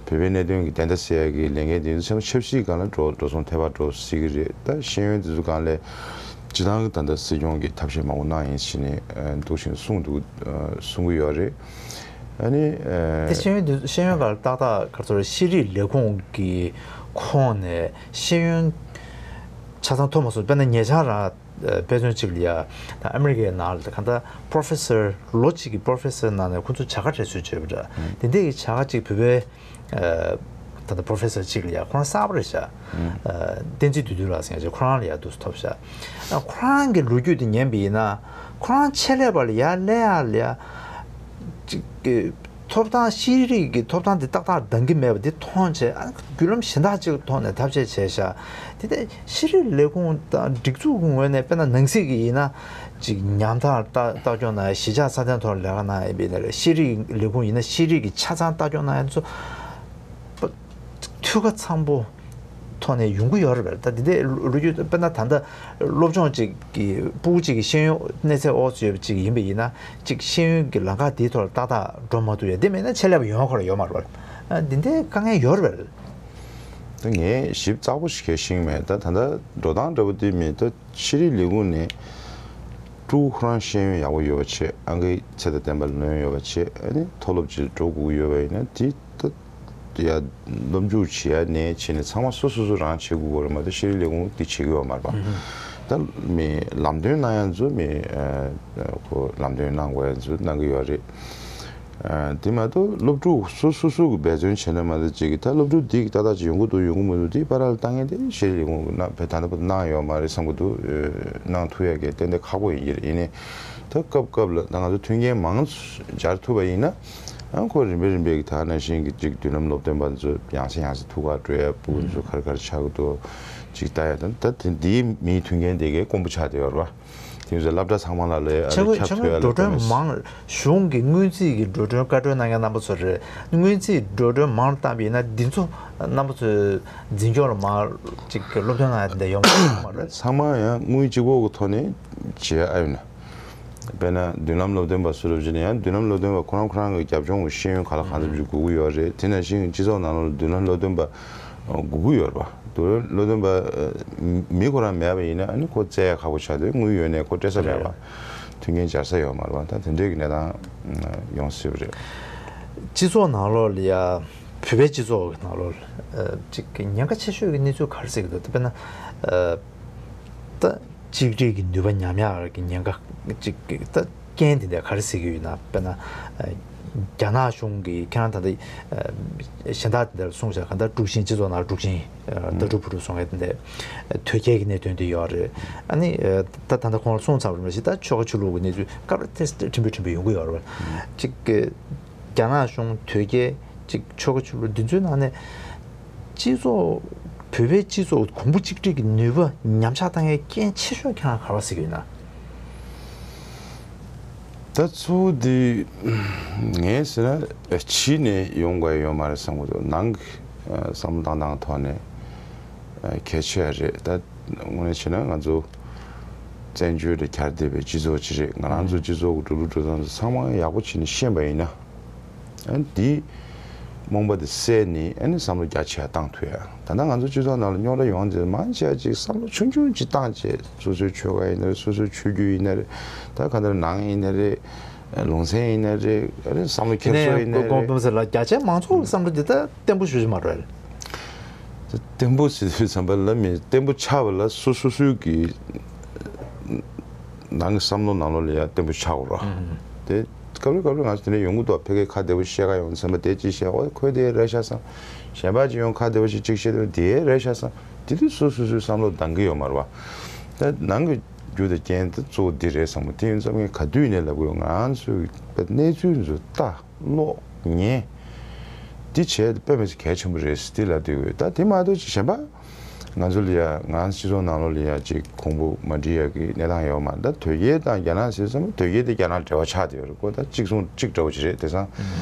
བོད་པའི་གནད་དོན་གྱི་བདེན་མཐའ་གསལ་ཡ་གི་ལས་འགན་དེ་ཚོ་ཆབ་སྲིད་སྒང་ལ་འགྲོ་འགྲོ་སོང་ཐད་པ་འགྲོ་སྲིད་ཀྱི་རེད། ད་ཤེས་ཡོན་དེ་ཚོ་སྒང་ལ་སྤྱི་བཏང་གི་ད་ལྟ་སྲིད་སྐྱོང་གིས་ཐབས་ཤེས་མང་པོ་གནང་ཡིན་ཟེར་ནས་འདུག་བཞིན་གསུངས་འདུག་གསུང་གི་ཡོད་རེད། ཨ་ནི་དེ་ཤེས་ཡོན་དེ་ཤེས་ཡོན་སྒང་ལ་ཏག་ཏག་ག་ཚོད་ཤེས་རིག་ལས་ཁུངས་ཀྱི་ཁོངས་ནས་ཤེས་ཡོན་ཆ་ཚང་ཐོབ་མ་སོང་། དཔེར་ན་ཉེ་ཆར་རང་དཔེ་མཚོན་གཅིག་ལ་ཡ་ད་ཨ་མི་རི་ཀའི་ནང་ལ་གང་ལྟར་པོ་རོ་ཕེ་སར་ལོ་གཅིག་གི་པོ་རོ་ཕེ་སར་ནང་ནས་ཁོ་ཚོ་བྱ་དགའ་སྤྲད་ཚུལ་བརྗོད་པ་འདྲ། དེ་འདྲའི་བྱ་དགའ་གཅིག་བོད་པའི་ད་ལྟ་པོ་རོ་ཕེ་སར་གཅིག་ལ་ཡ་ཁོ་རང་གསར་པ་རེད་ཤག་བསྟན་འཛིན་བདུད་འདུལ་ལགས་ཟེར་མཁན་ཅིག་ཁོ་རང་ལ་ཡ་འདུག་སེ་ཐོབ་ཤག་ཁོ་རང་གི་ལོ་རྒྱུས་དེ་ཉན་པ་ཡིན་ན་ཁོ་རང་ཆེད་ལས་པ་ལ་ཡ་སླེབས་ཡ་ལ་ཡ་ཅིག་གི་ཐོབ་ཐང་ཤེས་རིག་གི་ཐོབ་ཐང་དེ་ཏག་ཏག་འདང་གི་མེད་པ་དེ་མཐོང་བྱས། ཨ་བརྒྱུད་ལམ་གཞན་དག་ཅིག་ཐོག་ནས་ཐབས་ཤེས་བྱས་ཤག་དེ་ལྟར་ཤེས་རིག་ལས་ཁུངས་དང་སྒྲིག་འཛུགས་ཀྱི་ངོས་ནས་དཔེར་ན་ནང་སྲིད་ཀྱི་ཡིན་ན་ཅིག་ཉམ་ཐག་ལྟ་ལྟ་སྐྱོང་གནང་ཡ། གཞིས་ཆགས་ས་གནས་ཐོག་ལས་ཀ་གནང་ཡ་ཡིན་པ་ཡིན་ན་རེད། ཤེས་རིག་ལས་ཁུངས་ཡིན་ན་ཤེས་རིག་གི་ཆ་ཚང་ལྟ་སྐྱོང་གནང་ཡ་ཚོ་འཐུས་ཀ་ཚང་པོ་ཐོག་ནས་ཡོང་གི་ཡོད་རེད་པས། ད་འདི་འདྲའི་ལོ་རྒྱུས་དཔེར་ན་ད་ལྟ་སློབ་སྦྱོང་གཅིག་གི་ཕྲུ་གུ་གཅིག་གི་ཤེས་ཡོན་གནས་ཚད་འོག་ཚོད་ཡོད་པ་གཅིག་ཡིན་པ་ཡིན་ན་གཅིག་ཤེས་ཡོན་གྱི་ལམ་ཁ་དེའི་ཐོག་ལ་ཏག་ཏག་འགྲོ་མ་ཐུབ་ཡ། དེ་མེད་ན་ཆེད་ལས་པ་ཡོང་ཁོ་རང་ཡོད་མ་རེད་པས། ཨ་འདི་འདྲའི་དཀའ་ངལ་ཡོད་རེད་པས། ད་ངས་ཞིབ་ཚགས་པོ་ཞིག་གལ་ཤེས་མེད། ད་ད་ལྟ་འགྲོ་སྟངས་འདྲ་པོ་དེ་མིན། ད་ཤེས་རིག་ལས་ཁུངས་ནས་ཕྲུ་གུ་ཁོ་རང་ཤེས་ཡོན་ཡག་པོ་ཡོད་པ་བྱས། ཨང་ཀའི་ཚད་དང་ལྡན་པ་ལོན་ཡོད་པ་བྱས། ཨ་ནི་མཐོ་སློབ་ཅིག་འགྲོ་དགོས་ཀྱི་ཡོད་པ་ཡིན་ན་དེ་ད་ཡ་སློབ་འཇུག་བྱེད་ཡ་ནས་བྱས་ནས་ཚང་མ་སོ་སོ་སོ་རང་བྱེད་དགོས་ཀྱི་རེད་མ་གཏོགས་ཤེས་རིག་ལས་ཁུངས་དེ་བྱེད་ཀྱི་ཡོད་མ་རེད་པ། ད་མི་ལམ་སྟོན་གནང་ཡ་ཚོ་མི་ཁོ་ལམ་སྟོན་གནང་དགོས་ཡ་ཚོ་གནང་གི་ཡོད་རེད། དེ་མ་གཏོགས་སློབ་ཕྲུག་སོ་སོ་སོ་གི་འབད་བརྩོན་བྱས་ན་མ་གཏོགས་ཅིག་གི་ད་སློབ་ཕྲུག་འདི་གི་ཏག་ཏག་ཅིག་ཡོང་གི་འདུག་ཡོང་གི་མི་འདུག་དེ་བར་ལ་ལྟ་མཁན་དེ་ཤེས་རིག་ལས་ཁུངས་ནང་བས་ད་ལྟ་བར་གནང་ཡོད་མ་རེད་བསམ་གི་འདུག་གནང་ཐུབ་ཡ་གི་ཏན་ཏན་ཁག་པོ་ཡིན་གྱི་རེད། ཡིན་ནའི་ད་སྐབས་སྐབས་ལ་ད་ང་ཚོ་མཐུན་རྐྱེན་མང་སྦྱར་ཐུབ་པ་ཡིན་ན། ཨ་ཁོ་རིམ་པས་རིམ་པས་ཀྱི་ད་ནང་བཞིན་གྱི་ཅིག་མདུན་ལམ་སློབ་སྟོན་པ་ཚོ་ཡང་སེ་ཡང་སེ་ཐུག་ག་འགྲོ་ཡ། ཕྲུ་གུ་ཚོ་ག་རེ་ག་རེ་ཆགས་ཀྱི་འདུག་ཅིག་ལྟ་ཡ་དང་། ད་དེ་འདིའི་མིའི་མཐུན་རྐྱེན་དེ་གའི་དཀོན་པོ་ཆགས་བསྡད་ཡོད་རེད་པ། ཡིན་ཟེར་སློབ་གྲྭ་ཚང་མ་ལ་ལས་ཨ་ཆེན་པོ་རེ་ཁྱབ་ཆེན་པོའི་ཐུབ་ཡ་ལ་འགྲོ་གྲོན་གཏོང་མེད། མང་གཞུང་གི་སྔོན་རྩིས་ཀྱི་འགྲོ་གྲོན་བཀའ་འཁྲོལ་གནང་མཁན་རྣམ་པ་ཚོ་རེད། སྔོན་རྩིས་འགྲོ་གྲོན་མང་བཏང་པ་ཡིན་ན་འདི་ཚོ་རྣམ་པ་ཚོའི་འཛིན་སྐྱོང་ལ་མར་ཅིག་སློབ་སྟོན་གནང་ཡ་དེ་འདྲ་ཡོང་མ་རེད། ཚང་མ་ཡང་དངུལ་གཅིག་པོ་གི་ཐོག་ནས་བྱེད་ཡ་ཨ་ཡོད་ན། དཔེར་ན་མདུན་ལམ་སློབ་སྟོན་པ་སུ་རུབ་བྱས་ནས་ཡང་མདུན་ལམ་སློབ་སྟོན་པ་ཁོ་རང་ཁོ་རང་གི་རྒྱབ་ལྗོངས་ཀྱི་ཤེས་ཡོན་ག་ལ་གང་འཚམ་ཞིག་དགོས་ཀྱི་ཡོད་རེད། དེ་ནང་བཞིན་སྤྱི་ཚོགས་ནང་ལོགས་ལ་མདུན་ལམ་སློབ་སྟོན་པ་དགོས་ཀྱི་ཡོད་རེད་པ། མདུན་ལམ་སློབ་སྟོན་པ་མི་ཁོ་རང་མེད་པ་ཡིན་ན་ཨ་ནི་ཁོ་བཙལ་ཡ་ཁག་པོ་ཆགས་དུས་དངུལ་ཡོད་ནས་ཁོ་སྤྲད་ས་མེད་པ། མཐུན་རྐྱེན་སྦྱར་ས་ཡོད་མ་རེད་པ། ད་དེ་འདྲའི་གི་གནས་སྟངས་ཡོང་སྲིད་པ་རེད། སྤྱི་ཚོགས་ནང་ལོགས་ལ་ཡ་བོད་པའི་སྤྱི་ཚོགས་ཀྱི་ནང་ལོགས་ལ་ཅིག་ཉེན་ཁ་ཆེ་ཤོས་ཀྱི་གནས་ཚུལ་ག་རེ་གཟིགས་ཀྱི་འདུག་དཔེར་ན་ད། གཅིག་སྒྲིལ་གྱི་ནུས་པ་ཉམས་ཡག་གི་ཉེན་ཁ་གཅིག་ད་རྐྱེན་དེ་འདྲ་ག་རེ་གཟིགས་ཀྱི་ཡོད་ན། དཔེར་ན་རྒྱ་ནག་གཞུང་གིས་ཁྱེད་རང་ད་ལྟ་གཞན་དག་དེ་འདྲ་གསུངས་བཞག་ག་ད་དཀྲུག་ཤིང་སྤྱི་ཚོགས་ནང་དཀྲུག་ཤིང་ལྟ་གྲུབ་བུ་རུ་སོང་ཡ་དེ་འདྲ་དོལ་རྒྱལ་གྱི་གནད་དོན་དེ་ཡོད་རེད། ཨ་ནི་ད་ད་ལྟ་ཁོང་ལ་གསུངས་ཚར་བ་རེད། མ་གཞི་ད་ཆོལ་ཁ་ཆོས་ལུགས་ཀྱི་གནས་ཚུལ་སྐབས་རེ་ཏོག་ཙམ་ཕྲན་བུ་ཕྲན་བུ་ཡོང་གི་ཡོད་རེད། གཅིག་རྒྱ་ནག་གཞུང་དོལ་རྒྱལ་གཅིག་ཆོལ་ཁ་ཆོས་ལུགས་འདི་ཚོའི་ནང་ནས་སྤྱི་ཚོགས་བོད་པའི་སྤྱི་ཚོགས་གོང་བུ་གཅིག་སྒྲིལ་གྱི་ནུས་པ་ཉམས་ཆག་བཏང་ཡའི་རྐྱེན་ཆེ་ཤོས་ཁྱེད་རང་ག་རེ་གཟིགས་ཡོད་ན། ད་གཙོ་བོ་འདི་ངས་ཟེར་ན་ཕྱི་ནས་ཡོང་དགོས་ཡོད་མ་རེད་བསམ་གྱི་འདུག་ནང་གི་བསམ་བློ་བཏང་སྟངས་ཐོག་ནས་གལ་ཆེ་བ་རེད། ད་དངོས་གནས་བྱས་ན་ང་ཚོ་བཙན་བྱོལ་དུ་གྱར་བསྡད་པའི་སྤྱི་ཚོགས་ཅིག་རེད། ང་རང་ཚོ་སྤྱི་ཚོགས་ཀྱི་འགྲོ་ལུགས་འགྲོ་སྟངས་ཚོ་ཚང་མ་ཡག་པོ་བྱས་ནས་ཤེས་པ་ཡིན་ན། ཨ་ནི་དེའི་རྨོངས་པ་དེ་བསལ་ནས་ཨ་ནི་བསམ་བློ་རྒྱ་ཆེ་བ་བཏང་ཐུབ་ཡ། ད་ལྟ་ང་ཚོ་སྤྱི་ཚོགས་ནང་ལ་རྙོག་དྲ་ཡོང་རྗེས་མང་ཆེ་བ་ཅིག་བསམ་བློ་ཆུང་ཆུང་ཅིག་བཏང་བྱས་སོ་སོའི་ཆོལ་ཁ་ཡིན་ན་རེད། སོ་སོའི་ཆོས་བརྒྱུད་ཡིན་ན་རེད། ད་ག་འདྲ་ནང་ཡིན་ན་རེད། ལུང་ཚན་ཡིན་ན་རེད། ཨ་ནི་བསམ་བློ་འཁྱེར་སྲོལ་ཡིན་ན་རེད། དགོངས་པ་ཟེར་ལ་རྒྱ་ཆེ་མང་ཚོགས་ཀྱི་བསམ་བློ་འདི་ལྟ་བརྟན་པོ་ཞུ་ཞིག་མ་རེད། བརྟན་པོ་ཟེར་དུས་ཙམ་པ་ལ་མི་བརྟན་པོ་ཆགས་པ་ལ་སོ་སོ་སོའི་གི་ནང་གི་བསམ་བློ་ནང་ལོགས་ལ་ཡང་བརྟན་པོ་ཆགས་དགོས་ར། དེ་སྐབས་རེ་སྐབས་རེ་ང་ཚོ་དེ་འདྲ་ཡོང་གི་འདུག་ཕ་གིར་ཁ་བདེ་པོ་བཤད་ག་ཡོང་ཙམ་པ་དེ་ཅིག་བཤད། ཨོ་ཁོས་དེ་རེད་ཤག་བསམ། གཞན་པ་ཅིག་ཡོང་ཁ་བདེ་པོ་ཞིག་ཅིག་བཤད་དུས་དེ་རེད་ཤག་བསམ། དེ་དུས་སོ་སོ་སོའི་བསམ་བློ་འདང་གི་ཡོད་མ་རེད་བ། ད་ནང་གི་རྒྱུ་དང་རྐྱེན་དེ་གཙོ་བོ་འདི་རེད་བསམ་གི། དེ་ཡིན་ཙང་ངས་ག་དུས་ནས་ལབ་གི་ཡོད། ང་ཚོའི་གནས་ཚུལ་ཚོ་ལྟ། ཀློག་ཉན། འདི་བྱས་དཔེ་མི་སྲིད་གལ་ཆེན་པོ་རེད་ཟེར་འདི་ལབ་བསྡད་ཡོད། ད་དེ་མ་གཏོགས་ཅིག་གཞན་པ་ང་ཚོ་ལ་ཡ་ང་སྤྱི་ཚོགས་ནང་ལོགས་ལ་ཡ་ཅིག་གོང་བུ་མ་འགྲིལ་ཡ་གི་གནས་སྟངས་ཡོད་མ་རེད། ད་དོལ་རྒྱལ་དང་རྒྱ་ནག་ཟེར་ཙམ་དོལ་རྒྱལ་དེ་རྒྱ་ནག་འབྲེལ་བ་ཆགས་བསྡད་ཡོད་རེད་ཀོ། ད་གཅིག་མཚུངས་གཅིག་འདྲ་བོ་ཅིག་རེད། དེང་སང་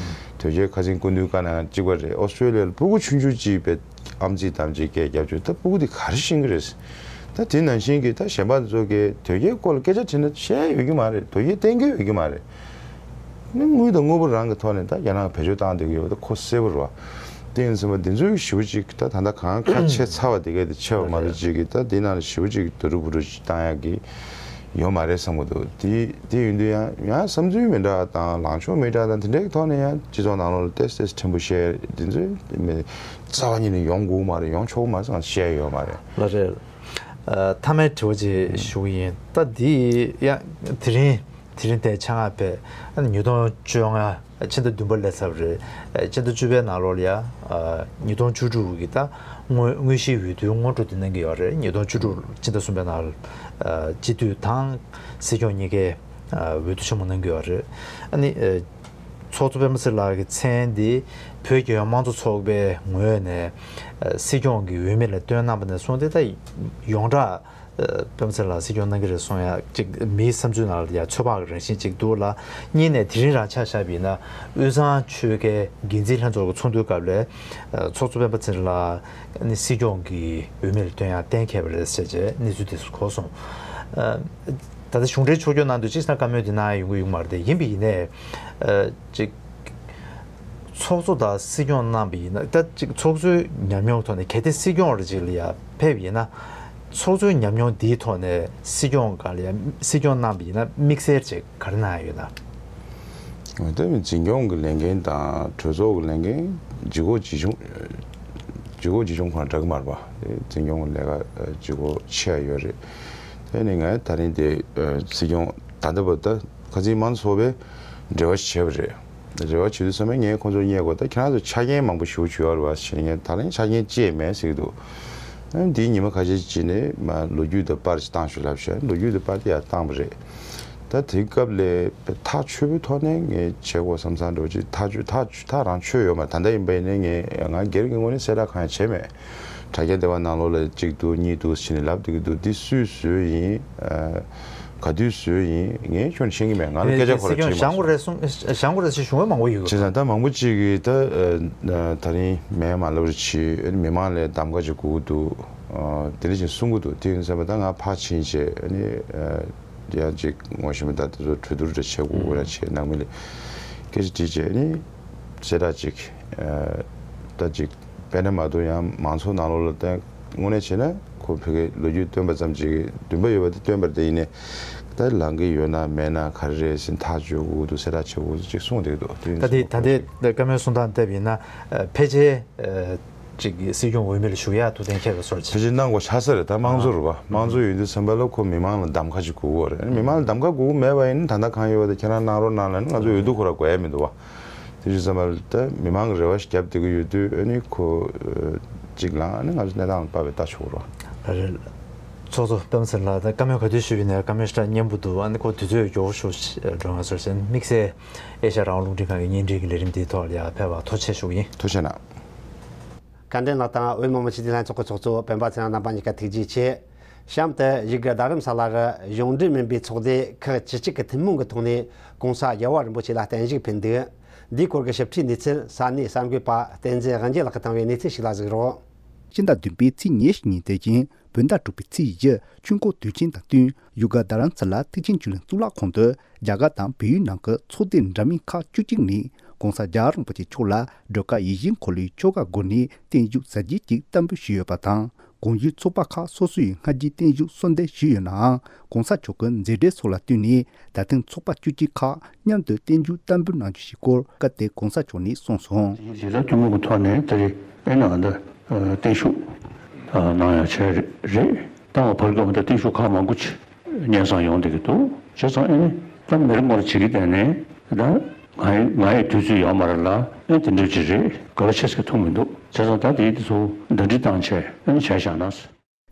དོལ་རྒྱལ་ཁ་སང་སྐུ་མདུན་བཀའ་གནང་གཅིག་པ་རེད། ཨོ་སི་ཀྲོ་ལི་ཡ་ལ་སྤུ་གུ་ཆུང་ཆུང་ཅིག་པའི་ཨམ་ཙིག་དམ་ཅིག་སྐད་རྒྱབ་བྱུང་། ད་སྤུ་གུ་དེ་ག་རེ་ཤེས་ཀྱི་རེད། ད་དེ་ནང་བཞིན་གྱི་ད་གཞན་པ་ཚོ་གིས་དོལ་རྒྱལ་སྐོར་ལ་སྐད་ཆ་དྲིས་ན་བཤད་ཡོད་ཀྱི་མ་རེད། དོལ་རྒྱལ་བསྟན་གྱི་ཡོད་ཀྱི་མ་རེད། ནི་དངུལ་དང་དངོས་པོ་རང་གི་ཐོག་ནས་ད་རྒྱ་ནག་བེད་སྤྱོད་བཏང་བསྡད་ཀྱི་ཡོད་པ་ད་ཁོ་གསལ་པོ་རེད་བ། དེ་ཡིན་ཙང་མ་འདི་ཚོའི་ཞེ་པོ་ཅིག་ད་ད་ལྟ་གང་ཁ་ཕྱེ་ཚར་བ་དེ་གས་དེ་ཕྱེ་བ་མ་གཏོགས་ཅིག་གི་ད་འདི་ནང་ལ་ཞེ་པོ་ཅིག་དུ་རུ་བུ་རུ་ཅིག་བཏང་ཡག་གི་ཡོད་མ་རེད་བསམ་གི་འདུག་དེ་དེ་ཡིན་དུས་ཡང་ཡང་བསམ་ཚུལ་མི་འདྲ་བ་དང་ལངས་ཕྱོགས་མི་འདྲ་བ་དང་དེ་འདྲའི་ཐོག་ནས་ཡང་སྤྱི་ཚོགས་ནང་ལོགས་ལ་ཏོག་ཙམ་ཕྲན་བུ་བཤད་འདི་ཚོའི་མི་རྩ་བ་ཉིད་ནས་ཡོང་དགོས་མ་རེད། ཡོང་ཆོག་གི་མ་རེད་ཟེར་བཤད་ཡོད་མ་རེད། ལགས་རེད། ཨ་མཐའ་མའི་དྲི་བ་ཅིག་ཞུ་གི་ཡིན། ད་འདི་ཡང་དེ་རིང་དེ་རིང་དེ་ཆ་ལྔ་པའི་ཉིས་སྟོང་བཅོ་ལྔ་ཕྱི་ཟླ་བདུན་པ་སླེབས་ཚར་བ་རེད། ཕྱི་ཟླ་བཅུ་པའི་ནང་ལོགས་ལ་ཡ་ཉིས་སྟོང་བཅུ་དྲུག་གི་ད་དངོས་དངོས་གཞིའི་འོས་བསྡུའི་སྔོན་འགྲོ་དེ་གནང་གི་ཡོད་རེད། ཉིས་སྟོང་བཅུ་དྲུག་ཕྱི་ཟླ་གསུམ་པའི་ནང་ལ་སྤྱི་འཐུས་དང་སྲིད་སྐྱོང་གཉིས་ཀའི་འོས་བསྡུ་ཆེན་མོ་གནང་གི་ཡོད་རེད། ཨ་ནི། ཚོགས་གཙོ་སྤེན་པ་ཚེ་རིང་ལགས་ཀྱི་མཚན་འདི་བོད་རྒྱལ་ཡོངས་དམངས་གཙོ་ཚོགས་པའི་ངོས་ནས་ཨ་སྲིད་སྐྱོང་གི་འོས་མི་ལ་བཏོན་གནང་བ་ནས་བཟུང་སྟེ་ད་ཡོངས་གྲགས་ཨ་སྤེན་པ་ཚེ་རིང་ལགས་སྲིད་སྐྱོང་གནང་གི་རེད་གསུང་ཡ་གཅིག་མིའི་བསམ་ཚུལ་ནང་ལ་ཡ་ཚོད་དཔག་གི་རང་བཞིན་གཅིག་འདུག་ལ། གཉིས་ནས་དེ་རིང་རང་ཆ་བཞག་པ་ཡིན་ན་དབུས་གཙང་ཆོལ་ཁའི་འགན་འཛིན་ལྷན་ཚོགས་ཀྱི་ཚོགས་འདུའི་སྐབས་ལ་ཨ་ཚོགས་གཙོ་སྤེན་པ་ཚེ་རིང་ལགས་ནི་སྲིད་སྐྱོང་གི་འོས་མི་ལ་བཏོན་ཡ་གཏན་འཁེལ་བ་རེད་ཟེར་བྱས་གནས་ཚུལ་དེ་ཚོ་གོ་སོང་། ཨ་ད་ལྟ་གཞུང་འབྲེལ་ཕྱོགས་སྐྱོད་གནང་དུས་གཅིག་སེ་བཀའ་མོལ་དེ་གནང་ཡ་ཡོང་གི་ཡོད་མ་རེད་དེ། ཡིན་པ་ཡིན་ནའི། ཨ་ཅིག་ཚོགས་གཙོ་དང་སྲིད་སྐྱོང་གནང་བ་ཡིན་ན་ད་ཅིག་ཚོགས་གཙོའི་ཉམས་མྱོང་ཐོག་ནས་གལ་ཏེ་སྲིད་སྐྱོང་རེ་ཅིག་ལ་ཡ་ཕེབས་ཡིན་ན། ཚོགས་གཙོའི་ཉམས་མྱོང་འདིའི་ཐོག་ནས་སྲིད་སྐྱོང་སྒང་ལ་ཡ་སྲིད་སྐྱོང་གནང་བ་ཡིན་ན་དམིགས་བསལ་ཅིག་ག་རེ་གནང་ཡ་ཡོད་ན། ད་འཛིན་སྐྱོང་གི་ལས་འགན་དང་གྲོས་ཚོགས་ཀྱི་ལས་འགན་ལྗིད་ཁོག་ཇི་བྱུང་ལྗིད་ཁོག་ཇི་བྱུང་ཁོ་ན་འདྲ་གི་མ་རེད་པ། འཛིན་སྐྱོང་གི་ལས་ཀ་ལྗིད་ཁོག་ཆེ་བ་ཡོད་རེད། དེ་ནི་ང་ད་རིང་དེ་སྲིད་སྐྱོང་ད་ལྟ་བར་ད་ཁ་སང་དམངས་གཙོ་ཚོགས་པའི་འབྲེལ་བ་བྱས་པ་རེད། འབྲེལ་བ་བྱེད་དུས་ཙམ་པ་ངས་ཁོང་ཚོར་བསྙད་དགོས། ད་ཁྱེད་རང་ཚོ་ཆ་རྐྱེན་མང་པོ་ཞེ་པོ་ཅིག་ཡོད་རེད་པ་ཟེར། ངས་ད་རིང་ཆ་རྐྱེན་ཅི་ཡང་མེད་ཟེར་གྱི་འདུག་ཨ་འདིའི་ཉི་མ་ཁ་ཤས་ཅིག་ནས་མ་ལོ་རྒྱུས་དང་པར་ཅིག་བཏང་ཤོག་ལབ་ཤག་ལོ་རྒྱུས་དང་པར་དེ་ཡར་བཏང་པ་རེད། ད་དེའི་སྐབས་ལ་ཐག་ཆོད་པོའི་ཐོག་ནས་ངས་བྱེད་དགོས་བསམ་བསམ་འདྲ་བོ་ཅིག་ཐག་ཆོད་ཐག་ཐག་རང་ཆོད་ཡོད་མ་རེད། ད་ལྟ་ཡིན་པ་ཡིན་ན་ངས་ང་སྒེར་གྱི་ངོས་ནས་གསལ་བསྒྲགས་གང་ཡང་བྱས་མེད། དྲ་རྒྱ་སྡེ་བ་ནང་ལོགས་ལ་གཅིག་འདུག་གཉིས་འདུག་ཟེར་ནས་ལབ་བསྡད་ཀྱི་འདུག་འདི་སུས་བཟོས་ཡིན། ཨ་ ག་དུས་བཟོས་ཡིན་ངས་ཁྱོན་ནས་ཤེས་ཀྱི་མེད། ང་ལ་སྐད་ཆ་ཁོ་ར་དྲིས་མ་སོང་། བྱང་གོ་རེད་གསུང་བྱང་གོ་རེད་ཟེར་ཞུ་བ་མང་པོ་ཡོད་གི། བྱས་ཙང་ད་མང་པོ་ཅིག་གིས་ད་ཨ་ད་རིང་མེད་མ་ལབ་རེ་བྱེད། ཨ་ནི་མི་མང་ལ་གདམ་ག་ཅིག་དགོས་ཀྱི་འདུག་ཨ་དེ་འདྲ་ཞིག་གསུང་གི་འདུག་དེ་ཡིན་ཙང་ད་ང་ཕར་ཕྱིན་བྱས་ཨ་ནི་ཨ་ཡང་ཅིག་ངོ་ཤེས་པ་ད་དེ་ཚོ་གྲོས་བསྡུར་འདྲ་བྱེད་དགོས་ཀྱི་ར་བྱས། ནང་མི་ལ་སྐད་ཆ་དྲིས་བྱས་ཨ་ནི་གསལ་བསྒྲགས་ཅིག་ཨ་ད་ཅིག་དཔེར་ན་མ་གཏོགས་ཡང་མང་ཚོགས་ནང་ལོགས་ལ་བསྟན་དངོས་གནས་བྱས་ན་ཁོ་ཕ་གིའི་ལོ་རྒྱུས་སྟོན་པ་ཙམ་ཅིག་འདུན་པ་ཡོད་པ་དེ་སྟོན་པར་དེ་ཡིན་ནས་ད་ལངས་ཀྱི་ཡོད་ན་མེད་ན་ག་རེ་རེད་ཟེར་ཐག་གཅོད་དགོས་འདུག་གསལ་བསྒྲགས་བྱེད་དགོས་འདུག་ཅིག་གསུངས་བསྡད་ཀྱི་འདུག་དེ་ད་ལྟའི་ད་ལྟའི་བཀའ་མོལ་གསུང་སྟངས་བལྟས་པ་ཡིན་ན་ཕལ་ཆེར་ཅིག་སྲིད་སྐྱོང་འོས་མི་ལ་ཞུགས་ཡག་ཐུགས་གཏན་འཁེལ་བའི་བཟོ་འདྲ་ཅིག་ཕལ་ཆེར་གནང་དགོས་ཆགས་ས་རེད། ད་དམངས་གཙོ་རེད་བ། དམངས་གཙོ་ཡོད་དུས་ཙམ་པ་ལ་ཁོ་མི་མང་ལ་གདམ་ག་ཅིག་དགོས་ཀྱི་རེད། མི་མང་ལ་གདམ་ག་དགོས་ཀྱི་མེད་པ་ཡིན་ན་ད་ལྟ་གང་ཡོད་པ་དེ་ཁྱེད་རང་གནང་རོགས་གནང་ལབ་ན་ང་ཚོ་འོས་བསྡུ་ཁོ་ར་དགོས་ཡ་མི་འདུག་བ། དེ་བཞིན་ཚང་མར་ད་མི་མང་གི་རེ་བ་ཞིག་བརྒྱབ་བསྡད་ཀྱི་ཡོད་དུས་ཨ་ནི་ཁོ་གཅིག་ལངས་ཨ་ནི་ང་ཚོ་གནས་སྟངས་ལ་དཔག་པའི་ལྟ་ཆོག་རོགས། ཚོགས་གཙོ་པདྨ་ཚེ་རིང་ལགས། ད་བཀའ་མོལ་ག་དུས་ཞུས་པ་ཡིན་ནའི་བཀའ་མོལ་ཞེ་དྲག་སྙན་པོ་འདུག་ཨ་ནི་ཁོ་དུས་ཚོད་མགྱོགས་པོ་ཞིག་འགྲོ་ང་ཚོར་ཟེར་དམིགས་བསལ་ཨེ་ཤ་ཡ་རང་དབང་རླུང་འཕྲིན་ཁང་གི་བརྙན་འཕྲིན་གྱི་ལས་རིམ་འདིའི་ཐོག་ལ་ཡར་ཕེབས་པར་ཐུགས་རྗེ་ཆེ་ཞུ་གི་ཡིན། ཐུགས་རྗེ་གནང་། བཀའ་དྲིན་ལགས་དང་འོས་མི་མང་སྤྱི་འཐུས་ལྷན་ཚོགས་ཀྱི་ཚོགས་གཙོ་པད་མ་ཚེ་རིང་རྣམ་པ་གཉིས་ཀ་ཐུགས་རྗེ་ཆེ། གཤམ་དུ་ཡུ་གུར་རྡ་རམ་ས་ལ་རུ་གཞུང་འབྲེལ་མིན་པའི་ཚོགས་སྡེ་ཁག་བཅུ་གཅིག་གི་ཐུན་མོང་གི་ཐོག་ནས་༸གོང་ས་རྒྱལ་བ་རིན་པོ་ཆེ་ལ་བརྟན་བཞུགས་ཕུལ་འདུག་འདིའི་སྐོར་གྱི་ཞིབ་ཕྲའི་གནས་ཚུལ་ས་གནས་གསར་འགོད་པ་བསྟན་འཛིན་དབང་རྒྱལ་ལགས་ཀྱིས་བཏང་བའི་གནས་ཚུལ་ཞིག་ལ་གཟིགས་རོགས། སྤྱི་ཟླ་བདུན་པའི་ཚེས་ཉེར་གཉིས་དེ་བཞིན་བོད་ཟླ་དྲུག་པའི་ཚེས་བཞི་ཆོས་འཁོར་དུས་ཆེན་དང་བསྟུན་ཡུ་གུར་རྡ་རམ་ས་ལ་ཐེག་ཆེན་ཆོས་གླིང་གཙུག་ལག་ཁང་དུ་རྒྱ་གར་དང་བལ་ཡུལ་ནང་གི་ཚོགས་སྡེ་འདྲ་མིན་ཁག་བཅུ་གཅིག་ནས་༸གོང་ས་རྒྱལ་བ་རིན་པོ་ཆེ་མཆོག་ལ་སྒྲོལ་དཀར་ཡིད་བཞིན་འཁོར་ལོའི་ཆོ་ག་སྒོ་ནས་བརྟན་བཞུགས་གཟའ་རྒྱན་གྱིས་བསྟར་འབུལ་ཞུས་ཡོད་པ་དང་། གོང་ཞུས་ཚོགས་པ་ཁག་སོ་སོ་ཡི་སྔ་རྗེས་བརྟན་བཞུགས་གསོལ་འདེབས་ཞུས་ཡོད་ནའང་༸གོང་ས་མཆོག་གི་མཛད་བྲེལ་སོགས་ལ་བསྟུན་ནས་ད་ཐེངས་ཚོགས་པ་བཅུ་གཅིག་ཁག་མཉམ་དུ་བརྟན་བཞུགས་བསྟར་འབུལ་གནང་རྒྱུ་ཞིག་སྐོར་སྐབས་དེར་༸གོང་ས་མཆོག་ནས་གསུངས་སོང་། ཞེས་ད་ཐུན་མོང་གི་ཐོག་ནས་དེ་རིང་དཔེར་ན་ད་བརྟན་བཞུགས་གནང་ཡ་བྱས་རེད། ད་བར་སྐབས་ད་བརྟན་བཞུགས་ཁག་མང་པོ་ཅིག་སྙན་སེང་ཡོང་བསྡད་ཀྱི་འདུག་བྱས་ཙང་ཨེ་ནི་ད་མི་རེ་ངོ་རེ་བྱེད་ཀྱི་བསྡད་ནས་ད་ང་ཡི་ང་ཡི་དུས་ཚོད་ཡོད་མ་རེད་ལ་ཨེ་དེ་འདྲ་ཅིག་རེད། ག་ལ་ཆེ་ཟེར་གྱི་ཐུག་མི་འདུག་བྱས་ཙང་ད་དེ་དེ་ཚོ་ཟླ་སྒྲིལ་བཏང་བྱས་ཨེ་ནི་བྱས་བཞག་ན།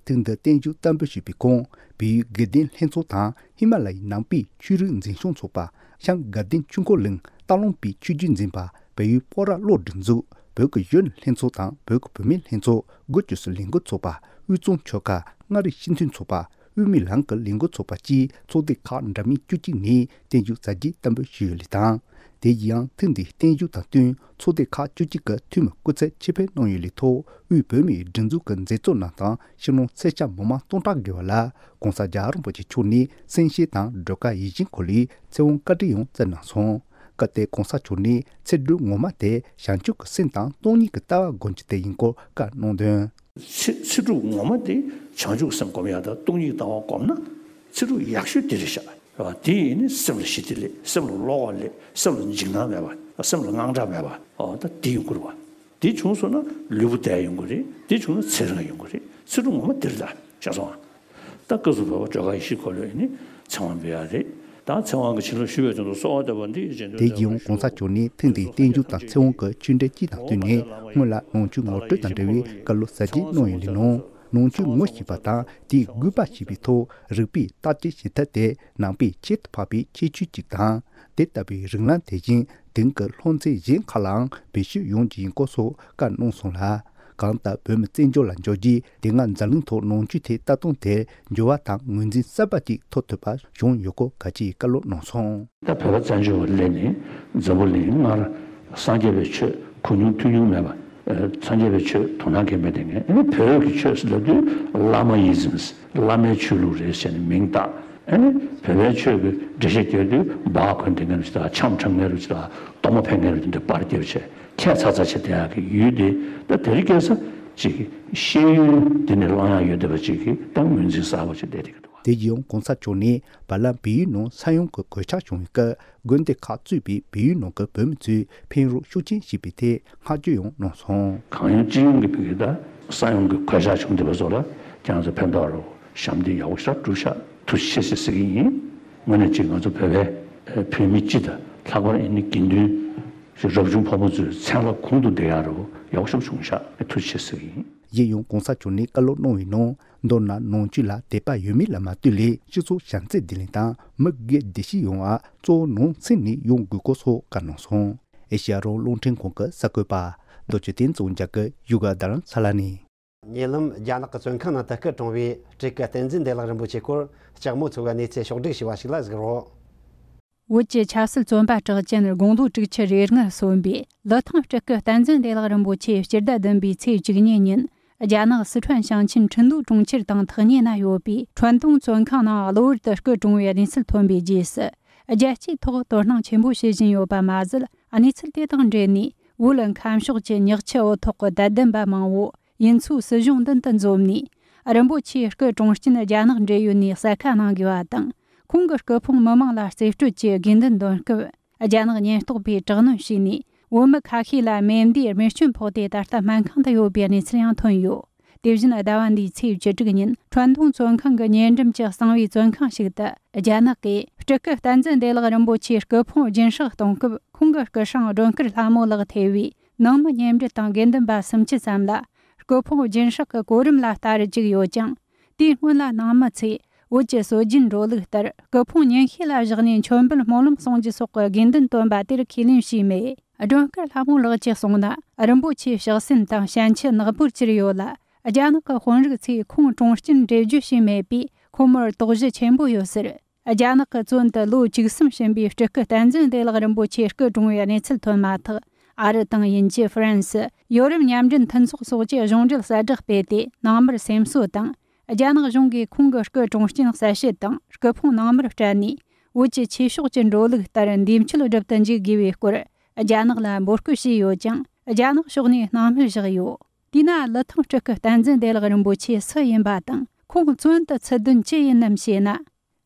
ཐེངས་འདིར་བརྟན་བཞུགས་བསྟར་འབུལ་ཞུས་པའི་གོང་བལ་ཡུལ་དགེ་ལྡན་ལྷན་ཚོགས་དང་ཧི་མ་ལ་ཡའི་ནང་པའི་ཆོས་རིག་འཛིན་སྐྱོང་ཚོགས་པ། ཤང་དགའ་ལྡན་ཆོས་འཁོར་གླིང་སྟག་ལུང་པའི་ཆོས་བརྒྱུད་འཛིན་པ། བལ་ཡུལ་སྤོག་ར་གློག་སྒྲིག་འཛུགས། བོད་ཀྱི་གཞོན་ནུ་ལྷན་ཚོགས་དང་བོད་ཀྱི་བུད་མེད་ལྷན་ཚོགས། དགུ་བཅུ་སོ་ལས་འགུལ་ཚོགས་པ། དབུས་གཙང་ཆོལ་ཁ་མངའ་རིས་སྤྱི་མཐུན་ཚོགས་པ། དབུ་མའི་ལམ་གྱི་ལས་འགུལ་ཚོགས་པ་བཅས་ཚོགས་སྡེ་ཁག་འདྲ་མིན་བཅུ་གཅིག་ནས་བརྟན་བཞུགས་གཟའ་རྒྱན་བསྟར་འབུལ་ཞུས་ཡོད་ལུགས་དང་། དེ་ཡིན་ཡང་ཐེངས་འདིའི་བརྟན་བཞུགས་དང་བསྟུན་ཚོགས་སྡེ་ཁག་བཅུ་གཅིག་གི་འཐུས་མི་སྐུ་ཚབ་ཆེད་ཕེབས་གནང་ཡོད་ལུགས་ཐོག་དབུས་བོད་མིའི་སྒྲིག་འཛུགས་ཀྱི་མཛད་གཙོ་རྣམས་དང་སྤྱི་ནོར་སེར་སྐྱ་མི་མང་སྟོང་ཕྲག་བརྒལ་བ་ལ་༸གོང་ས་རྒྱལ་བ་རིན་པོ་ཆེ་མཆོག་ནས་གསན་བཤད་དང་སྒྲོལ་དཀར་ཡིད་བཞིན་འཁོར་ལོའི་ཚེ་དབང་བཀའ་དྲིན་ཡང་བསྩལ་གནང་སོང་། སྐབས་དེར་༸གོང་ས་མཆོག་ནས་ཚེ་སྒྲུབ་ངོ་མ་དེ་བྱང་ཆུབ་ཀྱི་སེམས་དང་སྟོང་ཉིད་ཀྱི་ལྟ་བ་སྒོམ་རྒྱུ་དེ་ཡིན་སྐོར་བཀའ་གནང་དོན། ཚེ་ཚེ་སྒྲུབ་ངོ་མ་དེ་བྱང་ཆུབ་ཀྱི་སེམས་སྒོམ་ཡག་དང་སྟོང་ཉིད་ཀྱི་ལྟ་བ་སྒོམ་ན་ཚེ་སྒྲུབ་ཡག་ཤོས་དེ་རེད་ཤག་དེ་ཡིན་ནི་སེམས་ལ་ཞི་བདེ་སླེབས། སེམས་ལ་བློ་ཁོག་སླེབས། སེམས་ལ་འཇིགས་སྣང་མེད་པ། སེམས་ལ་དངངས་སྐྲག་མེད་པ། ཨོ་ད་དེ་ཡོང་གི་རེད་བ། དེ་བྱུང་སོང་ན་ལུས་པོ་བདེ་ཡོང་གི་རེད། དེ་བྱུང་ན་ཚེ་རིང་ཡོང་གི་རེད། ཚེ་སྒྲུབ་ངོ་མ་དེ་རེད་ད། ཤེས་སོང་ཨ། ད་སྐབས་སུ་བབ་པ་སྒྲོལ་དཀར་ཡེ་ཤེས་འཁོར་ལོ་ཡིན་ནི་ཚེ་དབང་འབུལ་ཡག་རེད། ད་ཚེ་དབང་གི་བྱིན་རླབས་ཞུ་བའི་དོན་དུ་གསོལ་བ་འདེབས་པ་འདི་ཡི་རྗེས་ཟློས། དེ་ཡང་༸གོང་ས་མཆོག་ནས་ཐེངས་འདིའི་བརྟན་བཞུགས་དང་ཚེ་དབང་གི་ཆོས་འབྲེལ་སྤྱི་དང་བསྟུན་ནས་སྔོན་ལ་ནང་ཆོས་ངོ་སྤྲོད་དང་འབྲེལ་བའི་བཀའ་སློབ་གཟབ་རྒྱས་གནང་ཡོད་ལུགས་ནང་། ནང་ཆོས་ངོ་ཤེས་པ་དང་དེའི་དགོས་པ་ཤེས་པའི་ཐོག་རིགས་པས་བརྟག་དཔྱད་བྱེད་ཐབས་དེ་ནང་པའི་ཁྱད་དུ་འཕགས་པའི་ཁྱད་ཆོས་གཅིག་དང་། དེ་ལྟ་བུའི་རིགས་ལམ་དེ་བཞིན་དེང་གི་སློབ་ཚན་གཞན་ཁག་ལའང་བེད་སྤྱོད་ཡོང་རྒྱུ་ཡིན་སྐོར་སོགས་བཀའ་གནང་སོང་ལ། གང་ལྟར་བོད་མི་བཙན་བྱོལ་ལ་འབྱོར་རྗེས་དེ་སྔ་འཛམ་གླིང་ཐོག་ནང་ཆོས་ཐད་ལྟ་སྟངས་དེར་འགྱུར་བ་དང་ངོས་འཛིན་གསར་པ་ཅིག་ཐོབ་ཐུབ་པ་བྱུང་ཡོད་སྐོར་གལ་ཆེའི་བཀའ་སློབ་གནང་སོང་། ད་བོད་པ་བཙན་བྱོལ་བ་སླེབས་ནས་འཛམ་བུ་གླིང་སྔར་སངས་རྒྱས་པའི་ཆོས་གོ་མྱོང་ཐོས་མྱོང་མེད་པ། སངས་རྒྱས་པའི་ཆོས་དོ་སྣང་གང་མེད་དེ་ངས་ཨ་ནི་བོད་ཀྱི་ཆོས་ཟེར་ལབ་དུས་བླ་མ་ཡི་ཛིན། བླ་མའི་ཆོས་ལུགས་རེད་ཟེར་ནས་མིང་བཏགས། ཨ་ནི་བོད་པའི་ཆོས་ཀྱི་འགྲེལ་བཤད་རྒྱག་དུས་སྦྲགས་གོན་དེ་ངན་རུ་ཅིག་དང་འཆམ་འཁྲབ་ངན་རུ་ཅིག་དང་གཏོར་མ་ཕབ་ངན་རུ་དེ་འདྲ་པར་རྒྱབ་བྱས་ཁྱད་མཚར་མཚར་བྱས་བསྡད་ཡག་གི་ཡུལ་དེ། ད་དེ་རིང་ཁ་སང་ཅིག་ཤེས་ཡོན་དེ་ནས་བླང་ཡག་ཡོད་བསྡད་པ་ཅིག་གིས་ད་ངོས་འཛིན་གསར་པ་ཅིག་བསྡད་བསྡད་ཀྱི་འདུག་བ། དེ་ཡང་༸གོང་ས་མཆོག་ནས་བར་ལམ་བལ་ཡུལ་ནང་ས་ཡོམ་གྱི་གོད་ཆག་བྱུང་བའི་སྐབས་དགོན་སྡེ་ཁག་གཙོས་པའི་བལ་ཡུལ་ནང་གི་བོད་མི་ཚོས་ཕན་རོགས་ཤུགས་ཆེན་བྱས་པའི་ཐད་བསྔགས་བརྗོད་ཡང་གནང་སོང་། གང་ཡོད་ཅི་ཡོང་གི་ཕ་གི་ད་ས་ཡོམ་གྱི་གོད་ཆག་བྱུང་བསྡད་པ་ཚོ་ལ་ཁྱེད་རང་ཚོ་ཕན་ཐོགས་རོགས་ཞབས་འདེགས་ཡག་པོ་ཞེ་དྲག་བསྒྲུབས་ཤག་ཐུགས་རྗེ་ཆེ་ཟེར་ཟེར་གྱི་ཡིན། དངོས་གནས་ཅིག་ང་ཚོ་བོད་པའི་བོད་མི་སྤྱི་དང་ལྷག་པར་ཨ་ནི་དགེ་འདུན་རབ་བྱུང་ཕོ་མོ་ཚོའི་མཚན་ལ་གོང་དུ་བསྡད་ཡག་རོགས་ཡག་པོ་ཞེ་དྲག་བྱུང་ཤག་ཐུགས་རྗེ་ཆེ་ཟེར་གྱི་ཡིན། གཞན་ཡང་༸གོང་ས་མཆོག་ནས་བཀའ་སློབ་གནང་བའི་ནང་མདོར་ན་ནང་ཆོས་ལ་དད་པ་ཡོད་མེད་ལ་མ་ལྟོས་ལས་སྤྱི་ཚོགས་བྱམས་བརྩེ་བདེ་ལེགས་དང་མི་སྒེར་བདེ་སྐྱིད་ཡོང་བར་གཙོ་བོ་ནང་སེམས་ནས་ཡོང་དགོས་སྐོར་སོགས་བཀའ་གནང་སོང་། ཨེ་ཤེ་ཡ་རང་དབང་རླུང་འཕྲིན་ཁང་གི་གསར་འགོད་པ་རྡོ་རྗེ་བསྟན་འཛིན་རྒྱ་གར་ཡུ་ག་རྡ་རམ་ས་ལ་ནས། ཉེ་ལམ་རྒྱ་ནག་གི་བཙོན་ཁང་ནང་དུ་སྐུ་གྲོངས་པའི་སྤྲུལ་སྐུ་བསྟན་འཛིན་བདེ་ལེགས་རིན་པོ་ཆེའི་སྐོར་ལྕགས་མོ་མཚོ་གིས་གནས་ཚུལ་ཕྱོགས་བསྒྲིགས་ཞུས་པ་ཞིག་ལ་གཟིགས་རོགས། བོད་ཀྱི་ཆབ་སྲིད་བཙོན་པ་གྲགས་ཅན་དགུང་ལོ་དྲུག་ཅུ་རེ་ལྔར་སོན་པའི་ལི་ཐང་སྤྲུལ་སྐུ་བསྟན་འཛིན་བདེ་ལེགས་རིན་པོ་ཆེ་སྤྱི་ཟླ་བདུན་པའི་ཚེས་བཅུ་གཉིས་ཉིན། རྒྱ་ནག་སི་ཁྲོན་ཞིང་ཆེན་ཁྲིན་ཏུའུ་གྲོང་ཁྱེར་དང་ཐག་ཉེ་ན་ཡོད་པའི་ཁྲོན་ཏུང་བཙོན་ཁང་ནང་གློ་བུར་དུ་སྐུ་གྲོངས་པའི་གནས་ཚུལ་ཐོན་པའི་རྗེས་སུ། རྒྱལ་སྤྱིའི་ཐོག་དོ་སྣང་ཆེན་པོ་བྱེད་བཞིན་ཡོད་པ་མ་ཟད། གནས་ཚུལ་དེ་དང་འབྲེལ་ནས། བོད་ཁམས་ཕྱོགས་ཀྱི་ཉག་ཆུ་འུ་ཐོག་གི་དད་ལྡན་པ་མང་བོ། ཡུན་ཚོའི་སྲིད་གཞུང་མདུན་དུ་འཛོམས་ནས། རིན་པོ་ཆེའི་སྐུ་གྲོངས་རྐྱེན་རྒྱ་ནག་འབྲེལ་ཡོད་ནས་གསལ་ཁ་གནང་དགོས་པ་དང་། ཁོང་གི་སྐུ་ཕུང་མི་མང་ལ་རྩིས་སྤྲོད་ཀྱི་དགོས་འདུན་འདོན་སྐབས། རྒྱ་ནག་ཉེན་རྟོག་པས་དྲག་གནོན་བྱས་ནས། བོད་མི་ཁ་ཤས་ལ་མེ་མདའི་རྨས་སྐྱོན་ཕོག་སྟེ། ད་ལྟ་སྨན་ཁང་དུ་ཡོད་པའི་གནས་ཚུལ་ཡང་ཐོན་ཡོད། དེ་བཞིན་ཟླ་བ་འདིའི་ཚེས་བཅུ་དྲུག་ཉིན། ཁྲོན་ཏུང་བཙོན་ཁང་གི་ཉེ་འགྲམ་གྱི་གསང་བའི་བཙོན་ཁང་ཞིག་ཏུ། རྒྱ་ནག་གིས་སྤྲུལ་སྐུ་བསྟན་འཛིན་བདེ་ལེགས་རིན་པོ་ཆེའི་སྐུ་ཕུང་སྦྱིན་སྲེག་གཏོང་སྐབས། ཁོང་གི་སྐུ་སྲུང་སྒྲོལ་དཀར་ལྷ་མོ་ལགས་ཐེ་བའི་ནང་མི་གཉེན་འབྲེལ་དང་དགེ་འདུན་པ་སུམ་ཅུ་ཙམ་ལ། སྐུ་ཕུང་སྦྱིན་སྲེག་གི་གོ་རིམ་ལ་ལྟ་རུ་བཅུག་ཡོད་ཅིང་། དེའི་སྔོན་ལ་ནང་མི་ཚོས་བོད་ཀྱི་སྲོལ་རྒྱུན་འགྲོ་ལུགས་ལྟར། སྐུ་ཕུང་ཉིན་ཤས་ལ་བཞག་ནས་མཆོད་འབུལ་སྨོན་ལམ་གསུང་རྒྱུ་སོགས་ཀྱི་དགོས་འདུན་བཏོན་པ་དེར་ཁས་ལེན་བྱས་མེད། སྒྲོལ་དཀར་ལྷ་མོ་ལགས་ཀྱིས་གསུངས་ན། རིན་པོ་ཆེའི་གཤེགས་སེམས་དང་ཞལ་མཆུ་ནག་པོར་གྱུར་ཡོད་ལ། རྒྱ་ནག་གི་དཔོན་རིགས་ཚོས་ཁོང་གྲོངས་རྐྱེན་འགྲེལ་བརྗོད་བྱས་མེད་པས། ཁོ་མོར་དོགས་གཞི་ཆེན་པོ་ཡོད་ཟེར། རྒྱ་ནག་གི་བཙོན་དུ་ལོ་བཅུ་གསུམ་ཕྱིན་པའི་སྤྲུལ་སྐུ་བསྟན་འཛིན་བདེ་ལེགས་རིན་པོ་ཆེ་སྐུ་གྲོངས་པའི་གནས་ཚུལ་ཐོན་མ་ཐག། ཨ་རི་དང་དབྱིན་ཇི། ཧྥ་རན་སི། ཡོ་རོབ་མཉམ་འབྲེལ་མཐུན་ཚོགས་སོགས་ཀྱིས་གཞུང་འབྲེལ་གསལ་བསྒྲགས་སྤེལ་ཏེ། ནང་མིར་སེམས་གསོ་དང་། རྒྱ་ནག་གཞུང་གིས་ཁོང་གི་སྐུ་གྲོངས་རྐྱེན་གསལ་བཤད་དང་། སྐུ་ཕུང་ནང་མིར་སྤྲད་ནས། བོད་ཀྱི་ཆོས་ཕྱོགས་ཀྱི་འགྲོ་ལུགས་ལྟར་འདས་མཆོད་སྒྲུབ་ཏུ་འཇུག་དགོས་པའི་སྐོར། རྒྱ་ནག་ལ་འབོད་སྐུལ་བྱས་ཡོད་ཀྱང་། རྒྱ་ནག་ཕྱོགས་ནས་སྣང་མེད་བཞག་ཡོད། དེས་ན། ལི་ཐང་སྤྲུལ་སྐུ་བསྟན་འཛིན་བདེ་ལེགས་རིན་པོ་ཆེ་སུ་ཡིན་པ་དང་། ཁོང་བཙོན་དུ་ཚུད་དོན་ཅི་ཡིན་ནམ་ཞེ་ན།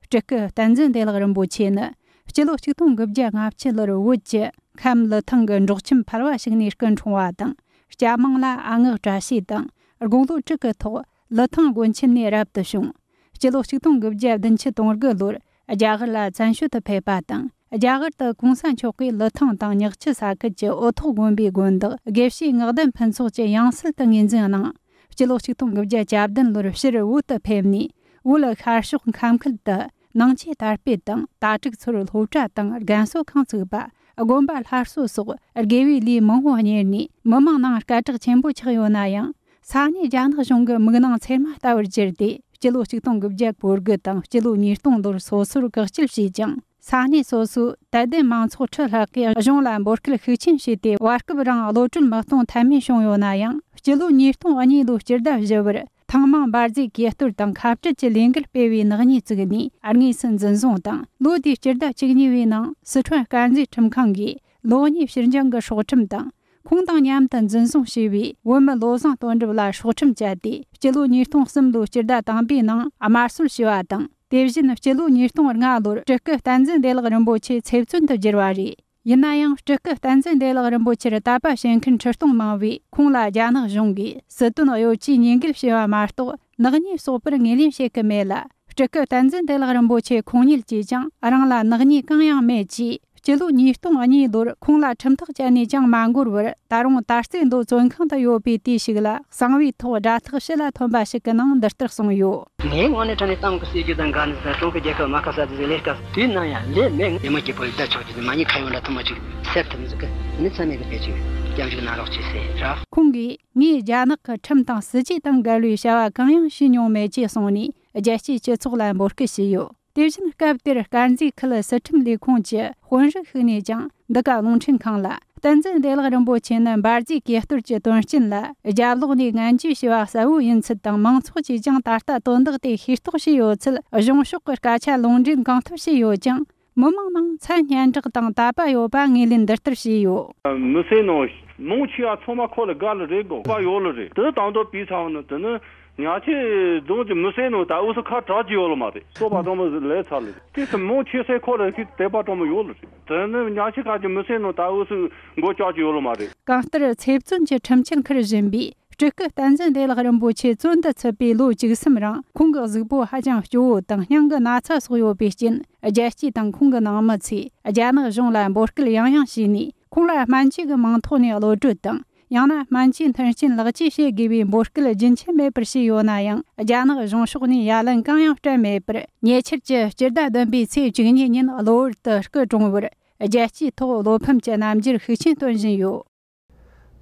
སྤྲུལ་སྐུ་བསྟན་འཛིན་བདེ་ལེགས་རིན་པོ་ཆེ་ནི། སྤྱི་ལོ་ཆིག་སྟོང་དགུ་བརྒྱ་ལྔ་བཅུ་ལོར་བོད་ཀྱི་ཁམས་ལི་ཐང་གི་འབྲོག་ཁྱིམ་ཕལ་བ་ཞིག་ནས་སྐུ་འཁྲུངས་པ་དང་། སྐྱ་མང་ལ་ཨ་སྔགས་བཀྲ་ཤིས་དང་། དགུང་ལོ་དྲུག་གི་ཐོག་ལི་ཐང་དགོན་ཆེན་ནས་རབ་ཏུ་བྱུང་། སྤྱི་ལོ་ཆིག་སྟོང་དགུ་བརྒྱ་བདུན་ཅུ་དོན་དགུ་ལོར་རྒྱ་གར་ལ་བཙན་བྱོལ་དུ་ཕེབས་པ་དང་། རྒྱ་གར་དུ་གོང་ས་མཆོག་གིས་ལི་ཐང་དང་ཉག་ཆུ་ས་ཁུལ་གྱི་འུ་ཐོག་དགོན་པའི་དགོན་བདག་དགེ་བཤེས་ངག་ལྡན་ཕུན་ཚོགས་ཀྱི་ཡང་སྲིད་དུ་ངོས་འཛིན་གནང་། སྤྱི་ལོ་ཆིག་སྟོང་དགུ་བརྒྱ་གྱ་བདུན་ལོར་ཕྱིར་བོད་དུ་ཕེབས་ནས། བོད་ཤར་ཕྱོགས་ཁམས་ཁུལ་དུ་ནང་ཆོས་དར་སྤེལ་དང་། དྭ་ཕྲུག་ཚོར་སློབ་གྲྭ་དང་རྒན་གསོ་ཁང་བཙུགས་པ། དགོན་པ་སླར་གསོ་སོགས་དགེ་བའི་ལས་མང་བོ་གཉེར་ནས། མི་མང་ནང་སྐད་གྲགས་ཆེན་པོ་ཆགས་ཡོད་ན་ཡང་། ས་གནས་རྒྱ་ནག་གཞུང་གི་མིག་ནང་ཚེར་མ་ལྟ་བུར་གྱུར་ཏེ། སྤྱི་ལོ་ཆིག་སྟོང་དགུ་བརྒྱ་གོ་དགུ་དང་སྤྱི་ལོ་ཉིས་སྟོང་ལོར་སོ་སོར་བཀག་སྐྱིལ་བྱས་ཀྱང་། ས་གནས་སོ་སོའི་དད་ལྡན་མང་ཚོགས་ཁྲི་ལྷག་གིས་གཞུང་ལ་འབོད་སྐུལ་ཤུགས་ཆེན་བྱས་ཏེ། བར་སྐབས་རིང་གློད་གྲོལ་མི་གཏོང་ཐབས་མེད་བྱུང་ཡོད་ན་ཡང་། སྤྱི་ལོ་ཉིས་སྟོང་གཉིས་ལོའི་སྤྱི་ཟླ་བཞི་པར་ཐེངས་མང་འབར་རྫས་གས་གཏོར་དང་ཁ་བྲལ་གྱི་ལས་འགུལ་སྤེལ་བའི་ནག་ཉེས་བཙུགས་ནས། དངོས་སུ་འཛིན་བཟུང་དང་། ལོ་དེའི་སྤྱི་ཟླ་བཅུ་གཉིས་པའི་ནང་སི་ཁྲོན་དཀར་མཛེས་ཁྲིམས་ཁང་གིས་ལོ་གཉིས་ཕྱིར་འགྱངས་ཀྱི་སྲོག་ཁྲིམས་དང་། ཁོང་དང་མཉམ་དུ་འཛིན་བཟུང་བྱས་པའི་བོད་མི་བློ་བཟང་དོན་གྲུབ་ལ་སྲོག་ཁྲིམས་བཅད་དེ། སྤྱི་ལོ་ཉིས་སྟོང་གསུམ་ལོའི་སྤྱི་ཟླ་དང་པོའི་ནང་དམར་གསོད་བྱས་པ་དང་། དེ་བཞིན་སྤྱི་ལོ་ཉིས་སྟོང་ལྔ་ལོར་སྤྲུལ་སྐུ་བསྟན་འཛིན་བདེ་ལེགས་རིན་པོ་ཆེ་ཚེ་བཙོན་དུ་བསྒྱུར་བ་རེད། ཡིན་ན་ཡང་། སྤྲུལ་སྐུ་བསྟན་འཛིན་བདེ་ལེགས་རིན་པོ་ཆེར་དད་པ་བྱེད་མཁན་ཁྲི་སྟོང་མང་བས། ཁོང་ལ་རྒྱ་ནག་གཞུང་གིས་སྲིད་དོན་གཡོ་ཇུས་ཉེས་འགེལ་བྱས་པ་མ་གཏོགས། ནག་ཉེས་གསོག་པར་ངོས་ལེན་བྱེད་ཀྱི་མེད་ལ། སྤྲུལ་སྐུ་བསྟན་འཛིན་བདེ་ལེགས་རིན་པོ་ཆེ་ཁོང་ཉིད་ཀྱིས་ཀྱང་རང་ལ་ནག་ཉེས་གང་ཡང་མེད་ཅེས། སྤྱི་ལོ་ཉིས་སྟོང་གཉིས་ལོར་ཁོང་ལ་ཁྲིམས་ཐག་བཅད་ནས་ཀྱང་མ་འགོར་བར། ད་རུང་ད་རྩེ་མདོ་བཙོན་ཁང་དུ་ཡོད་པའི་དུས་ཤིག་ལ། གསང་བའི་ཐོག་དགྲ་ཐག་ཕྱི་ལ་ཐོན་པ་ཞིག་གི་ནང་འདི་ལྟར་གསུངས་ཡོད། ངའི་ངོས་ནས་དྲང་ནས་གཏམ་གྱི་སྲིད་ཇུས་དང་འགལ་ནས། ཀྲུང་གོའི་རྒྱལ་ཁབ་རྨ་ཁ་བསད་དེ་ལས་ཀ་དུས་ནམ་ཡང་ལས་མེད། ལས་མ་བྱེད་པར་ཡི་དྭགས་ཆོག་གི། མ་ཉེས་ཁ་ཡོད་འདྲ་ཐུབ་མ་བྱུང་། སེལ་ཐུབ་མི་འདུག་གི། དེ་ནི་ཚད་མེད་ཀྱི་ཕལ་ཆེར་སྐྱབས་འཇུག་གནང་རོགས་བྱེད་ཟེར་ར། ཁོང་གིས། ངས་རྒྱ་ནག་གི་ཁྲིམས་དང་སྲིད་ཇུས་དང་འགལ་བའི་བྱ་བ་གང་ཡང་བྱས་མྱོང་མེད་ཅེས་གསུངས་ནས། རྒྱལ་སྤྱིའི་སྤྱི་ཚོགས་ལ་འབོད་སྐུལ་བྱས་ཡོད། དེ་བཞིན་སྐབས་དེར་དཀར་མཛེས་ཁུལ་སྲིད་ཁྲིམས་ལས་ཁུངས་ཀྱི་དཔོན་རིགས་ཤིག་ནས་ཀྱང་། འདི་ག་རླུང་འཕྲིན་ཁང་ལ། བསྟན་འཛིན་བདེ་ལེགས་རིན་པོ་ཆེ་ནི་འབར་རྫས་གས་གཏོར་གྱི་དོན་རྐྱེན་ལ་རྒྱབ་ལོག་ནས་ངན་ཇུས་བྱས་པ་གསལ་བོ་ཡིན་ཚུལ་དང་། མང་ཚོགས་ཀྱིས་ཀྱང་ད་ལྟ་དོན་དག་དེ་ཤེས་རྟོགས་བྱས་ཡོད་ཚུལ། གཞུང་ཕྱོགས་ཀྱི་སྐད་ཆ་ལུང་འདྲེན་གང་ཐུབ་བྱས་ཡོད་ཀྱང་། མི་མང་ནང་མཚན་སྙན་གྲགས་དང་དད་པ་ཡོད་པ་ངོས་ལེན་འདི་ལྟར་བྱས་ཡོད། མི་སེར་ནང་མང་ཆེ་བ་ཚང་མ་ཁོ་ལ་དགའ་ལེ་རེད། དགོས་པ་ཡོད་ལེ་རེད། དེ་དང་དུ་བྱས་ཙང་ནི་དེ་ནི་ཉག་ཆུ་རྫོང་གི་མི་སེར་ནང་ད་འུ་ཚོ་ཁ་གྲག་གི་ཡོད་ལེ་མ་རེད། སོ་པ་དང་པོ་ལས་ཚར་ལེ་རེད། དེ་ཚོ་མང་ཆེ་ས་ཁོ་ལ་ཁི་དད་པ་དྲང་མོ་ཡོད་ལེ་རེད། དེ་ནི་ཉག་ཆུ་ཁ་གི་མི་སེར་ནང་ད་འུ་ཚོ་མགོ་བཀྱག་གི་ཡོད་ལེ་མ་རེད། གང་ལྟར་ཚེ་བཙོན་གྱི་ཁྲིམས་ཆད་འཁུར་བཞིན་པའི། སྤྲུལ་སྐུ་བསྟན་འཛིན་བདེ་ལེགས་རིན་པོ་ཆེ་བཙོན་དུ་ཚུད་པའི་ལོ་བཅུ་གསུམ་རིང་། ཁོང་གི་གཟུགས་པོ་ཧ་ཅང་སྐྱོ་བོ་དང་སྙིང་གི་ན་ཚ་སོགས་ཡོད་པའི་རྐྱེན། རྒྱལ་སྤྱི་དང་ཁོང་གི་ནང་མི་ཚོས་རྒྱ་ནག་གཞུང་ལ་འབོད་སྐུལ་ཡང་ཡང་བྱས་ནས། ཁོང་ལ་སྨན་བཅོས་ཀྱི་མིང་ཐོག་ནས་གློད་གྲོལ་དང་། ཡང་ན་སྨན་བཅོས་མཐུན་རྐྱེན་ལེགས་བཅོས་བྱེད་དགོས་པའི་འབོད་སྐུལ་རྒྱུན་ཆད་མེད་པར་བྱས་ཡོད་ན་ཡང་། རྒྱ་ནག་གཞུང་ཕྱོགས་ནས་ཡ་ལན་གང་ཡང་སྤྲད་མེད་པར། ཉེ་ཆར་གྱི་སྤྱི་ཟླ་བདུན་པའི་ཚེས་བཅུ་གཉིས་ཉིན་གློ་བུར་དུ་སྐུ་གྲོངས་པར། རྒྱལ་སྤྱིའི་ཐོག་བློ་ཕམ་གྱི་རྣམ་འགྱུར་ཤུགས་ཆེན་སྟོན་བཞིན་ཡོད།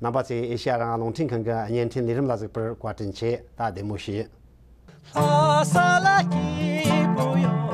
རྣམ་པ་ཚོས་ཨེ་ཤེ་ཡ་རང་དབང་རླུང་འཕྲིན་ཁང་གི་བརྙན་འཕྲིན་ལས་རིམ་ལ་གཟིགས་པར་བཀའ་དྲིན་ཆེ། ད་བདེ་མོ་བྱོས། ལྷ་ས་ལ་སྐྱིད་པོ་ཡོད།